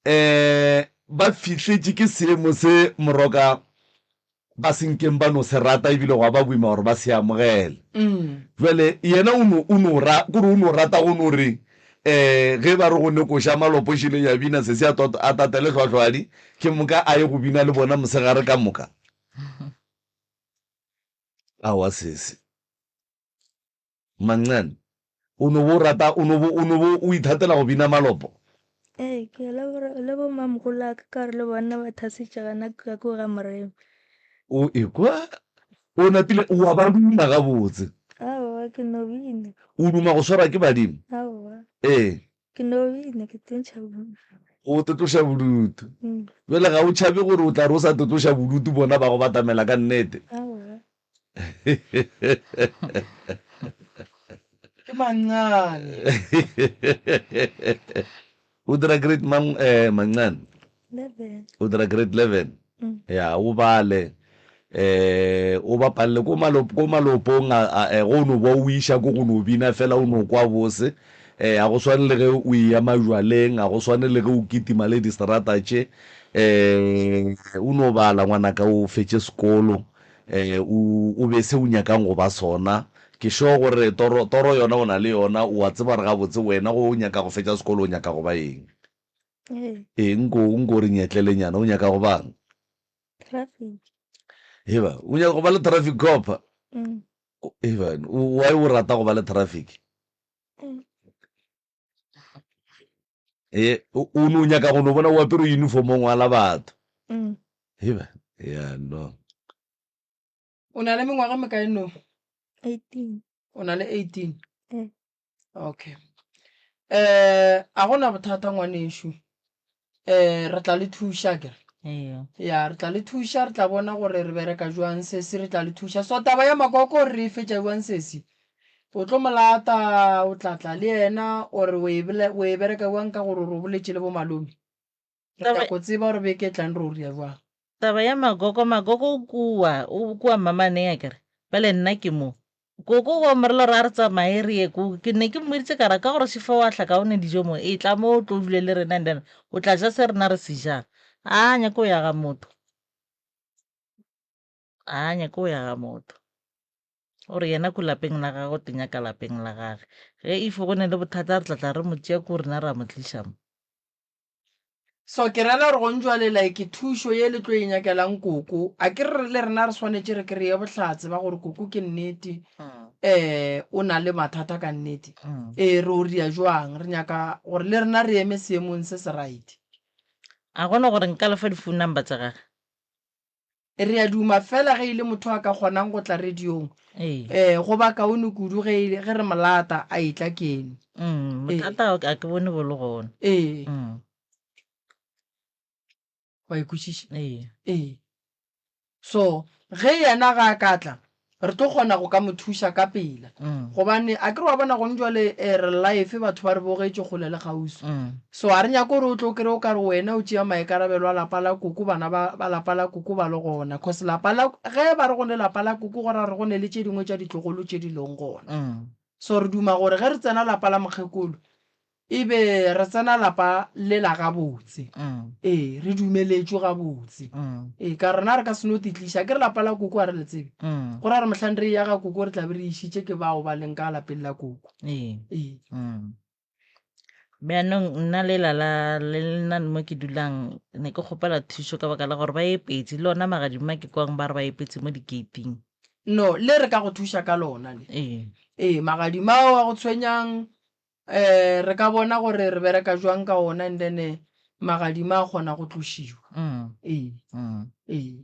eh, ba fihletše ke seemo se moroka ba se nkeng ba no se rata ebile gwa ba boima gore ba se amogele. Bjale yena o no, o no ra, kore o no rata go no re, um ge ba re go ne koša malopo šele ya bina sesi a tot, a tatele hlwahlwadi, ke moka a ye go bina le bona mosegare ka moka. Aowa sesi. Mancane, o no bo rata, o no bo, o no bo o ithatela go bina malopo? Ee, ke ya le bo, le bo mamogolaka ka gore le bona ba thasitše gana kua ko ga Moremi. O ekwa? O napile, o a ba duma gabotse. Aowa, ke no bina. O duma go swarwa ke badimo? Aowa. Ee. Ke no bina, ke tsentšha bodutu. O tetloša bodutu. Mm. Bjale ga o tšhabe gore o tla re o sa tetloša bodutu bona ba go batamela ka nnete? Aowa. Ke mancane. O dira grade mang eh mancane? 11. O dira grade 11. Mm. Ya, o bale. Eh o bapalle ko malo ko malopong a, a eh, go no ba o iša ko go no bina fela o no kwa bose. Eh a go swane le ge o eya majwaleng, a go swane le ge o kitima le distrata tše. Eh o no bala ngwanaka o fetše sekolo. Eh o o be se o nyakang go ba sona. Ke sure gore toro toro yona o na le yona, o a tseba gore gabotse wena go o nyaka go fetša sekolo o nyaka go ba eng. Ee. Ee, nko nko re nyetlelenyana, o nyaka go bang? Traffic. Heba, o nyaka go ba le traffic cop? Mm. Heba, why o rata go ba le traffic? Mm. E, o o no nyaka go no bona o apere uniform o ngwala batho. Mm. Heba, ya no. O na le mengwaga e mekae no? 18. O na le 18? Eh. Okay. Eh, a gona bothata ngwanešu. Eh, re tla le thuša ke. Eya. Ya, re tla le thuša, re tla bona gore re bereka jwang sesi, re tla le thuša. So taba ya makoko re e fetša jwang sesi? O tlo mo lata, o tla tla le yena, or o e bole, o e bereka jwang ka gore o re o boletše le bo malome? Re Taba nyako tseba gore beke e tlang re o ria jwang. Taba ya Magogo, Magogo o kua, o kua Mmamane akere, bjale nna ke mo. Koko wa mo rela gore a re tsamaye re ye ko, ke ne ke mmoditše ka re ka gore Šifa wa hlaka o ne dijo mo, etla mo o tlo dule le rena and then o tla ja se rena re se jang. A nyake go ya ga motho, a nyake go ya ga motho. O re yena ko lapeng la gagwe o te nyaka lapeng la gage. Ge if go ne le bothata re tla tla re mo tšea ko rena ra mo tliša mo. So ke rela gore gong jwale like thušo ye le tlo e nyakelang koko, a ke re le rena re swanetše re kreye bohlatse ba gore koko ke nnete um o na le mathata ka nnete. Ee re o ria jwang, re nyaka gore le rena re eme seemong se se right. A gona gore nka le fa di phone number tsa gage? Re a duma fela ge e le motho a ka kgonang go tla radiong. Ee. Eh, go ba kaone kudu ge e, ge re mo lata a etla keno. Mm, Ee. bothata a ke bone bo le gona. Ee. Mm. Wa e kwešiša? Ee. Ee. So, ge yena ga a ka tla, re tlo kgona go ka mo thuša ka pela. Gobane a ke re wa bona gone jwale eh, re live batho ba re bogetše kgole le kgauswi. So a re nyake gore o tlo kry-e o ka re wena o tšea maikarabelo a lapa la koko bana ba, ba lapa la koko ba le gona. Cause lapa la, ge ba re go ne lapa la koko go ra gore go ne le tše dingwe tša ditlogolo tše di leng gona. So re duma gore ge re tsena lapa la mokgekolo E be re tsena lapa lela gabotse. Ee, re dumeletšwe gabotse. Ee, ka rena re ka se no titliša. Akere lapa la koko ga re le tsebe. Go ra gore mohlang re eya ga koko re tla be re išitše ke bao ba leng ka lapeng la koko. Ee. Ee. Bjanong nna lela la le nna mo ke dulang ne ke kgopela thušo ka baka la gore ba epetše le ona magadima ke kwang ba re ba epetše mo di-gate-ing. No, le re ka go thuša ka lona le. Ee. Ee, magadima ao a go tshwenyang, um re ka bona gore re bereka jwang ka ona and then magadima a kgona go tlošiwa. Mm. Ee. Mm. Ee.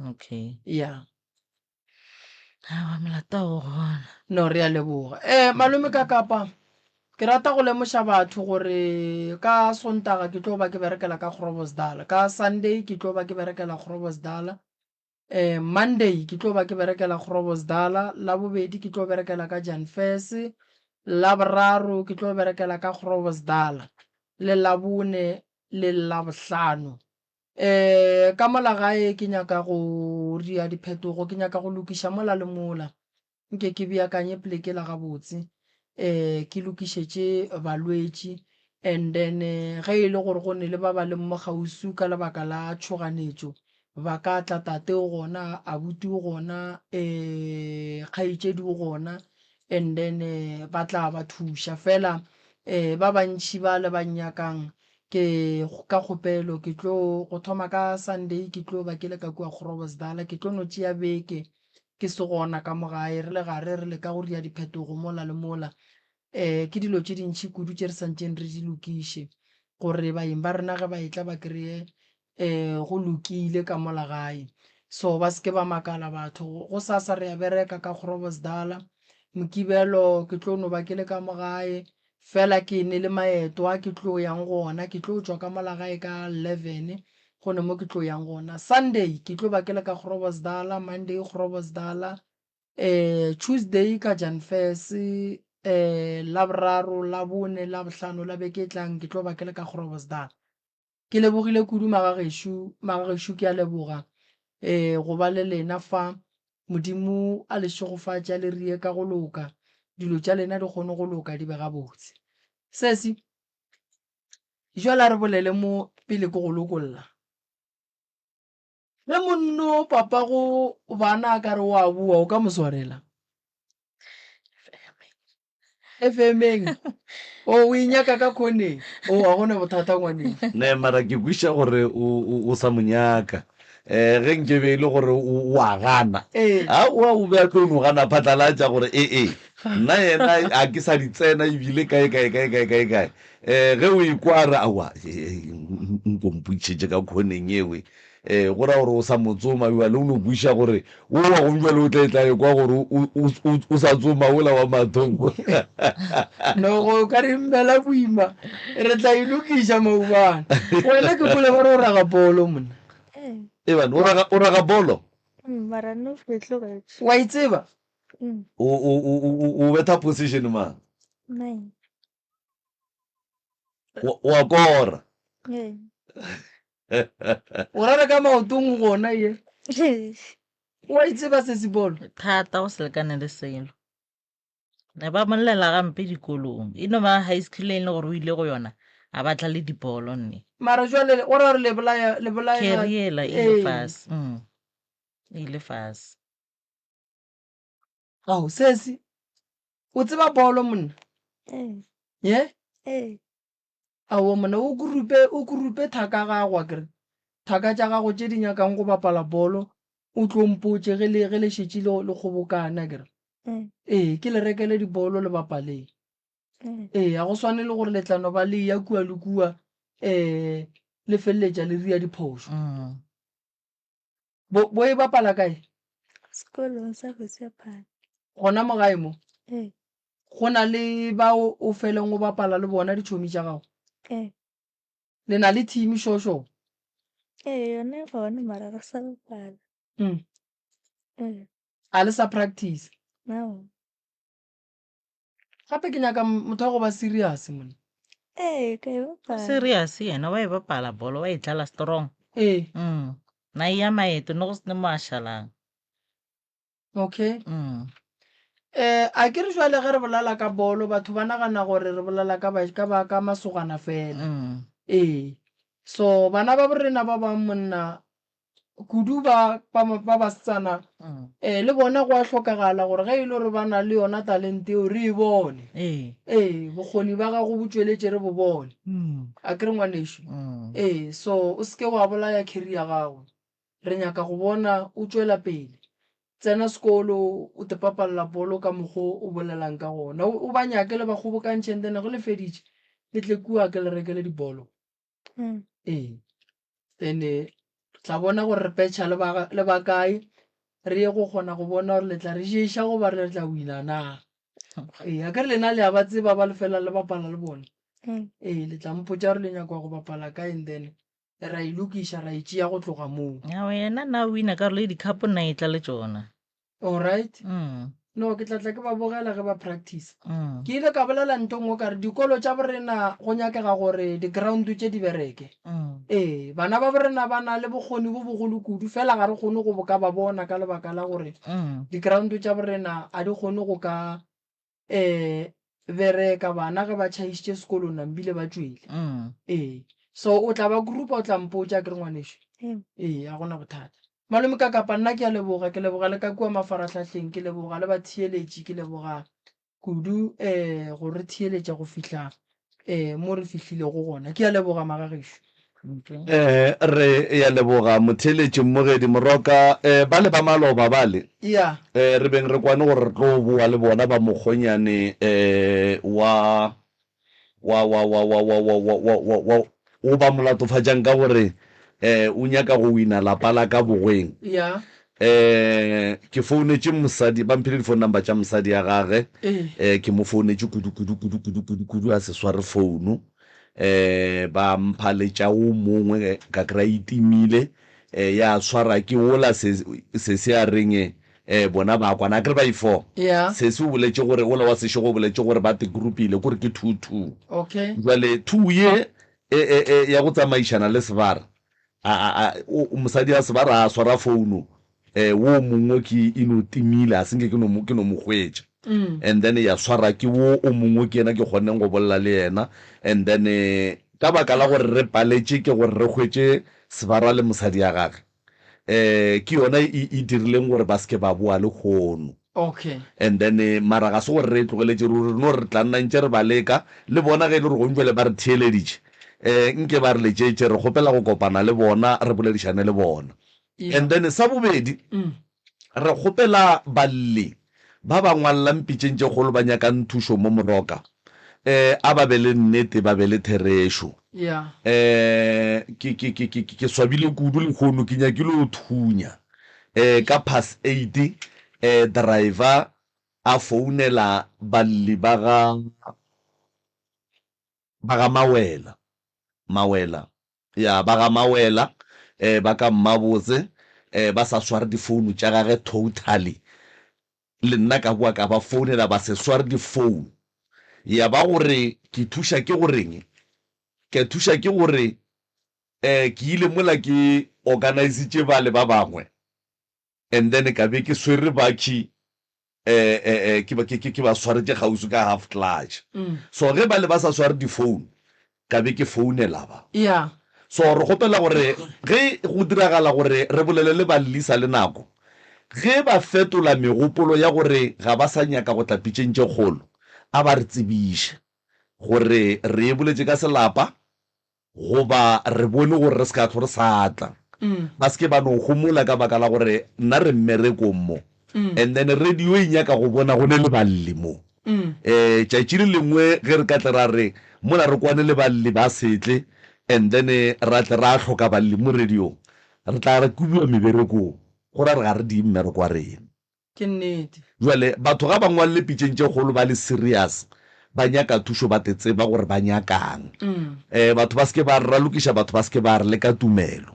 Okay. Ya. Aowa molato a o gona. No, re a leboga. Eh, malome ka Kapa, ke rata go lemoša batho gore ka Sontaga ke tlo ba ke berekela ka Groblersdal. Ka Sunday ke tlo ba ke berekela Groblersdal. Eh, Monday ke tlo ba ke berekela Groblersdal, Labobedi ke tlo berekela ka Janfes, Laboraro ke tlo berekela ka Groblersdal, le Labone le Labohlano. Eh, ka mola gae ke nyaka go ria diphetogo, ke nyaka go lokiša mola le mola. Nke ke beakanye poleke la gabotse, eh, ke lokišetše balwetši and then ge e le gore go ne le ba ba leng mo kgauswi ka lebaka la tšhoganetšo, ba ka tla tate o gona, abuti o gona, eh, kgaetšedi o gona and then ba tla ba thuša. Fela eh, ba bantši ba le ba nnyakang ke ka kgopelo ke tlo go thoma ka Sunday ke tlo ba ke le ka kua Groblersdal, ke tlo no tšea beke ke se gona ka mo gae, re le gare re leka go ria diphetogo mola le mola. Um ke dilo tše dintši kudu tše re santšeng re di lokiše gore baeng ba rena ge ba etla ba kry-e um go lokile ka mola gae. So ba se ke ba makala batho. Gosasa re a bereka ka Groblersdal, Mokibelo ke tlo no ba ke le ka mo gae, Fela ke ne le maeto a ke tlo yang go ona, ke tlo tšwa ka mola gae ka 11, go ne mo ke tlo yang gona. Sunday ke tlo ba ke le ka Groblersdal, Monday Groblersdal, eh, Tuesday ka Janfes, eh, Laboraro, Labone, Labohlano la beke e tlang ke tlo ba ke le ka Groblersdal. Ke lebogile kudu magagešo, magagešo ke a leboga eh, go ba le lena fa. Modimo a le šegofatše, a le rie ka go loka, dilo tša lena di kgone go loka di be gabotse. Sesi, jwale a re bolele mo pele ke go lokolla. Ge monno papago bana a ka re o a boa, o ka mo swarela? Efemeng. O o e nyaka ka khoneng. O ga gona bothata ngwaneng. Ne mara ke kwiša gore o o o sa mo nyaka. Eh ge nke be e le gore o o a gana. Ee. Aowa o be a tlo no gana phatlalatša gore e e nna yena a ke sa di tsena ebile kae kae kae kae kae kae. Eh ge o ekwa a re aowa nko mpoitšhetše ka khoneng ewe. Ee, go ra gore o sa mo tsoma bjale, o no kweša gore wo wa gong bjale o tla e tla ekwa gore o, o, o, o sa tsoma wola wa mathoko. No go ka re mmela boima, re tla e lokiša maubane. Wena ke kwele ba re o raga bolo monna. Ee. Eban, o raga, o raga bolo? Mm, mara no ke tlogetše. Wa e tseba? Mm. O, o, o, o, o betha position mang? Nine. O, o a kora. Ee. O rara ka maotong gona ye. O a itseba se sebolo? Thata go se lekane le selo. Ne ba mollela gampe dikolong. E no ba high school e le gore o ile go yona a batla le dibolo nne. Mara jwale o ra gore le bolaya le bolaya Career e ile fase. Mm. E ile fase. Ao sesi o tseba bolo monna? Ee. Ye? Ee. Aowa monna, o kurupe, o kurupe thaka gago akere. Thaka tša gago tše di nyakang go bapala bolo, o tlo mpotše ge le, ge le šetše le, le kgobokane akere. Ee. Ee, ke le rekele dibolo le bapaleng. Ee. Ee, ga go swane le gore le tla no ba le eya kua le kua, um le feleletša le ria diphošo. Mm. Bo, bo e bapala kae? Sekolong sa Hosea Park. Gona mo gae mo? Ee. Go na le bao o feleng o bapala le bona ditšhomi tša gago? Ee. Le na le team šošo? Ee, yona e gona mara re sa bapala. Mm. Ee. A le sa practice? No. Gape ke nyaka motho wa go ba serious monna. Ee, ka e bapala. Serious yena wa e bapala bolo, wa e dlala strong. Ee. Mm. Na e ya maeto ne go se ne mo a šalang. Okay. Mm. Eh, a ke re jwale ge re bolela ka bolo batho ba nagana gore re bolela ka ba ka ba ka masogana fela. Mm. Ee. So bana ba borena ba bang monna kudu ba ba ba basetsana Mm. eh le bona go a hlokagala gore ge e le gore ba na le yona talente eo re e bone. Ee. Ee, bokgoni ba gago bo tšweletše re bo bone. Mm. A ke re ngwanešu? Mm. Ee, so o se ke wa bolaya career ya gago. Re nyaka go bona o tšwela pele. Tsena sekolo o te papalela bolo ka mokgo o bolelang ka gona. O ba nyake le ba kgobokantšhe and then ge le feditše le tle kua ke le rekele dibolo. Ee. Then re tla bona gore re petšha le ba le ba kae re ye go kgona go bona gore le tla re ješa goba re tla wina na. Ee, akere lena le a ba tseba ba le fela le bapala le bona. Ee, le tla mpotša gore le nyaka go bapala kae and then ra e lokiša ra e tšea go tloga moo. Aowa yena na o wina karolo ye di-cup nna e tla le tšona. Alright. No ke tla tla ke ba bogela ge ba practice. Ke ile ka bolela ntho nngwe ka re dikolo tša borena go nyakega gore di-ground tše di bereke. Ee, bana ba borena ba na le bokgoni bo bogolo kudu fela ga re kgone go ka ba bona ka lebaka la gore di-ground tša borena ga di kgone go ka um bereka bana ge ba tšhaišitše sekolong nambile ba tšwele ee so o tla ba groupa o tla mpotša ke re ngwanešu ee a gona bothata malome ka kapa nna ke a leboga ke leboga le ka kua mafaratlhahleng ke leboga le batheeletši ke leboga kudu um go re theeletša go fihla um mo re fihlilego gona ke a leboga magagešo Eh, re ya leboga motheeletši mmogedi Moroka. Eh, bale ba maloba bale. Ya. Eh, re beng re kwane gore re tlo boa le bona ba mokgonyane eh wa wa wa wa wa wa wa wa wa wa wa o ba molatofatšang ka gore eh o nyaka go wina lapa la ka bogweng. Ya. Eh, ke founetše mosadi, ba mphile di-phone number tša mosadi ya gage. Eh. Eh, ke mo founetše kudu kudu kudu kudu kudu kudu a se sware founu. um ba mpha le tša wo mongwe ka kry-a e timile um ya tshwara ke wola se sesi a reng um bona ba kwana akere ba i-four Yeah. sesi o boletše gore wola wa sešego o boletše gore ba te groupile kore ke 2-2 Okay. jwale 2 ye e, e, e, ya go tsamaišana le sebara A, a, a, o, mosadi a Sebara a swara founo, eh, wo mongwe ke e no timile, a se nke ke no mo, ke no mo hwetša. And then ya swara ke wo o mongwe ke yena ke kgonneng go bolela le yena. And then ka baka la gore re paletše ke gore re hwetše Sebara le mosadi ya gage, eh, ke yona e, e dirileng gore ba se ke ba boa lehono. Okay. And then mara ga se gore re e tlogeletše ruri, re no re tla nna ntše re ba leka le bona ge e le gore gong jwale ba re theeleditše, um nke ba re letšetše, re kgopela go kopana le bona, re boledišane le bona. Yeah. And then sa bobedi, re kgopela balli ba ba ngwalelang pitšeng tše kgolo ba nyakang thušo mo Moroka, um a ba be le nnete, ba be le therešo. Yeah. Um ke, ke, ke, ke, ke swabile kudu lehono, ke nyakile go thunya. Um ka past eight um driver a founela balli ba ga, ba ga Mawela, Mawela, ya, ba ga Mawela um ba ka Mmabotse um ba sa sware difounu tša gage totally. Le nna ka boa ka ba founela ba se sware difounu. Ya ba gore ke thuša ke goreng? Ke thuša ke gore um ke ile mola ke organisitše bale ba bangwe and then ka be ke swere bakhi um um ke ba ke ke ba swaretše kgauswi ka half clutch. So ge bale ba sa sware difounu ka be ke founela ba. Yeah. So re kgopela gore ge go diragala gore re bolele le ba Lisa le Nako, ge ba fetola megopolo ya gore ga ba sa nyaka go tla pitšeng tše kgolo, a ba re tsebiše gore re e boletše ka selapa goba re bone gore re se ka hlwa re sa tla. Ba se ke ba no homola ka baka la gore nna re mmerekong mo and then radio e nyaka go bona go ne le balli mo. Um tšatši le lengwe ge re ka tle ra re mola re kwane le balli ba se tle and then ra tle ra hloka balli mo radiong, re tla re kobiwa meberekong, go ra re ga re die mmereko wa rena. Ke nnete. Jwale batho ga ba ngwalele pitšeng tše kgolo ba le serious ba nyaka thušo ba te tseba gore ba nyakang. Eh batho ba seke ba re ralokiša batho ba seke ba re leka tumelo.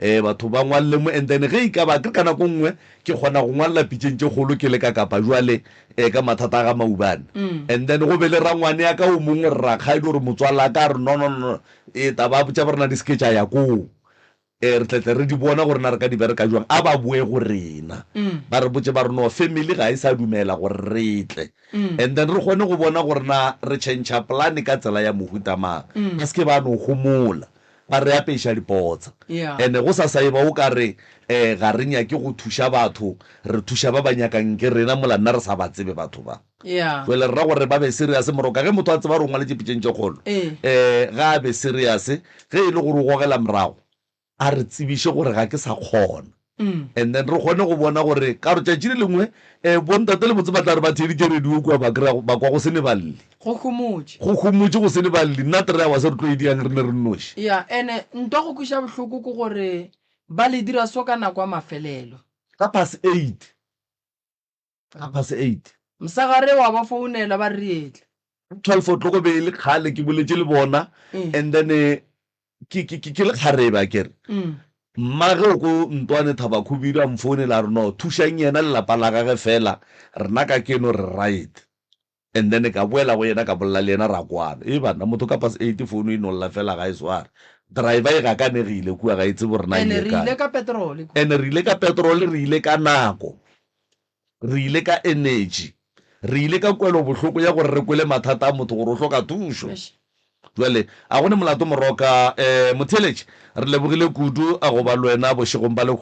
Eh batho ba ngwalele mo and then ge e ka ba ke re ka nako nngwe ke kgona go ngwalela pitšeng tše kgolo ke le ka Kapa jwale eh ka mathata a ga Maubane and then go be le rangwane ya ka o mongwe re rakgadi or motswala ka a re no no no eh taba tša borena di seke tša ya koo. Ee, re tla tle re di bona gore na re ka di bereka jwang. A ba boe go rena, ba re botše ba re no family ga e sa dumela gore re tle. And then re kgone go bona gore na re tšhentšha plan ka tsela ya mohuta mang. Ba se ke ba no homola, ba re apeša dipotsa. And go sa sa e ba o ka re ga re nyake go thuša batho, re thuša ba ba nyakang ke rena mola nna re sa ba tsebe batho ba. Jwale re ra gore ba be serious moroka. Ge motho a tseba gore o ngwaletše pitšeng tše kgolo, um ga a be serious. Ge e le gore o gogela morago, a re tsebiše gore ga ke sa kgona. And then re kgone go bona gore ka gore tšatši le lengwe um bontate le botse ba tla re ba theeditše radio kua ba kry-a ba kwa go se ne balli. Go homotše. Go homotše go se ne balli. Nna tere awa se re tlo e diang re ne re nnoši. Ya, ene ntwa go kweša bohloko ke gore ba le dira so ka nako ya mafelelo. Ka past eight. Ka past eight. Mosegare wa ba founela ba re re etla. Ka 12 o'clock be e le kgale ke boletše le bona and then ke, ke, ke, ke le kgarebe akere. Mmage o ko Ntwane Thabakhubidu a mfounela a re no thušang yena le lapa la gage fela rena ka keno re right. And then ka boela go yena ka bolela le yena ra kwana. Ee banna motho ka past eight founu e no lla fela ga e sware. Driver e gakanegile kua ga e tsebe gore na e Ene ile re kae. ile ka petrol kua. Ene re ile ka petrol re ile ka nako. Re ile ka energy. Re ile ka kwelobohloko ya gore re kwele mathata a motho gore o hloka thušo. Bjale, a go ne molato Moroka. Um motheeletši, re lebogile kudu go ba le wena bošegong ba lehono.